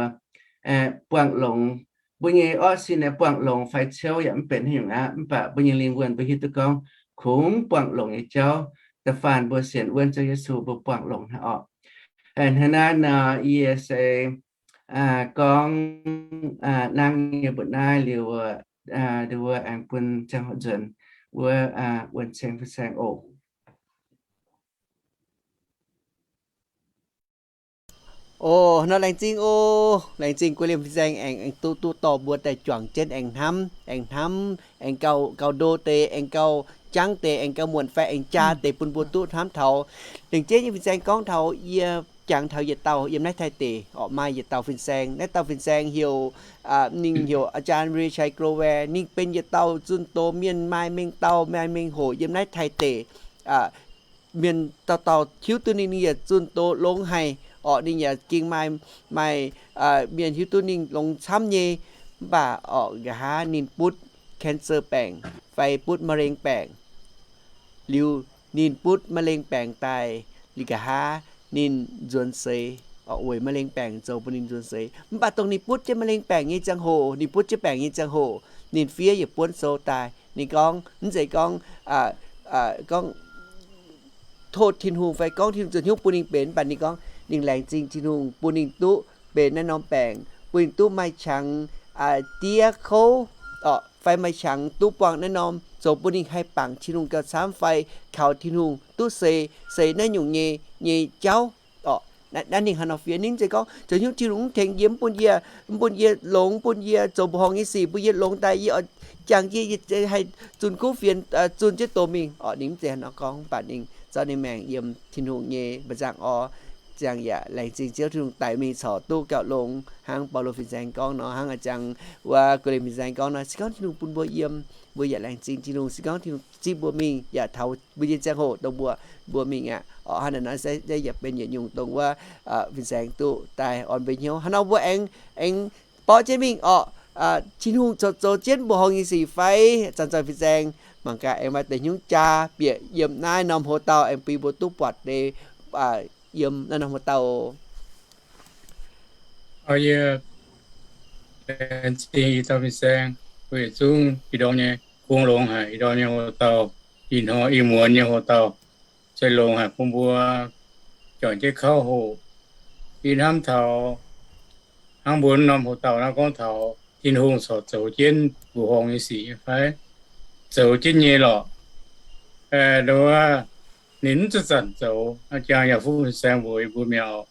buangh longx. Mbuo nyei orqv sin aeqv, buangh longx fai ciouv yaac mv benx haaix nyungc aqv. Mv baac mbuo nyei lingh wuonh mbuo hiuv duqv gorngv kungx buangh longx nyei jauv. Da'faanh mbuo sienx wuonv Ziouv Yesu, mbuo buangh longx hnangv orqc. Hnangv naaiv nor, yie se gorngv nangv nyei mbu'naaiv liuz, nduov aengx bun ziangh hoc nzuonx wuov wuonh ceng fin-saeng oc. O, nor laengz zingh o. Laengz zingh guei liemh fin-saeng aengx, aengx duqv, duqv dorh mbuo daaih juangc jienv aengx hnamv, aengx hnamv, aengx gauh, gauh ndo deix, aengx gauh jangv deix, aengx gauh muonc fai aengx jaa deix bun mbuo duqv hnamv taux. Lengc jeiv nyei fin-saeng gorngv taux yie jangx taux yietc dauh yiem naaiv Taiv deic orqc, maaih yietc dauh fin-saeng. Naaiv dauh fin-saeng heuc, ninh heuc อาจารย์ Richard Grover. Ninh benx yietc dauh zunh doz mienh, maaih mengh dauh, maaih mengh hoc yiem naaiv Taiv deic. Mienh dauh dauh hiuv duqv ninh, ninh yaac zunh doz longx haic orqc. Ninh yaac ging maaih, maaih mienh hiuv duqv ninh longx camv nyei. Mv baac orqc, nqa'haav ninh butv cancer baengc fai butv มะเร็ง baengc. Liuz ninh butv มะเร็ง baengc daaih, liuz nqa'haav ninh nzuonx seix orqc. Weic มะเร็ง baengc zoux bun ninh nzuonx seix. Mv baac dongh ninh butv jienv มะเร็ง baengc nyei ziangh hoc, ninh butv jienv baengc nyei ziangh hoc, ninh fiev yietc buonv sou daaih. Ninh gorngv, mv zeiz gorngv, gorngv tov Tin-Hungh fai gorngv Tin-Hungh zoux hnyouv bun ninh benx, mv baac ninh gorngv ninh laengz zingh Tin-Hungh bun ninh duqv benx naaiv norm baengc, bun ninh duqv maaih qangx diev kouv, orqc, fai maaih qangx duqv buangh naaiv norm, zoux bun ninh haih bangc Tin-Hungh gauh camv fai kaux Tin-Hungh duqv seix, seix naaiv nyungc nyei, nyei jauv, orqc. Naaiv ninh haaix nor fiev, ninh mv zeiz gorngv zoux nyungc Tin-Hungh mv tengx yie, mv bun yie, mv bun yie longx, mv bun yie zoux mbuoqc horngh nyei sic, bun yie longx daaih yie oix jangx jienv yie haih zunh kuv fienx, zunh jienv doz mingh, orqc. Ninh mv zeiz haaix nor gorngv, mv baac ninh zorqv ninh maengc yiem Tin-Hungh nyei mba'nzangc orv, ziangh yaac laengz zingh Ziouv Tin-Hungh daic mingh corc duqv gauh longx, hnangv Baulo fin-saeng gorngv nor, hnangv a'jang wuov Guv Lin fin-saeng gorngv nor, se gorngv Tin-Hungh bun mbuo yiem, mbuo yaac laengz zingh Tin-Hungh. Se gorngv Tin-Hungh zipv mbuo mingh yaac taux mbuo nyei ziangh hoc dongh mbuo, mbuo mingh aqv, orqc. Hnangv naaiv nor se yaac benx yietc nyungc dongh wuov fin-saeng duqv daaih orn mbuo hnyouv. Hnangv nor mbuo aengx, aengx borqv jienv mingh, orqc. Tin-Hungh zoux, zoux jienv mbuoqc horngh nyei sic fai? Zanc-zanc fin-saeng mangc gaax aengx maaih deix hnyouv jaa bieqc yiem naaiv norm hoc-dauh aengx bun mbuo duqv buatc deix yiem naaiv norm hoc-dauh. Yie laengz zingh i dauh fin-saeng, mbuo yietc zungv ih ndorm nyei gong longx haic, ih ndorm nyei hoc-dauh, ih hnoi ih muonz nyei hoc-dauh, se longx haic bun mbuo juangc jienv kauv hoqc. Yie hnamv taux hnangv mbuo norm hoc-dauh naaiv gorngv taux Tin-Hungh corc zoux jienv mbuoqc horngh nyei sic nyei fai? Zoux jienv nyei lorqc. Nduov, ninh mv zuqc zanc zoux, jangx yaac fuqv fin-saeng mbuox yie mbuo mi'aqv.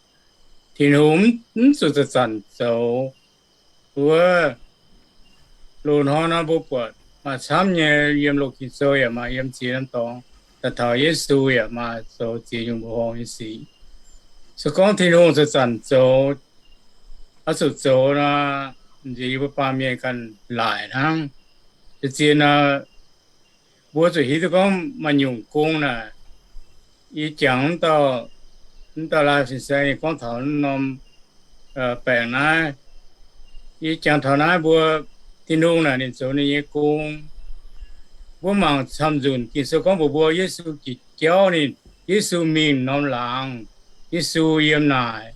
Tin-Hungh mv zuqc zanc zoux. Wuov loz-hnoi nor mbuo buatc maaih camv nyei, yiem loz-ging sou yaac maaih, yiem ziex norm dorngx daaih taux Yesu yaac maaih zoux ziex nyungc mbuoqc horngh nyei sic. Se gorngv Tin-Hungh zuqc zanc zoux, oix zuqc zoux nor, nziex yie mbuo baamh mienh ganh laaic hnangv. Zien nor, mbuo zuqc hiuv duqv gorngv maaih nyungc gong naaic, yie jangx mv dauh, mv dauh laai fin-saeng ninh gorngv taux norm baengc naaiv. Yie jangx taux naaiv mbuo, Tin-Hungh naaic ninh zoux ninh nyei gong. Mbuo mangc camv-nzunc Ging-Sou gorngv mbuox mbuo Yesu jiex jauv ninh, Yesu mingh norm laangz, Yesu yiem naaic.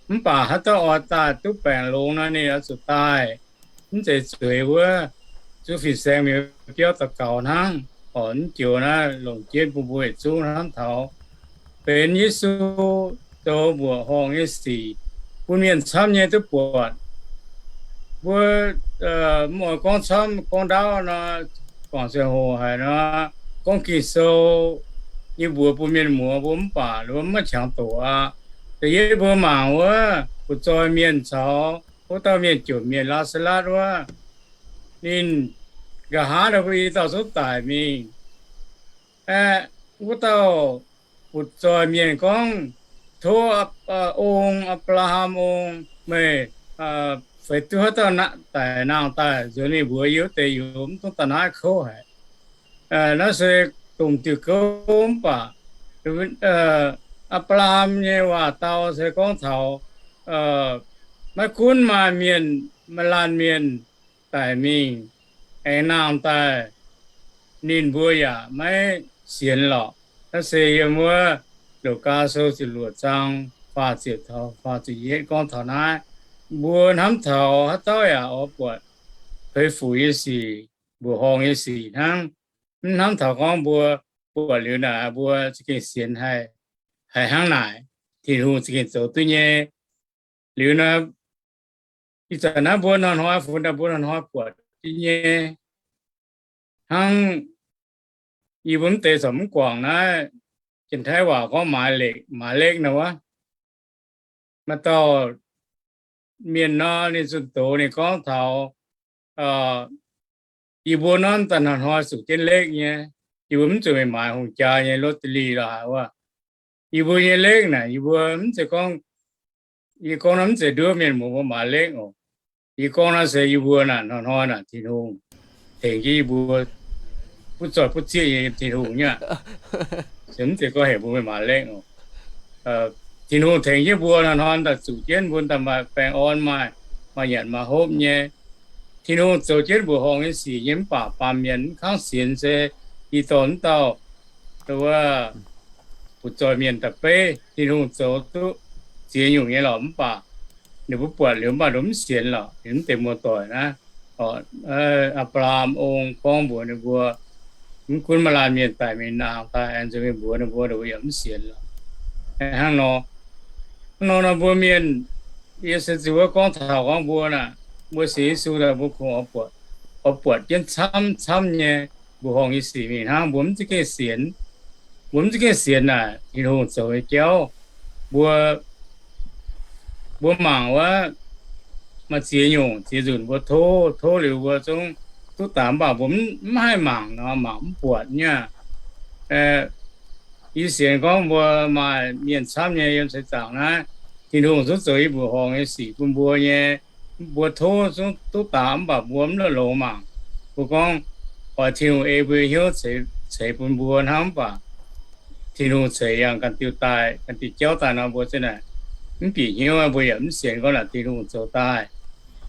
Mv baac haaix dauh oix daaih duqv baengc longx nor, ninh oix zuqc daaih, mv zeiz zueiz wuov, zuqc fin-saeng mingh biauv daux gaux hnangv, orqc. Mv joux naaiv longc jienv bun mbuo yietc zungv hnamv taux benx Yesu zoux mbuoqc horngh nyei sic bun mienh camv nyei duqv buatc. Mbuo mv oix gorngv camv gorngv ndaauv nor, guangc ziangh hoc haic nor, gorngv Ging-Sou nyei mbuox bun mienh muoz mbuo mv baac mbuo mv maaih qangx doqc aqv. Da'yietv mbuo mangc wuov butv-zoih mienh caux wuov dauh mienh jomc mienh Laa^saa^latv wuov, ninh nqa'haav nor mbuo i dauh zungv daic mingh. Aeqv, wuov dauh butv-zoih mienh gorngv, Tov Ong, Apc^laa^ham Ong, meih feix duqv haaix dauh daic nangh daaih nzuonx mingh mbuox yie wuov deix youz, mv dungx daaih naaiv kouv haic. Naaiv se domh diuh gouv mv baac Apc^laa^ham nyei waac-dau se gorngv taux maiv gunv maaih mienh, maaih laanh mienh daic mingh aengx nangh daaih, ninh mbuo yaac maiv sienx lorqc. Naaiv se yiem wuov Luqtaa Sou ziepc luoqc zaang faah ziepc taux faah ziepc yietv gorngv taux naaiv. Mbuo hnamv taux haaix dauh yaac oix buatc feix fuc nyei sic, mbuoqc horngh nyei sic hnangv. Mv hnamv taux gorngv mbuo buatc liuz naaic mbuo za'gengh sienx haih, haih hnangv naaic, Tin-Hungh za'gengh zoux duqv nyei. Liuz nor, ih zanc naaiv mbuo hnoi-hnoi funx daaih mbuo hnoi-hnoi buatc jienv nyei. Hnangv yie mbuo mv deix corc mv guangc naaiv, Janx-Taiv waac gorngv หมายเลข, หมายเลข nor wuov. Maaih dauh mienh nor, ninh zunh doz ninh gorngv taux, yie mbuo nor daaih hnoi-hnoi zuqc jienv เลข nyei. Yie mbuo mv zuqc mingh maaiz hungh jaa nyei ลอตเตอรี่ lorqc haic wuov. Yie mbuo nyei เลข naaic, yie mbuo mv zeiz gorngv, yie gorngv nor mv zeiz nduov mienh muoz mbuo หมายเลข oc. Yie gorngv naaiv se yie mbuo naaic hnoi-hnoi naaic Tin-Hungh tengx jienv yie mbuo butv zoih butv zieqv nyei yiem Tin-Hungh nyei aqv. Se mv zeiz gorngv heuc mbuo mingh หมายเลข oc. Tin-Hungh tengx jienv mbuo hnoi-hnoi daaih zuqc jienv mbuo daaih maaih baengh orn, maaih, maaih nyanc maaih hopv nyei. Tin-Hungh zoux jienv mbuoqc horngh nyei sic nyei mv baac baamh mienh mv kangv sienx se i dorh mv dauh, wuov, butv zoih mienh da'beiv Tin-Hungh zoux duqv ziex nyungc nyei lorqc mv baac ninh mbuo buatc liuz mv baac ninh mv sienx lorqc, ninh mv deix muoz-doic naaiv. Apc^laa^ham Ong gorngv mbuox ninh mbuo, mv gunv maaih laanh mienh daic mingh nangh daaih aengx nzuonx mingh mbuox ninh mbuo, ninh mbuo yaac mv sienx lorqc. Hnangv nor, hnangv nor nor mbuo mienh, yie se zuqc wuov gorngv taux gorngv mbuo naaic, mbuo sienx Yesu daaih mbuo kungx oix buatc, oix buatc jienv camv camv nyei mbuoqc horngh nyei sic mingh hnangv. Mbuo mv za'gengh sienx, mbuo mv za'gengh sienx naaic Tin-Hungh zoux nyei jauv. Mbuo, mbuo mangc wuov, maaih ziex nyungc ziex nzunc mbuo tov, tov liuz mbuo zungv duqv daaih, mv baac mbuo mv haih mangc nor, mangc mv buatc nyei aqv. Yie sienx gorngv mbuo maaih mienh camv nyei yiem seix zaangc naaiv, Tin-Hungh zungv zoux yie mbuoqc horngh nyei sic bun mbuo nyei. Mbuo tov zungv duqv daaih mv baac mbuo mv la'longx mangc. Mbuo gorngv oix Tin-Hungh ei mbuo hnyouv ceix bun mbuo hnangv, mv baac Tin-Hungh ceix yangh ganh diuh daaih, ganh diuh jauv daaih nor, mbuo ziouc naaic mv bieqc hnyouv, mbuo yaac mv sienx gorngv naaic Tin-Hungh zoux daaih.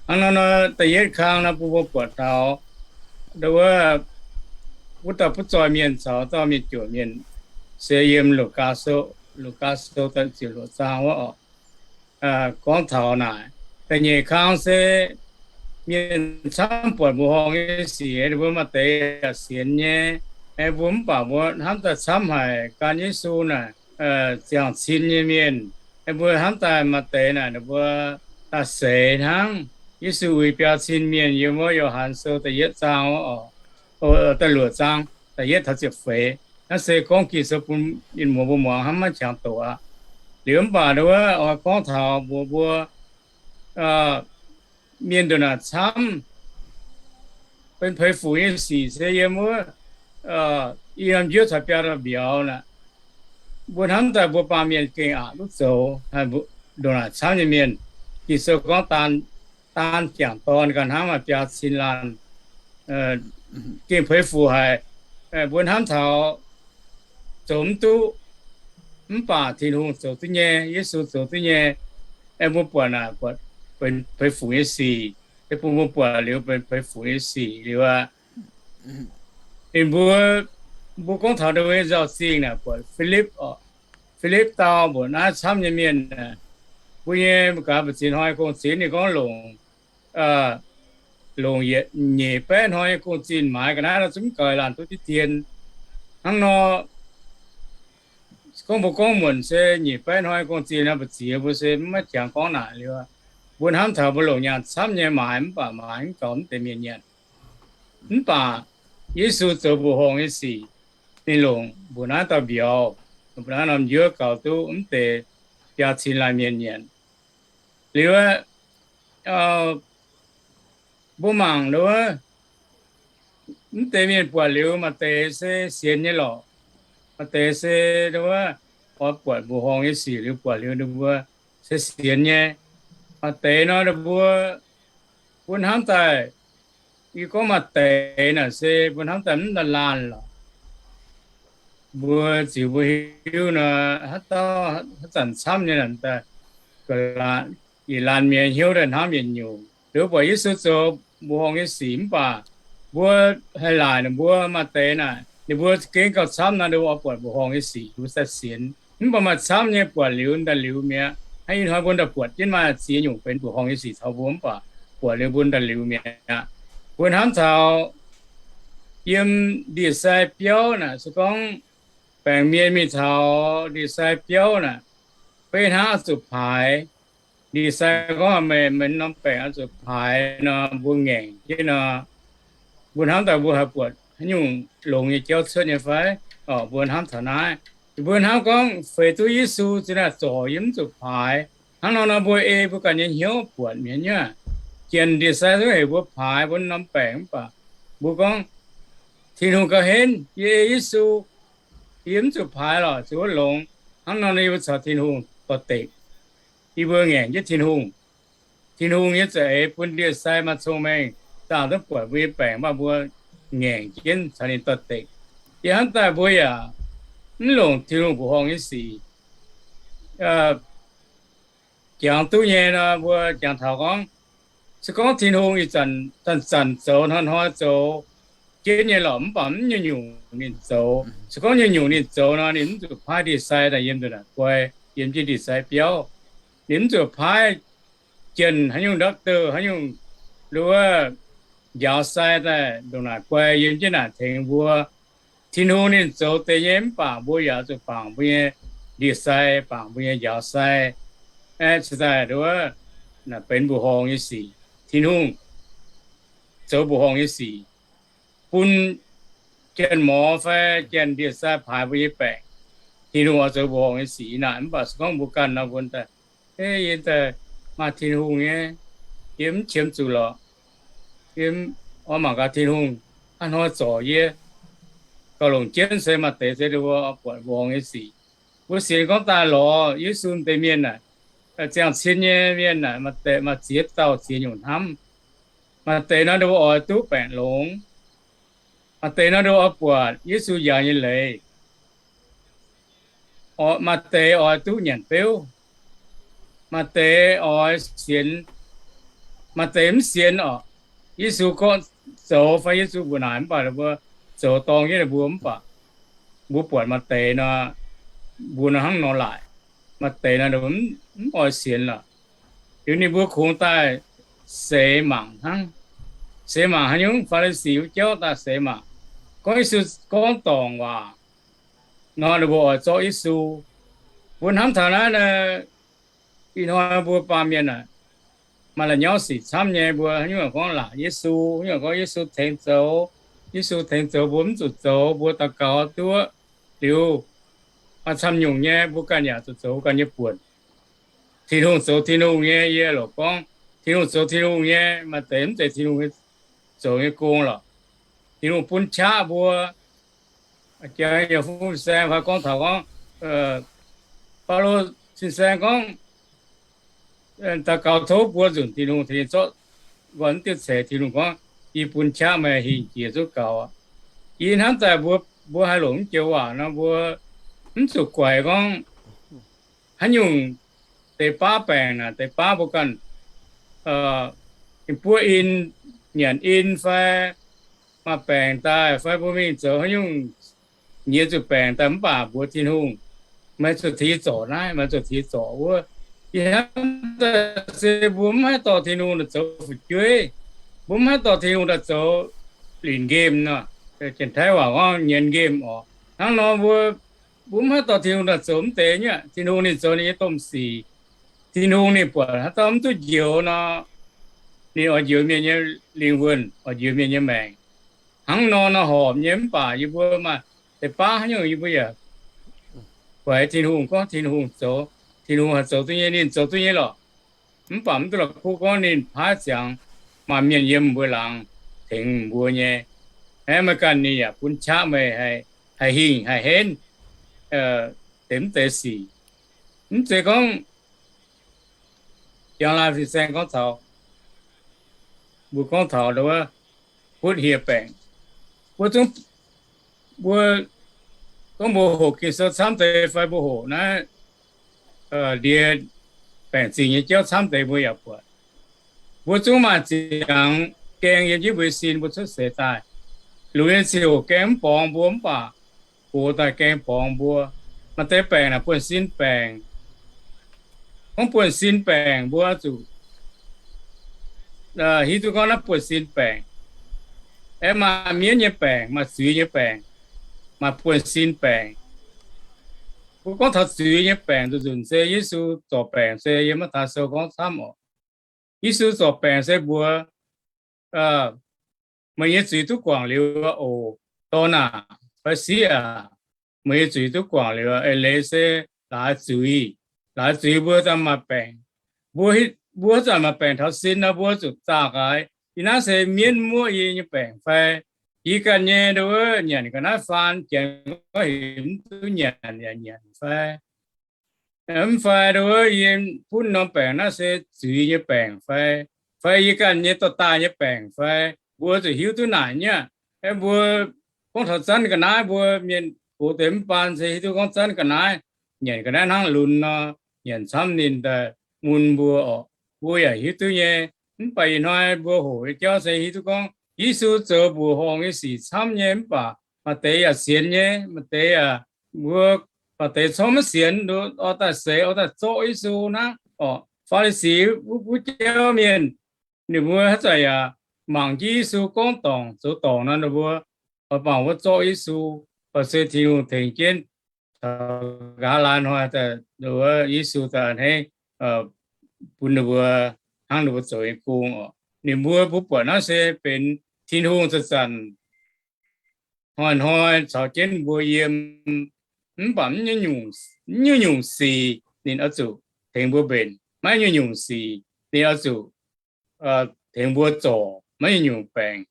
Hnangv nor nor, da'yietv kang nor bun mbuo buatc taux wuov, wuov dauh butv zoih mienh caux dauh mienh juoqc mienh, se yiem Lugaa Sou, Lugaa Sou da'ziepc luoqc zaang wuov oc. Gorngv taux naaic, da'nyeic kang se mienh camv buatc mbuoqc horngh nyei sic, ninh mbuo maaih deix yaac sienx nyei. Mbuo mv baac mbuo hnamv daaih camv haic gan Yesu naaic ziangh cin nyei mienh. Mbuo hnamv daaih maaih deix naaic ninh mbuo daaih seix hnangv. Yesu uix biaa cin mienh yiem wuov Yo^han Sou da'yietv zaang, da'luoqc zaang, da'yietv taux ziepc feix. Naaiv se gorngv Ging-Sou bun mienh muoz mbuo muangx hnangv, maiv qangx doqc aqv. Liuz mv baac wuov oix gorngv taux mbuox mbuo, mienh ndongc naaic camv benx peix fuc nyei sic se yiem wuov i norm njuov caux biaa dauh mbiauz naaic. Mbuo hnamv daaih mbuo baamh mienh gengh aqc duqv zoux ndongc naaic camv nyei mienh. Ging-Sou gorngv daan, daan jangc dorn ganh hnangv maaih biaa cin laanh gengh peix fuc haic. Mbuo hnamv taux zoux mv duqv, mv baac Tin-Hungh zoux duqv nyei, Yesu zoux duqv nyei. Mbuo buatc naaic buatc benx peix fuc nyei sic, se bun mbuo buatc liuz benx peix fuc nyei sic liuz aqv. Ninh mbuo, mbuo gorngv taux ninh mbuo nyei nzauh zingh naaic buatc Filipv oc. Filipv dau mbuoqc naaiv camv nyei mienh aah, mbuo nyei gaax mbu'ziex hnoi gong-zinh ninh gorngv longc, longc yietc nyeic baeqv hnoi nyei gong-zinh maaiz ga'naaiv nor zungv gaux laanh duqv diqv dien. Hnangv nor, gorngv mbuo gorngv muonc se nyeic baeqv hnoi gong-zinh nor, mbu'ziex mbuo se maiv jangx gorngv naaic liuz. Mbuo hnamv taux mbuo longc nyaanh camv nyei maaiz mv baac maaiz mv gaux mv deix mienh nyanc. Mv baac Yesu zoux mbuoqc horngh nyei sic, ninh longc mbuoqc naaiv dauh mbiauz, mbuoqc naaiv norm njuov gaux duqv mv deix biaa cin laanh mienh nyanc. Liuz mbuo mangc wuov, mv deix mienh buatc liuz maaih deix se sienx nyei lorqc. Maaih deix se wuov, oix buatc mbuoqc horngh nyei sic liuz buatc liuz ninh mbuo se sienx nyei. Maaih deix nor ninh mbuo, mbuo hnamv daaih, yie gorngv maaih deix naaic se mbuo hnamv daaih mv laanh laanh lorqc. Mbuo ziux mbuo hiuv nor, haaix dauh haaix zanc camv nyei naaic daaih, yietc laanh mienh hnyouv daaih hnamv yietc nyungc. Liuz buatc Yesu zoux mbuoqc horngh nyei sic mv baac mbuo haih laaic ninh mbuo maaih deix naaic, ninh mbuo gengh gauh camv nor, ninh mbuo oix buatc mbuoqc horngh nyei sic mbuo sai sienx. Mv baac maaih camv nyei buatc liuz daaih liuz mi'aqv. Hnangv ih hnoi mbuo daaih buatc jienv maaih ziex nyungc benx mbuoqc horngh nyei sic taux mbuo mv baac buatc liuz mbuo daaih liuz mi'aqv. Mbuo hnamv taux yiem ndie-sai biauv naaic, se gorngv baengc mienh mingh taux ndie-sai biauv naaic, beiv hnangv oix zuqc paaix. Ndie-sai gorngv meih, meih norm baengc oix zuqc paaix nor, mbuo ngaengc jienv nor, mbuo hnamv daaih mbuo haih buatc haaix nyungc longx nyei jauv cuotv nyei fai? Orqc, mbuo hnamv taux naaiv. Mbuo hnamv gorngv feix duqv Yesu zinh naaic zorc yie mv zuqc paaix. Hnangv nor nor mbuo ei mbuo ganh nyei hnyouv buatc mi'aqv. Janx ndie-sai zungv heuc mbuo paaix mbuo norm baengc mv baac mbuo gorngv, Tin-Hungh gauh henv, yie ei Yesu, yie mv zuqc paaix lorqc, zuqc wuov longx. Hnangv nor nor yie mbuo caux Tin-Hungh dorh dekc. Yie mbuo ngaengc jienv Tin-Hungh. Tin-Hungh nyei za'eix bun ndie-sai maaih cong-mengh, zaangh duqv buatc mbuo nyei baengc, mv baac mbuo ngaengc jienv caux ninh dorh dekc. Yie hnamv daaih mbuo yaac mv longc Tin-Hungh mbuoqc horngh nyei sic jangx duqv nyei nor, mbuo jangx taux gorngv, se gorngv Tin-Hungh ih zanc zanc-zanc zoux, hnoi-hnoi zoux jienv nyei lorqc, mv baac mv nyungc-nyungc ninh zoux. Se gorngv nyungc-nyungc ninh zoux nor, ninh mv zuqc paaiv ndie-sai daaih yiem ndongc naaic guai, yiem jienv ndie-sai biauv. Ninh mv zuqc paaiv jienv haaix nyungc doctor, haaix nyungc, wuov, njaaux sai daaih ndongc naaic guai yiem jienv naaic tengx mbuo. Tin-Hungh ninh zoux deix nyei mv baac mbuo yaac zuqc bangc mbuo nyei ndie-sai, bangc mbuo nyei njaaux sai. Cingx daaih wuov, naaic benx mbuoqc horngh nyei sic. Tin-Hungh zoux mbuoqc horngh nyei sic, bun janx-morz fai janx-ndie-sai paaix mbuo nyei baengc. Tin-Hungh oix zoux mbuoqc horngh nyei sic naaic, mv baac se gorngv mbuo ganh nor, mbuo daaih, yie daaih maaih Tin-Hungh nyei, yie mv qiemx zuqc lorqc. Yie oix mangc gaax Tin-Hungh hnangv hnoi zorc yie, gauh longc jienv se maaih deix se mbuo buatc mbuoqc horngh nyei sic. Mbuo sienx gorngv daaih lorz Yesu deix mienh naaic, ziangh cin nyei mienh naaic, maaih deix maaih ziex dauh ziex nyungc hnamv. Maaih deix nor, ninh mbuo oix duqv baengc longx. Maaih deix nor, ninh mbuo oix buatc Yesu njaaux nyei leiz. Maaih deix oix duqv nyanc beuv. Maaih deix oix sienx. Maaih deix mv sienx orqc. Yesu gorngv zoux fai Yesu mbuox naaic, mv baac ninh mbuo zoux dorng jienv ninh mbuo mv baac mbuo buatc maaih deix nor, mbuo nor hnangv nor laaic. Maaih deix nor mv oix sienx lorqc. Liuz ninh mbuo kungx daaih seix mangc hnangv. Seix mangc haaix nyungc? Faa^li^si wuov jauv daaih seix mangc. Gorngv Yesu gorngv dorngc waac nor, ninh mbuo oix zorqv Yesu. Mbuo hnamv taux naaiv, ih hnoi mbuo baamh mienh aah, maaih la'nyauv sic camv nyei. Mbuo haaix nyungc gorngv laatc Yesu, haaix nyungc gorngv Yesu tengx zoux, Yesu tengx zoux, mbuo mv zuqc zoux, mbuo daux gaux duqv. Liuz maaih camv nyungc nyei, mbuo ganh yaac zuqc zoux ganh nyei buonc. Tin-Hungh zoux Tin-Hungh nyei, yie loc gorngv Tin-Hungh zoux Tin-Hungh nyei, maaih deix mv zeiz Tin-Hungh zoux nyei gong lorqc. Tin-Hungh bun qaqv mbuo. Jangx yaac fun saeng fai gorngv taux gorngv, Baulo fin-saeng gorngv, daux gaux tov buo nzunc Tin-Hungh, tengx zorqv nqoi mv diuh ceix. Tin-Hungh gorngv, yie bun qaqv meih hingh jiex zungv gaux. Yie hnamv daaih mbuo, mbuo haih longc mv joux waac nor, mbuo mv zuqc guaix gorngv haaix nyungc deix baav baengc naaic, deix baav mbuo ganh buov in, nyanc in fai maaih baengc daaih fai mbuo mingh zoux haaix nyungc nyiex zuqc baengc daaih mv baac mbuox Tin-Hungh, meih zuqc tengx yie zorc naaiv, meih zuqc tengx yie zorc wuov. Yie hnamv daaih se mbuo mv haih dorh Tin-Hungh daaih zoux fu'jueiv. Mbuo mv haih dorh Tin-Hungh daaih zoux linc nqemh nor. Janx-Taiv waac gorngv nyienz nqemh orqc. Hnangv nor mbuo, mbuo mv haih dorh Tin-Hungh daaih zoux mv deix nyei. Tin-Hungh ninh zoux ninh nyei domh sic. Tin-Hungh ninh buatc haaix dauh mv duqv njoux nor, ninh oix njoux mienh nyei lingh wuonh, oix njoux mienh nyei maengc. Hnangv nor nor horpc nyei. Mv baac yie mbuo maaih deix baav haaix nyungc yie mbuo yaac guaix Tin-Hungh gorngv Tin-Hungh zoux, Tin-Hungh haih zoux duqv nyei, ninh zoux duqv nyei lorqc. Mv baac mv duqv la'kuqv gorngv ninh paaiv ziangx maaih mienh yiem mbuo laangz tengx mbuo nyei. Aeqv, meih ganh ninh yaac bun qaqv meih haih hingh haih henv deix mv deix sic. Mv zeiz gorngv jangx laai fin-saeng gorngv taux, mbuo gorngv taux wuov butv hieh baengc, mbuo zungv, mbuo gorngv mbuo hoqc Ging-Sou camv deix fai mbuo hoqc naaiv ndie baengc zingh nyei jauv camv deix mbuo yaac buatc. Mbuo zungv maaih ziangx gaeng yiem jienv mbuo nyei sin, mbuo cuotv seix daaih. Lunx nyei ziouc gaeng mv borngz mbuo mv baac gox daaih gaeng borngz mbuo. Maaih deix baengc naaic buonv-sin baengc. Gorngv buonv-sin baengc mbuo zuqc hiuv duqv gorngv naaiv buonv-sin baengc. Aeqv, maaih mienv nyei baengc, maaih zuiz nyei baengc, maaih buonv-sin baengc. Mbuo gorngv taux zuiz nyei baengc nzunc-nzunc se Yesu zorc baengc se yiem Matv^taai Sou gorngv camv oc. Yesu zorc baengc se mbuox, meih nyei zuiz duqv guangc liuz oc, dorn aac, fai siqv aac, meih nyei zuiz duqv guangc liuz. Eix leiz se laaix zuiz, laaix zuiz mbuo zanc maaih baengc. Mbuo, mbuo zanc maaih baengc taux sin nor, mbuo zuqc zaah gaax, yie naaiv se mienv muoqv yie nyei baengc fai? Yie ganh nyei nduov nyanc ga'naaiv faan, janx gorngv heuc mv duqv nyanc yaac nyanc fai? Mv fai nduov yie butv norm baengc naaiv se zuiz nyei baengc fai? Fai yie ganh nyei dorh daaih nyei baengc fai? Mbuo zuqc hiuv duqv naaic nyei aqv. Aeqv, mbuo gorngv taux zanv ga'naaiv, mbuo mienh gox deix mv baan se hiuv duqv gorngv zanv ga'naaiv, nyanc ga'naaiv hnangv lunx nor, nyanc camv ninh daaih mun mbuo oc. Mbuo yaac hiuv duqv nyei. Mv baac ih hnoi mbuo hoqc nyei jauv se hiuv duqv gorngv Yesu zoux mbuoqc horngh nyei sic camv nyei, mv baac maaih deix yaac sienx nyei, maaih deix yaac, mbuo maaih deix corc maiv sienx, oix daaih seix, oix daaih zorqv Yesu hnangv oc. Faa^li^si wuov jauv mienh, ninh mbuo haaix zanc yaac mangc jienv Yesu gorngv dorngc zoux dorngc nor, ninh mbuo oix bangc wuov zorqv Yesu, baac se Tin-Hungh tengx jienv taux nqa'haav laai hnoi, Yesu daaih a'hneiv bun ninh mbuo hnangv ninh mbuo zoux nyei gong oc. Ninh mbuo mbuo buatc naaiv se benx Tin-Hungh zanc-zanc hnoi-hnoi caux jienv mbuo yiem, mv baac mv nyungc sic ninh oix zuqc tengx mbuo mbenc, maiv nyungc sic ninh oix zuqc tengx mbuo zorc maiv nyungc baengc.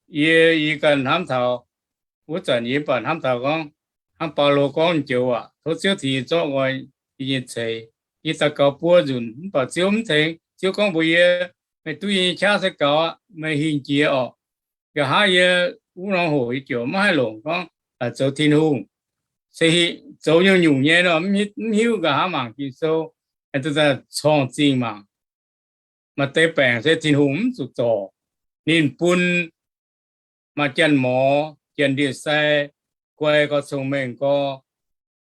Yie, yie ganh hnamv taux wuov zanc yie mv baac hnamv taux gorngv, hnangv Baulo gorngv joux aac, tov Ziouv tengx yie zorqv nqoi yie nyei ceix. Yie daux gaux buo nzunc mv baac Ziouv mv tengx. Ziouv gorngv mbuox yie, meih duqv yie nyei qaqv se gaux aqv, meih hingh jiex orqc. Nqa'haav yie wuov norm hoc yie ziouc maiv haih longc gorngv zoux Tin-Hungh. Se zoux nyungc-nyungc nyei nor, mv hiuv nqa'haav mangc Ging-Sou, corngh zingh mangc. Maaih deix baengc se Tin-Hungh mv zuqc zorc. Ninh bun maaih janx-morz, janx-ndie-sai, guai gorx, cong-mengh gorx,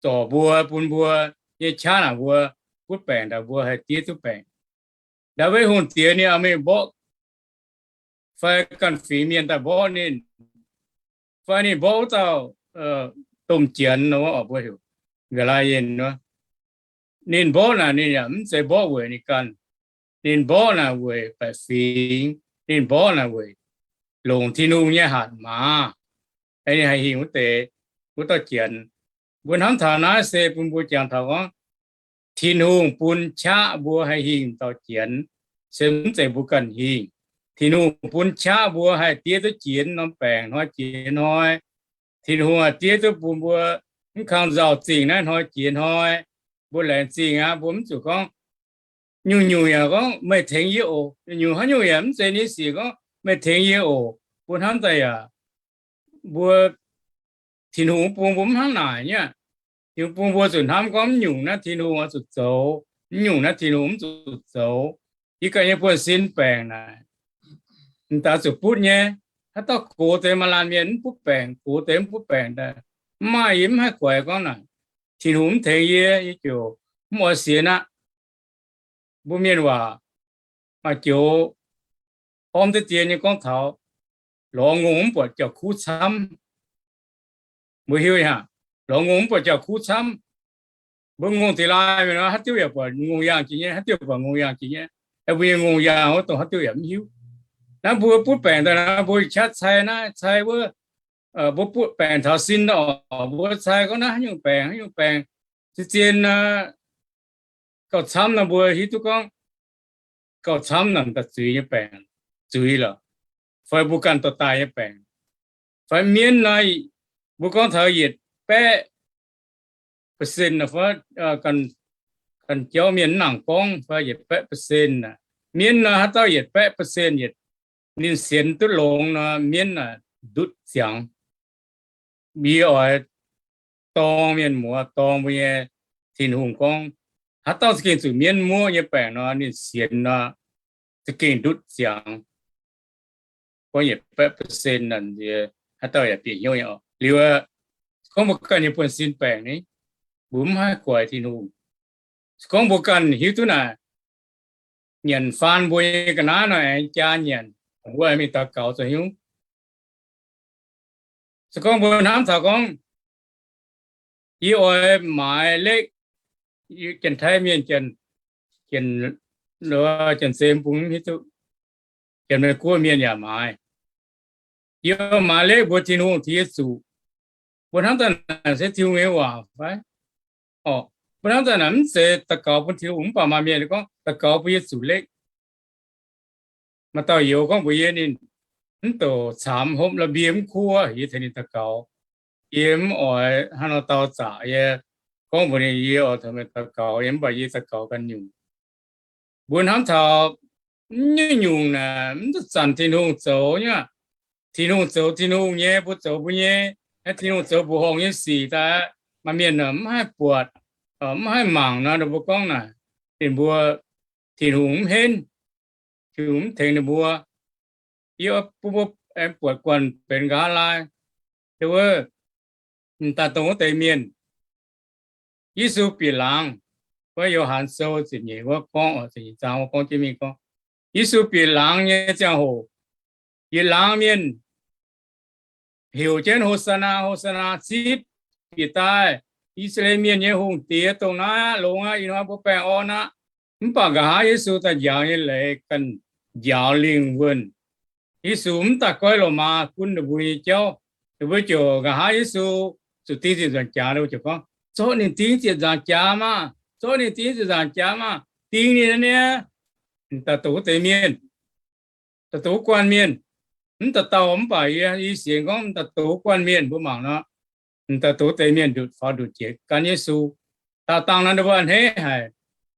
zorc mbuo, bun mbuo nyei qaqv naaic mbuo butv baengc daaih, mbuo haih diev duqv baengc. Ndaawitv Hungh Diex ninh oix mingh mborqv fai ganh fingx mienh daaih mborqv ninh, fai ninh mborqv wuov dauh domh Janx nor, mbuo heuc Goliath nor. Ninh mborqv naaic ninh yaac mv zeiz mborqv weic ninh ganh. Ninh mborqv naaic weic baeqc fingx. Ninh mborqv naaic weic longc Tin-Hungh nyei hatc maaz. Ninh haih hingh wuov deix, wuov dauh Janx. Mbuo hnamv taux naaiv se bun mbuo jangx taux gorngv Tin-Hungh bun qaqv mbuo haih hingh dauh Janx, se mv zeiz mbuo ganh hingh. Tin-Hungh bun qaqv mbuo haih diev duqv jiex norm baengc hnoi jiex hnoi. Tin-Hungh haih diev duqv bun mbuo mv kang nzauh zingh naaiv hnoi jiex hnoi. Mbuo laengz zingh aqv, mbuo mv zuqc gorngv nyungc-nyungc yaac gorngv meih tengx yie oc. Nyungc-nyungc haaix nyungc yaac mv zeiz nyei sic gorngv meih tengx yie oc. Mbuo hnamv daaih yaac mbuo Tin-Hungh bun mbuo mv hnangv naaic nyei. Tin-Hungh bun mbuo zuqc hnamv gorngv mv nyungc naaiv Tin-Hungh oix zuqc zoux, mv nyungc naaiv Tin-Hungh mv zuqc zoux. Yie ganh nyei buonv-sin baengc naaic, m'daaih zuqc butv nyei. Haaix dauh gox deix maaih laanh mienh mv butv baengc, gox deix mv butv baengc daaih, mv maaih, yie mv haih guaix gorngv naaic, Tin-Hungh mv tengx yie, yie ziouc mv oix sienx aqv. Mbuo mienh waac maaih joux gormv deix dien nyei gorngv taux, lorz ngongh mv buatc jauv-kuv camv. Mbuo hiuv aqv, lorz ngongh mv buatc jauv-kuv camv. Mbuo ngongh dingx laaih mienh nor, haaix diuv yaac buatc ngongh yaangh jiex nyei, haaix diuv buatc ngongh yaangh jiex nyei. Mbuo nyei ngongh yaangh wuov dongh haaix diuv yaac mv hiuv. Naaiv mbuo butv baengc daaih naaiv, mbuo qaqv cai naaiv cai wuov, mbuo butv baengc taux sin oc, mbuo cai gorngv naaiv haaix nyungc baengc, haaix nyungc baengc. Zien-zien gauh camv nor mbuo hiuv duqv gorngv gauh camv naaic daaih zuiz nyei baengc, zuiz lorqc, fai mbuo ganh dorh daaih nyei baengc. Fai mienv nor, mbuo gorngv taux yietc baeqv percent fai ganh jauv mienh mv nangc gorngv fai yietc baeqv percent aqv. Mienv nor haaix dauh yietc baeqv percent yietc ninh sienx duqv longx nor, mienv naaic ndutv ziangx. Yie oix dorng mienh muoz, dorng mbuo nyei Tin-Hungh gorngv, haaix dauh za'gengh zuqc mienv muoqv nyei baengc nor, ninh sienx nor, za'gengh ndutv ziangx. Gorngv yietc baeqv percent naaic, haaix dauh yaac bieqc hnyouv nyei oc. Liuz, gorngv mbuo ganh nyei buonv-sin baengc ni, mbuo mv haih guaix Tin-Hungh. Se gorngv mbuo ganh hiuv duqv naaic, nyanc faan mbuo nyei ga'naaiv nor aengx jaa nyanc, mbuo aengx mingh daux gaux zoux hnyouv. Se gorngv mbuo hnamv taux gorngv, yie oix maaiz lekv, Janx-Taiv mienh, Janx-Zeiz Bung hiuv duqv, Janx-Meiv-Guoqv mienh yaac maaiz. Yie maaiz lekv mbuox Tin-Hungh tengx yie zuqc. Mbuo hnamv daaih naaic se Tin-Hungh nyei waac fai? Orqc, mbuo hnamv daaih naaic mv zeiz daux gaux bun Tin-Hungh, mv baac maaih mienh gorngv daux gaux bun yie zuqc lekv. Maaih dauh youz gorngv mbuox yie ninh mv douc caamx hopv la'mbie mv kuv, yie tengx ninh daux gaux. Yie mv oix hnangv nor dau zaqc, yie gorngv mbuox ninh, yie oix tengx meih daux gaux, yie mv baac yie daux gaux ganh nyungc. Mbuo hnamv taux mv nyungc-nyungc naaic mv duqv zanc Tin-Hungh zoux nyei. Tin-Hungh zoux Tin-Hungh nyei, mbuo zoux mbuo nyei. Naaiv Tin-Hungh zoux mbuoqc horngh nyei sic daaih, maaih mienh mv haih buatc, mv haih mangc nor, ninh mbuo gorngv naaic, ninh mbuo Tin-Hungh mv henv, Tin-Hungh mv tengx ninh mbuo. Yie bun mbuo aengx buatc guanh benx nqa'haav laai, wuov, m'daaih dongh wuov deix mienh, Yesu bieqc laangz, wuov Yo^han Sou ziepc nyeic wuov gorngv, ziepc nyeic zaang wuov gorngv jienv mingh gorngv, Yesu bieqc laangz nyei ziangh hoc, yietc laangz mienh heuc jienv, Hosanna, Hosanna, zipv bieqc daaih, I^saa^laa^en Mienh nyei Hungh Diex, dongh naaiv aqv, longx aqv, ih hnoi mbuo baengh orn aqv. Mv baac nqa'haav Yesu daaih njaaux nyei leiz ganh njaaux lingh wuonh. Yesu mv daaih goiv loz-maa gunv ninh mbuo nyei jauv. Ninh mbuo ziouc nqa'haav Yesu zuqc ding ziepc nzaangc jaax, ninh mbuo ziouc gorngv, Zorqv ninh ding ziepc nzaangc jaax maah! Zorqv ninh ding ziepc nzaangc jaax maah! Ding ninh aqv. M'daaih doqc wuov deix mienh, daaih doqc wuov guanh mienh, mv dauh dauh mv baac yie, yie sienx gorngv m'daaih doqc wuov guanh mienh mbuo mangc nor, m'daaih doqc wuov deix mienh ndutc faaux ndutc jiex gan Yesu. Daauh dangh nor ninh mbuo a'hneiv haic.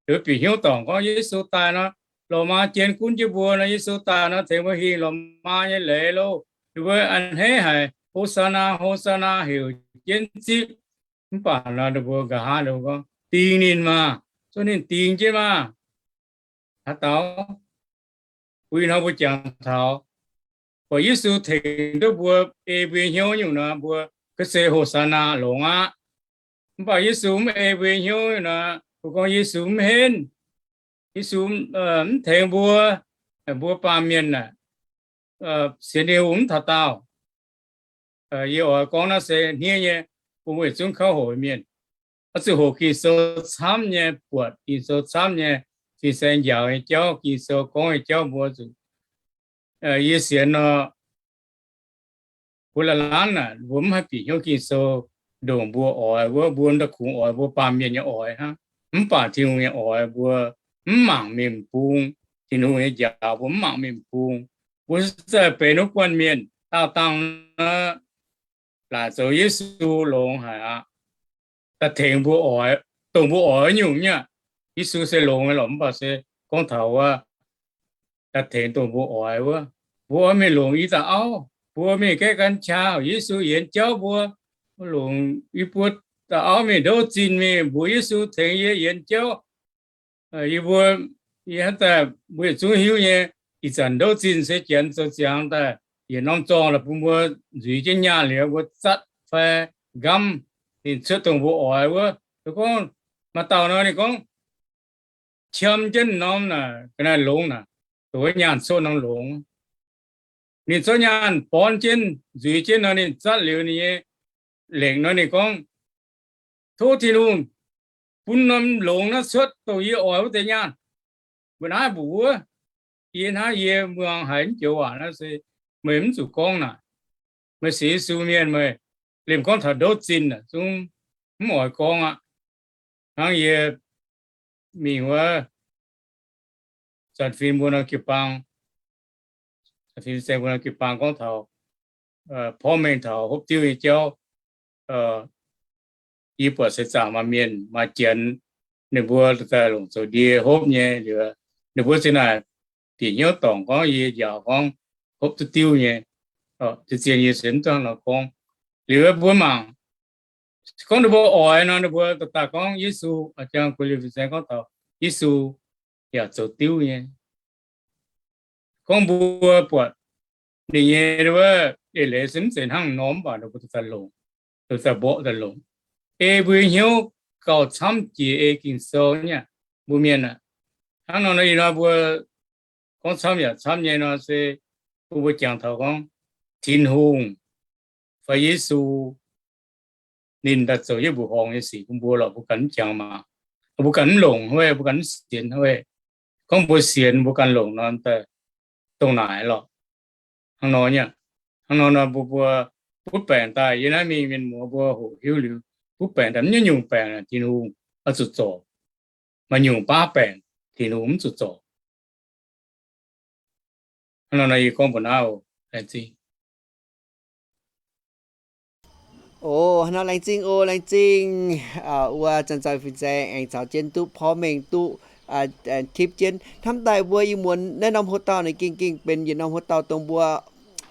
Ninh mbuo bieqc hnyouv dorngc gorngv Yesu daaih nor, loz-maa jien gunv jienv mbuo nor, Yesu daaih nor tengx mbuo hingh loz-maa nyei leiz loh. Ninh mbuo a'hneiv haic, Hosanna, Hosanna, heuc jienv zipv. Mv baac nor ninh mbuo nqa'haav ninh mbuo gorngv, Ding ninh maah! Zorqv ninh ding jienv maah! Haaix dauh? Bun ih hnoi mbuo jangx taux, buatc Yesu tengx duqv mbuo, ei mbuo nyei hnyouv nyungc nor, mbuo ga'sie Hosanna longx aqv. Mv baac Yesu mv ei mbuo nyei hnyouv nor, mbuo gorngv Yesu mv henv. Yesu mv tengx mbuo, mbuo baamh mienh aah, sienx Tin-Hungh mv taux daauh. Yie oix gorngv naaiv se hniev nyei, bun mbuo yietc zungv kauv hoqc mienh. Oix zuqc hoqc Ging-Sou camv nyei, buatc Ging-Sou camv nyei, fin-saeng njaaux nyei jauv, Ging-Sou gorngv nyei jauv mbuo zuqc, yie sienx nor, mbuo laanh laanh naaic mbuo mv haih bieqc hnyouv Ging-Sou ndongc mbuo oix wuov, mbuo daaih kungx oix mbuo baamh mienh nyei oix hnangv. Mv baac Tin-Hungh nyei oix mbuo mv mangc mingh m'bung, Tin-Hungh nyei njaaux mbuo mv mangc mingh m'bung. Mbuo se zaih benx wuov guanh mienh daauh dangh nor, laaic zoux Yesu longx haic aqv. Daaih tengx mbuo oix, dongh mbuo oix nyungc nyei aqv. Yesu se longx nyei lorqc, mv baac se gorngv taux wuov, daaih tengx dongh mbuo oix wuov. Mbuo oix mingh longc i dauh auv, mbuo mingh gaeqv gan qaa, Yesu yienx jauv mbuo. Longc i buo dauh auv mingh ndouv zinh mingh mbuox Yesu tengx yie yienx jauv. Yie mbuo, yie hnamv daaih mbuo yietc zungv hiuv nyei, ih zanc ndouv zinh se janx zoux ziangx daaih yietc norm zorngh la'bun mbuo nzuiz jienv nyaanh liuz, mbuo zatv fai nqamv ninh cuotv dongh mbuo oix wuov. Gorngv maaih dauh nor ninh gorngv, qam jienv norm naaic ga'naaiv longx naaic, dongh wuov nyaanh cuotv norm longx. Ninh zorqv nyaanh bornv jienv nzuiz jienv nor, ninh zatv liuz ninh nyei lekc nor ninh gorngv, Tov Tin-Hungh bun norm longx naaiv cuotv dongh yie oix wuov deix nyaanh. Mbuo naaiv mbuox wuov, yie hnangv yie muangx haiz mv joux waac naaiv se meih mv zuqc gorngv naaic. Meih sienx Yesu mienh meih liemh gorngv taux ndouv zinh zungv mv oix gorngv aqv. Hnangv yie mingh wuov zanc fin mbuo norm jiu-baang, fin-saeng mbuo norm jiu-baang gorngv taux porv mengh taux hopv diuv nyei jauv, yie buatc seix zaangc maaih mienh maaih janx, ninh mbuo daaih longc zoux ndie hopv nyei liuz, ninh mbuo zinh naaic bieqc hnyouv dorngc gorngv yie njaaux gorngv hopv duqv diuv nyei. Zien yie se mv duqv hnangv nor gorngv. Liuz mbuo mangc, gorngv ninh mbuo oix nor, ninh mbuo daaih gorngv Yesu, jang gu'nyuoz fin-saeng gorngv taux Yesu yaac zoux diuv nyei. Gorngv mbuo buatc ninh nyei wuov eix leiz se mv zeiz hnangv nor, mv baac ninh mbuo daaih longc, daaih mborqv daaih longc, ei mbuo hnyouv gauh camv jiex ei Ging-Sou nyei aqv. Mbuo mienh aac, hnangv nor nor ih hnoi mbuo gorngv camv yaac camv nyei nor se bun mbuo jangx taux gorngv Tin-Hungh fai Yesu ninh daaih zoux yietv mbuoqc horngz nyei sic bun mbuo lorqc, mbuo ganh mv jangx maah. Mbuo ganh mv longc haic, mbuo ganh mv sienx haic. Gorngv mbuo sienx, mbuo ganh longc nor, dongh naaic lorqc. Hnangv nor nyei, hnangv nor nor mbuo, mbuo butv baengc daaih, yie naaiv mingh mienh muoz mbuo hoqc hiuv liuz, butv baengc daaih mv nyungc-nyungc baengc Tin-Hungh oix zuqc zorc. Maaih nyungc baav baengc Tin-Hungh mv zuqc zorc. Hnangv nor nor yie gorngv mbuox naaiv oc, laengz zingh. O, hnangv nor laengz zingh oc, laengz zingh. Wuov zanc-zanc fin-saeng aengx caux jienv duqv porv mengh duqv tipv jienv. Hnamv daaih mbuo ih muonz naaiv norm hoc-dauh naaic gengh gengh benx yietc norm hoc-dauh dongh mbuo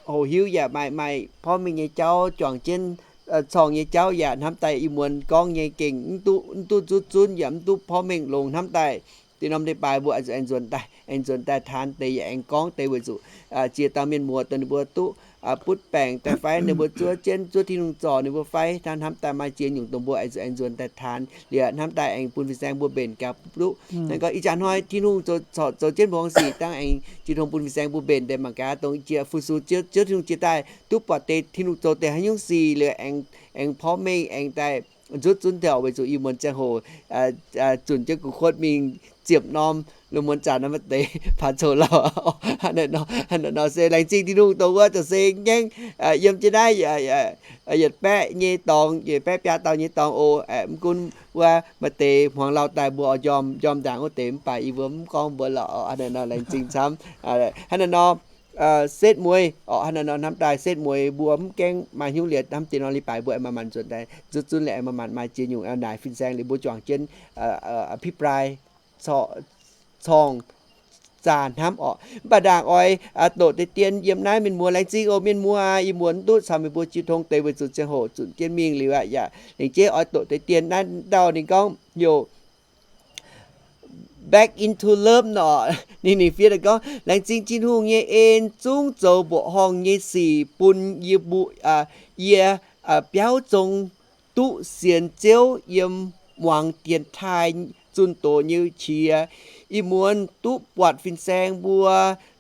hoqc hiuv yaac maaih maaih porv mengh nyei jauv juangc jienv, corngh nyei jauv yaac hnamv daaih ih muonz gorngv nyei gengh mv duqv, mv duqv zuqv zunv yaac mv duqv porv mengh longx. Hnamv daaih deix norm leiz-baaix mbuo aengx nzuonx daaih, aengx nzuonx daaih taanx deix yaac aengx gorngv deix weic zuqc ziex dauh mienh muoz dongh ninh mbuo duqv butv baengc daaih fai ninh mbuo zuov jienv zuov Tin-Hungh zorc ninh mbuo fai hnangv. Hnamv daaih maaih ziex nyungc dongh mbuo aengx nzuonx daaih taanx. Liuz hnamv daaih aengx bun fin-saeng mbuo mbenc gaax duqv. Hnangv gorngv ih jaax hnoi Tin-Hungh zoux, zoux jienv mbuo nyei sic dangh aengx jiex tong bun fin-saeng mbuo mbenc deix mangc gaax dongh jiex fu-sux, Ziouv Tin-Hungh jiex daaih duqv buatc deix Tin-Hungh zoux deix haaix nyungc sic liuz aengx, aengx porv mengh aengx daaih nzutv zunv taux, weic zuqc ih muonz ziangh hoc zunc jienv gu'kuotv mingh ziepc norm lungh muonz zanc naaiv maaih deix faaux coux lauh. Hnangv naaiv nor se laengz zingh Tin-Hungh dongh wuov za'gengh se ngaengv yiem jienv naaiv yietc baeqv nyei dorngx, yietc baeqv biaa dauh nyei dorngx oc. Mv gunv wuov maaih deix hmuangx lauh daaih mbuo oix njormh, njormh ndaangc wuov deix, mv baac yie mbuo mv gorngv mbuo lorqc. Hnangv naaiv nor laengz zingh camv. Hnangv naaiv nor setv mueiz orqc, hnangv naaiv nor hnamv daaih setv mueiz mbuo mv gaengh maaih hnyouv liuz hnamv deix nor, leiz-baaix mbuo aengx maaih maanc nzuonx daaih nzutv zunv liuz aengx maaih maanc maaih ziex nyungc naaic fin-saeng liuz mbuo juangc jienv อภิปราย corngh zaah hnamv orqc. Mv baac ndaangc oix doqc deix dien yiem naaiv mienh muoz. Laengz zingh oc mienh muoz aac, ih muonz mv duqv caux meih mbuo jiu tong deix weic zuqc ziangh hoc zunc jienv mingh liuz aqv. Yaac lengc jeiv oix doqc deix dien naaiv dauh ninh gorngv heuc Back into Love nor. Ninh, ninh fiev daaih gorngv, laengz zingh Tin-Hungh nyei en zungv zoux mbuoqc horngh nyei sic bun yie mbuo, yie biauv zong duqv sienx Ziouv yiem muangx dienx taaih zunh doz nyei qiex. Ih muonz duqv buatc fin-saeng mbuo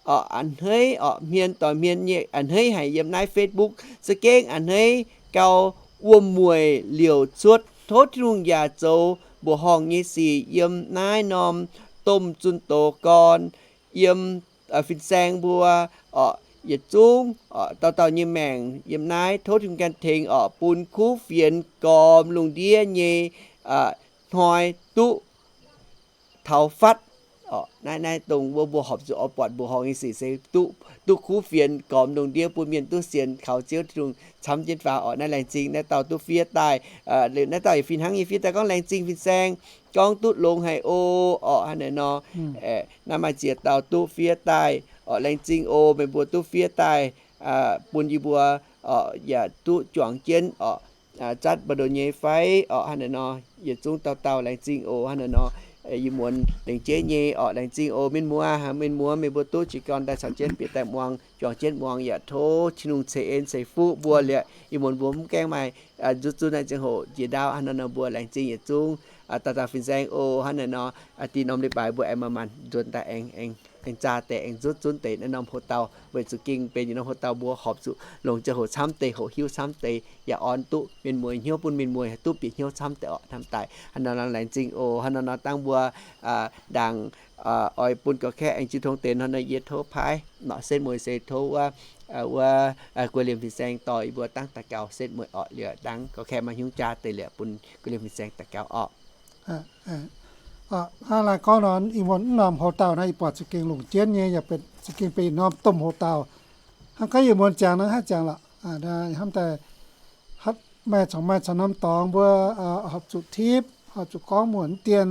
a'hneiv orqc, hmien doix hmien nyei a'hneiv haic yiem naaiv Facebook, za'gengh a'hneiv gau wuom-mueic liouc cuotv. Tov Tin-Hungh yaac zoux mbuoqc horngh nyei sic yiem naaiv norm domh zunh doz gorn, yiem fin-saeng mbuo orqc, yietc zungv dauh dauh nyei maengc yiem naaiv. Tov Tin-Hungh ganh tengx orqc, bun kuv fienx gormx lungh ndiev nyei hnoi duqv taux fatv. Naaiv, naaiv dongh wuov mbuo horpc zuqc oix buatc mbuoqc horngh nyei sic se duqv, duqv kuv fienx gormx lungh ndiev bun mienh duqv sienx kaux Ziouv Tin-Hungh camv jienv faaux orqc. Naaiv laengz zingh naaiv dauh duqv fiev daaih. Liuz naaiv dauh yaac fih hnangv nyei fiev daaih gorngv, laengz zingh fin-saeng gorngv duqv longx haic o orqc. Hnangv naaiv nor, naaiv maaih ziex dauh duqv fiev daaih orqc. Laengz zingh o meih mbuo duqv fiev daaih bun yie mbuo orqc, yaac duqv juangc jienv orqc, zatv mbu'ndongx nyei fai orqc. Hnangv naaiv nor, yietc zungv dauh dauh laengz zingh oc. Hnangv naaiv nor, ih muonz lengc jeiv nyei orqc, laengz zingh oc mienh muoz. Mienh muoz meih mbuo duqv jiez gorn daaih caux jienv bieqc daaih muangx, juangc jienv muangx, yaac tov Tin-Hungh ceix en ceix fuqv mbuo liuz, ih muonz mbuo mv gaengh maaih nzutv zunv naaiv ziangh hoc jiex ndaauv. Hnangv naaiv nor mbuo laengz zingh yietc zungv dauh dauh fin-saeng oc. Hnangv naaiv nor, da'nyeic norm leiz-baaix mbuo aengx maaih maanc nzuonx daaih aengx, aengx zaah deix, aengx nzutv zunv deix naaiv norm hoc-dauh, weic zuqc ging benx yietc norm hoc-dauh mbuo horpc zuqc longc ziangh hoc camv deix, hoqc hiuv camv deix, yaac orn duqv mienh muoz hnyouv, bun mienh muoz haih duqv bieqc hnyouv camv deix orqc. Hnamv daaih hnangv naaiv nor laengz zingh oc. Hnangv naaiv nor dangh mbuo ndaangc oix bun ga'kaeqv aengx jiu tong deix nor, yie tov paaiv nor setv mueiz se tov wuov, wuov guei liemh fin-saeng dorh yie mbuo dangv daux gaux setv mueiz orqc. Liuz dangh ga'kaeqv maaih hnyouv jaa deix liuz bun guei liemh fin-saeng daux gaux orqc. Hnangv naaiv gorngv nor, ih muonz mv norm hoc-dauh naaiv ih buatc za'gengh longc jienv nyei, yaac benx za'gengh benx norm domh hoc-dauh. Hnangv gorngv ih muonz ziangx nor, hnangv ziangx lorqc, hnamv daaih maaih corc maaih corc norm dorngx mbuo horpc zuqc tipv, horpc zuqc gorngv muonc dien,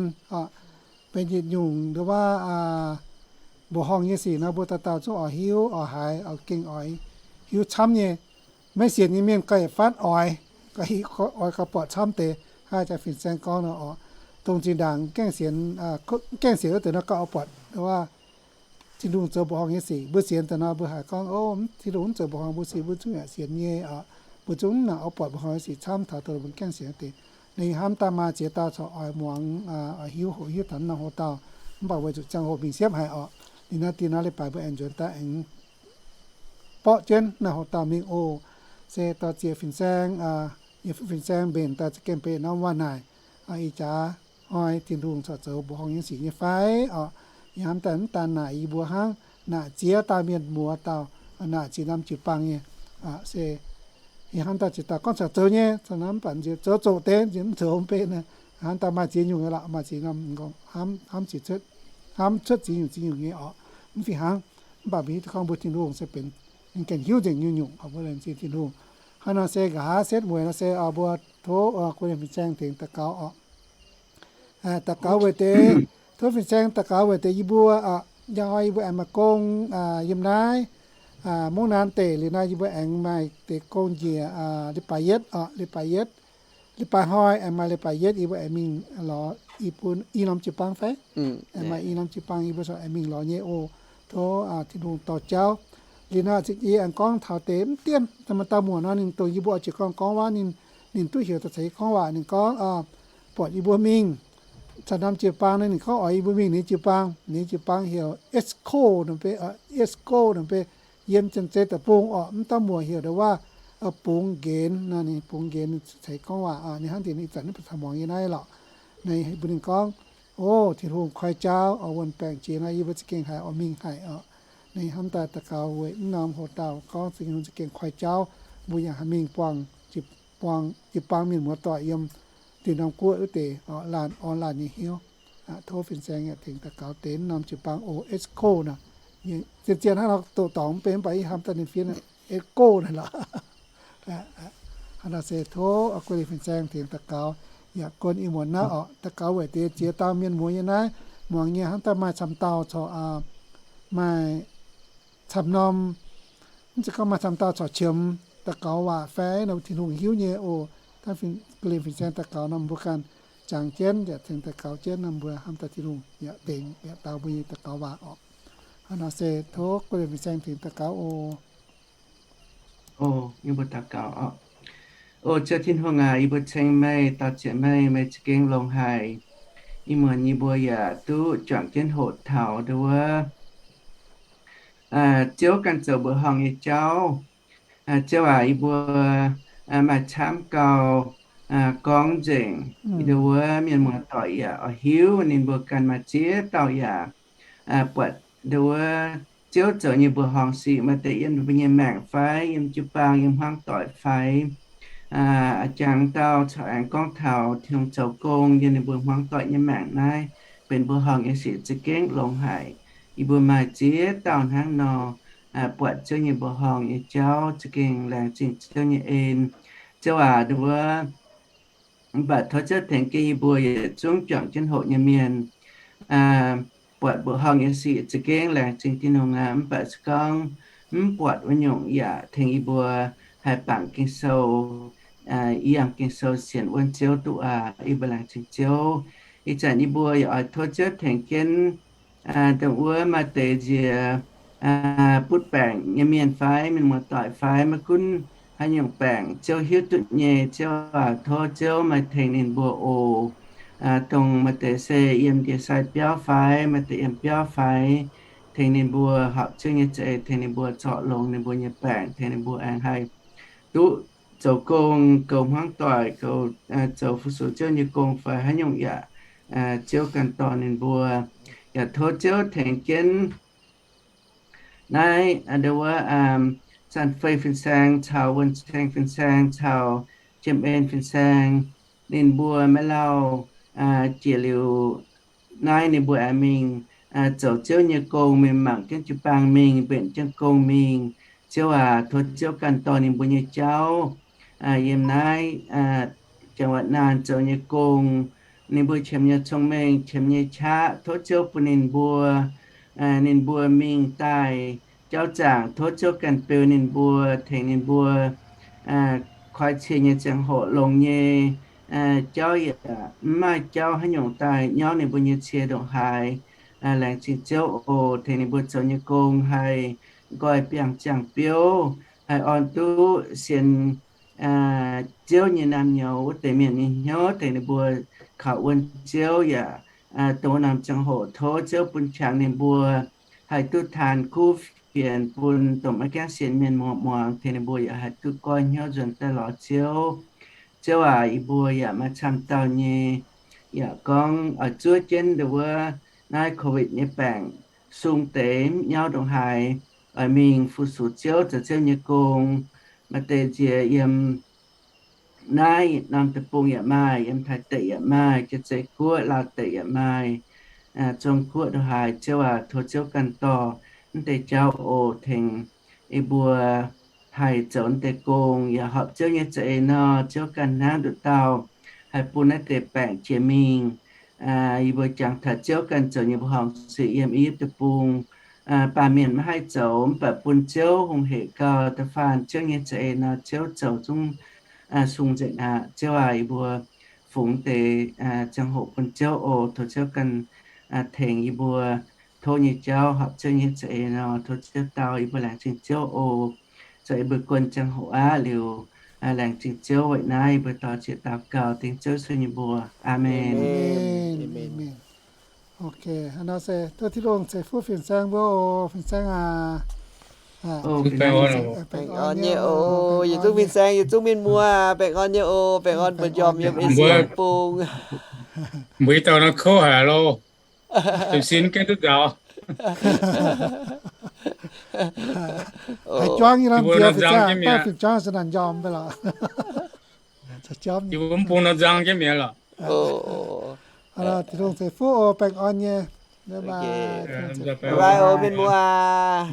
benx yietc nyungc nduov waac mbuoqc horngh nyei sic nor, mbuo dauh dauh zungv oix hiuv, oix haiz, oix gengh oix hiuv camv nyei. Maiv sienx nyei mienh gauh yietc fatv oix, oix gauh buatc camv deix. Hnangv jaa fin-saeng gorngv nor orqc, dongh zinh ndaangc gaengh sienx, gaengh sienx wuov deix nor gauh oix buatc nduov waac Tin-Hungh zoux mbuoqc horngh nyei sic. Mbuo sienx daaih nor mbuo haiz gorngv, o, Tin-Hungh mv zoux mbuoqc horngh, mbuo sic mbuo zungv yaac sienx nyei orqc. Mbuo zungv mv nangc oix buatc mbuoqc horngh nyei sic camv taux dongh mbuo gaengh sienx deix. Ninh hnamv daaih maaih ziex dauh corc oix muangx, oix hiuv hoc hiuv taux naaiv norm hoc-dauh. Mv baac weic zuqc ziangh hoc mingh siepv haic orqc. Ninh naaiv dien naaiv leiz-baaix mbuo aengx nzuonx daaih aengx borqv jienv naaiv hoc-dauh mingh oc. Se dorh ziex fin-saeng, yietc fin-saeng mbenc daaih za'gengh benx norm waac naaic, ih jaax hnoi Tin-Hungh corc zoux mbuoqc horngh nyei sic nyei fai orqc. Yie hnamv daaih mv daan naaic yie mbuo hnangv, naaic ziex dauh mienh muoz dauh, naaic ziex norm jiu-baang nyei. Se yie hnamv daaih ziex dauh gorngv corc zoux nyei, corc norm mv baac nziex zoux zoqc deix, nziex mv zoux mv bei naaic. Hnamv daaih maaih ziex nyungc nyei lorqc, maaih ziex norm hnamv, hnamv cuotv ziex nyungc ziex nyungc nyei orqc. Mv fih hnangv, mv baac mbuo hiuv duqv gorngv mbuo Tin-Hungh se benx ninh ganh hiuv nzengc nyungc-nyungc orqc. Mbuo laengz zingh Tin-Hungh. Hnangv nor se nqa'haav setv mueiz nor se mbuo tov guei liemh fin-saeng tengx daux gaux orqc. Daux gaux weic deix, tov fin-saeng daux gaux weic deix yie mbuo orqc. Njang hnoi yie mbuo aengx maaih gong yiem naaiv Mungv Naan deic liuz nor, yie mbuo aengx maaih deix gong njiec leiz-baaix yietv orqc, leiz-baaix yietv. Leiz-baaix hnoi aengx maaih leiz-baaix yietv, yie mbuo aengx mingh lorz i bun i norm jiu-baang fai? Aengx maaih i norm jiu-baang yie mbuo corc aengx mingh lorz nyei oc. Tov Tin-Hungh dorh jauv. Liuz nor yie aengx gorngv taux deix mv dienh, maaih dauh muoc nor ninh dongh yie mbuo oix jiez gorn gorngv waac, ninh duqv heuc daaih caux yie gorngv waac, ninh gorngv buatc yie mbuo mingh caux norm jiu-baang nor, ninh gorngv oix yie mbuo mingh ninh jiu-baang. Ninh jiu-baang heuc East Coast nor, East Coast nor, yiem Janx-Zei Deic-Bung orqc. Mv dauh muoc heuc nduov waac bungx nqenx, ninh bungx nqenx ceix gorngv waac, ninh hnangv deix ih zanc ninh mbuo caux muangx yie naaiv lorqc. Ninh mbuo ninh gorngv, O, Tin-Hungh koi jauv oix wuonh baengc jiex nor, yie mbuo za'gengh haiz oix mingh haic oc. Ninh hnamv daaih daux gaux weic mv norm hoc dauh gorngv Tin-Hungh za'gengh koi jauv, mbuo yaac haih mingh buangh, buangh jiu-baang mienh muoz-doic yiem diuh norm guoqv wuov deix oc, laanh orn laanh nyei hnyouv. Tov fin-saeng yaac tengx daux gaux deix mv norm jiu-baang oc, Echo nor. Zien-zien hnangv nor doqc dorngc mv bei mv baac yie hnamv daaih ninh fiev Echo naaiv lorqc. Hnangv nor se tov guei fin-saeng tengx daux gaux yaac guon ih muonz naaiv oc. Daux gaux weic deix ziex dauh mienh muoz yiem naaiv muangx nyei hnamv daaih maaih camv dauh corc maaih camv norm, mv zeiz gorngv maaih camv dauh corc qiemx daux gaux waac fai nor Tin-Hungh hiuv nyei oc. Hnangv guei fin-saeng daux gaux nor mbuo ganh jangx jienv yaac tengx daux gaux jienv nor mbuo hnamv daaih Tin-Hungh yaac tengx yaac daux mbuo nyei daux gaux waac oc. Hnangv nor se tov guei fin-saeng tengx daux gaux oc. O, yie mbuo daux gaux oc. O Ziouv Tin-Hungh aac, yie mbuo ceng meih, daux zieqc meih, meih za'gengh longx haic. Ih muonz yie mbuo yaac duqv juangc jienv hoqc taux ndau wuov Ziouv ganh zoux mbuoqc horngh nyei jauv. Ziouv aac, yie mbuo maaih camv gau gorngv nzengc, ndau wuov mienh muoz-doic yaac oix hiuv ninh mbuo ganh maaih ziex dauh yaac buatc ndau wuov Ziouv zoux nyei mbuoqc horngh sic maaih deix yiem mbuo nyei maengc fai yiem jiu-baang yiem hmuangv doic fai. A'jangx dauh corc aengx gorngv taux Tin-Hungh zoux gong yiem ninh mbuo hmuangv doic nyei maengc naaiv benx mbuoqc horngh nyei sic za'gengh longx haic. Yie mbuo maaih ziex dauh hnangv nor buatc Ziouv nyei mbuoqc horngh nyei jauv za'gengh laengz zingh Ziouv nyei en. Ziouv aac, ndau wuov mv baac tov Ziouv tengx jienv yie mbuo yietc zungv juangc jienv hoqc nyei mienh buatc mbuoqc horngh nyei sic za'gengh laengz zingh Tin-Hungh aac. Mv baac se gorngv mv buatc wuov nyungc yaac tengx yie mbuo haih bangc Ging-Sou, yiem Ging-Sou sienx wuonv Ziouv duqv aac. Yie mbuo laengz zingh Ziouv. Ih zanc yie mbuo yaac oix tov Ziouv tengx jienv dongh wuov maaih deix nziex butv baengc nyei mienh fai mienh muoz-doic fai maiv gunv haaix nyungc baengc Ziouv hiuv duqv nyei, Ziouv aac, tov Ziouv maaih tengx ninh mbuo oc. Dongh maaih deix se yiem ndie-sai biauv fai maaih deix yiem biauv fai, tengx ninh mbuo horpc Ziouv nyei za'eix, tengx ninh mbuo zorc longx ninh mbuo nyei baengc, tengx ninh mbuo aengx haih duqv zoux gong, goux hmuangv doic, goux, zoux fu-sux Ziouv nyei gong fai haaix nyungc yaac Ziouv ganh dorh ninh mbuo. Yaac tov Ziouv tengx jienv naaiv ndau wuov Zanh Fei fin-saeng caux Wuonh Ceng fin-saeng caux Jiem En fin-saeng, ninh mbuo maiv lauh jiex liuz naaiv ninh mbuo aengx mingh zoux Ziouv nyei gong, mingh mangc jienv jiu-baang mingh, mbenc jienv gong mingh. Ziouv aac, tov Ziouv ganh dorh ninh mbuo nyei jauv yiem naaiv จังหวัดน่าน zoux nyei gong, ninh mbuo qiemx nyei cong-mengh, qiemx nyei qaqv, tov Ziouv bun ninh mbuo, ninh mbuo mingh daaih jauv zaangc, tov Ziouv ganh beu ninh mbuo, tengx ninh mbuo koi cie nyei ziangh hoc longx nyei jauv yaac mv maaih jauv haaix nyungc daaih nyauv ninh mbuo nyei cie ndongc haaix. Laengz zingh Ziouv oc, tengx ninh mbuo zoux nyei gong haih nqoi biangh ziangh biouv, haih orn duqv sienx Ziouv nyei naamh nyouz wuov deix mienh nyei hnyouv, tengx ninh mbuo kaux wuonh Ziouv yaac dongh wuov norm ziangh hoc tov Ziouv bun qangx ninh mbuo haih duqv taanx kuv fienx bun dongh maiv gaengh sienx mienh muoz muangx, tengx ninh mbuo yaac haih duqv goiv hnyouv nzuonx daaih lorz Ziouv. Ziouv aac, yie mbuo yaac maaih camv dauh nyei, yaac gorngv oix zuov jienv ndau wuov naaiv COVID nyei baengc sung deix mv nyauv ndongc haaix, oix mingh fu-sux Ziouv, zoux Ziouv nyei gong. Maaih deix nziex yiem naaiv norm deic-bung yaac maaih, yiem Taiv deic yaac maaih, Janx-Zei Guoqv, Laauv deic yaac maaih, Zong Guoqv ndongc haaix. Ziouv aac, tov Ziouv ganh dorh mv deix jauv oc, tengx yie mbuo haih zoux mv deix gong yaac horpc Ziouv nyei za'eix nor, Ziouv ganh hnangv nduqc dauh haih bun naaiv deix baengc jiex mingh. Yie mbuo jangx taux Ziouv ganh zoux nyei mbuoqc horngc sic yiem I^yipv Deic-Bung, baamh mienh maiv haih zoux, mv baac bun Ziouv hungh hec gau, da'faanh Ziouv nyei za'eix nor, Ziouv zoux zungv sung nzengc aqv. Ziouv aac, yie mbuo fungx deix ziangh hoc bun Ziouv oc. Tov Ziouv ganh tengx yie mbuo tov nyei jauv horpc Ziouv nyei za'eix nor, tov Ziouv dau. Yie mbuo laengz zingh Ziouv oc. Zoux yie mbuo guon ziangh hoc aqv liuz, laengz zingh Ziouv weic naaiv yie mbuo daux ziex daux gaux dengv Ziouv Yesu nyei mbuox. Aamen. Ok, hnangv nor se tov Tin-Hungh ceix fuqv fin-saeng mbuo oc. Fin-saeng aac, Baengh orn nyei oc. Yietc zungv fin-saeng, yietc zungv mienh muoz, baengh orn nyei oc. Baengh orn mbu'ndongx yiem ei sie bung. Mbuo dauh nor kouv haic loh. Sin gaengh duqv nzaaux. Haiz juangv nyei lorqc, fingx juangv se naanc njormh mv bei lorqc. Yie mbuo mv bung nor nzang jienv mi'aqv lorqc. Tin-Hungh ceix fuqv oc, baengh orn nyei. Bye bye oc mienh muoz.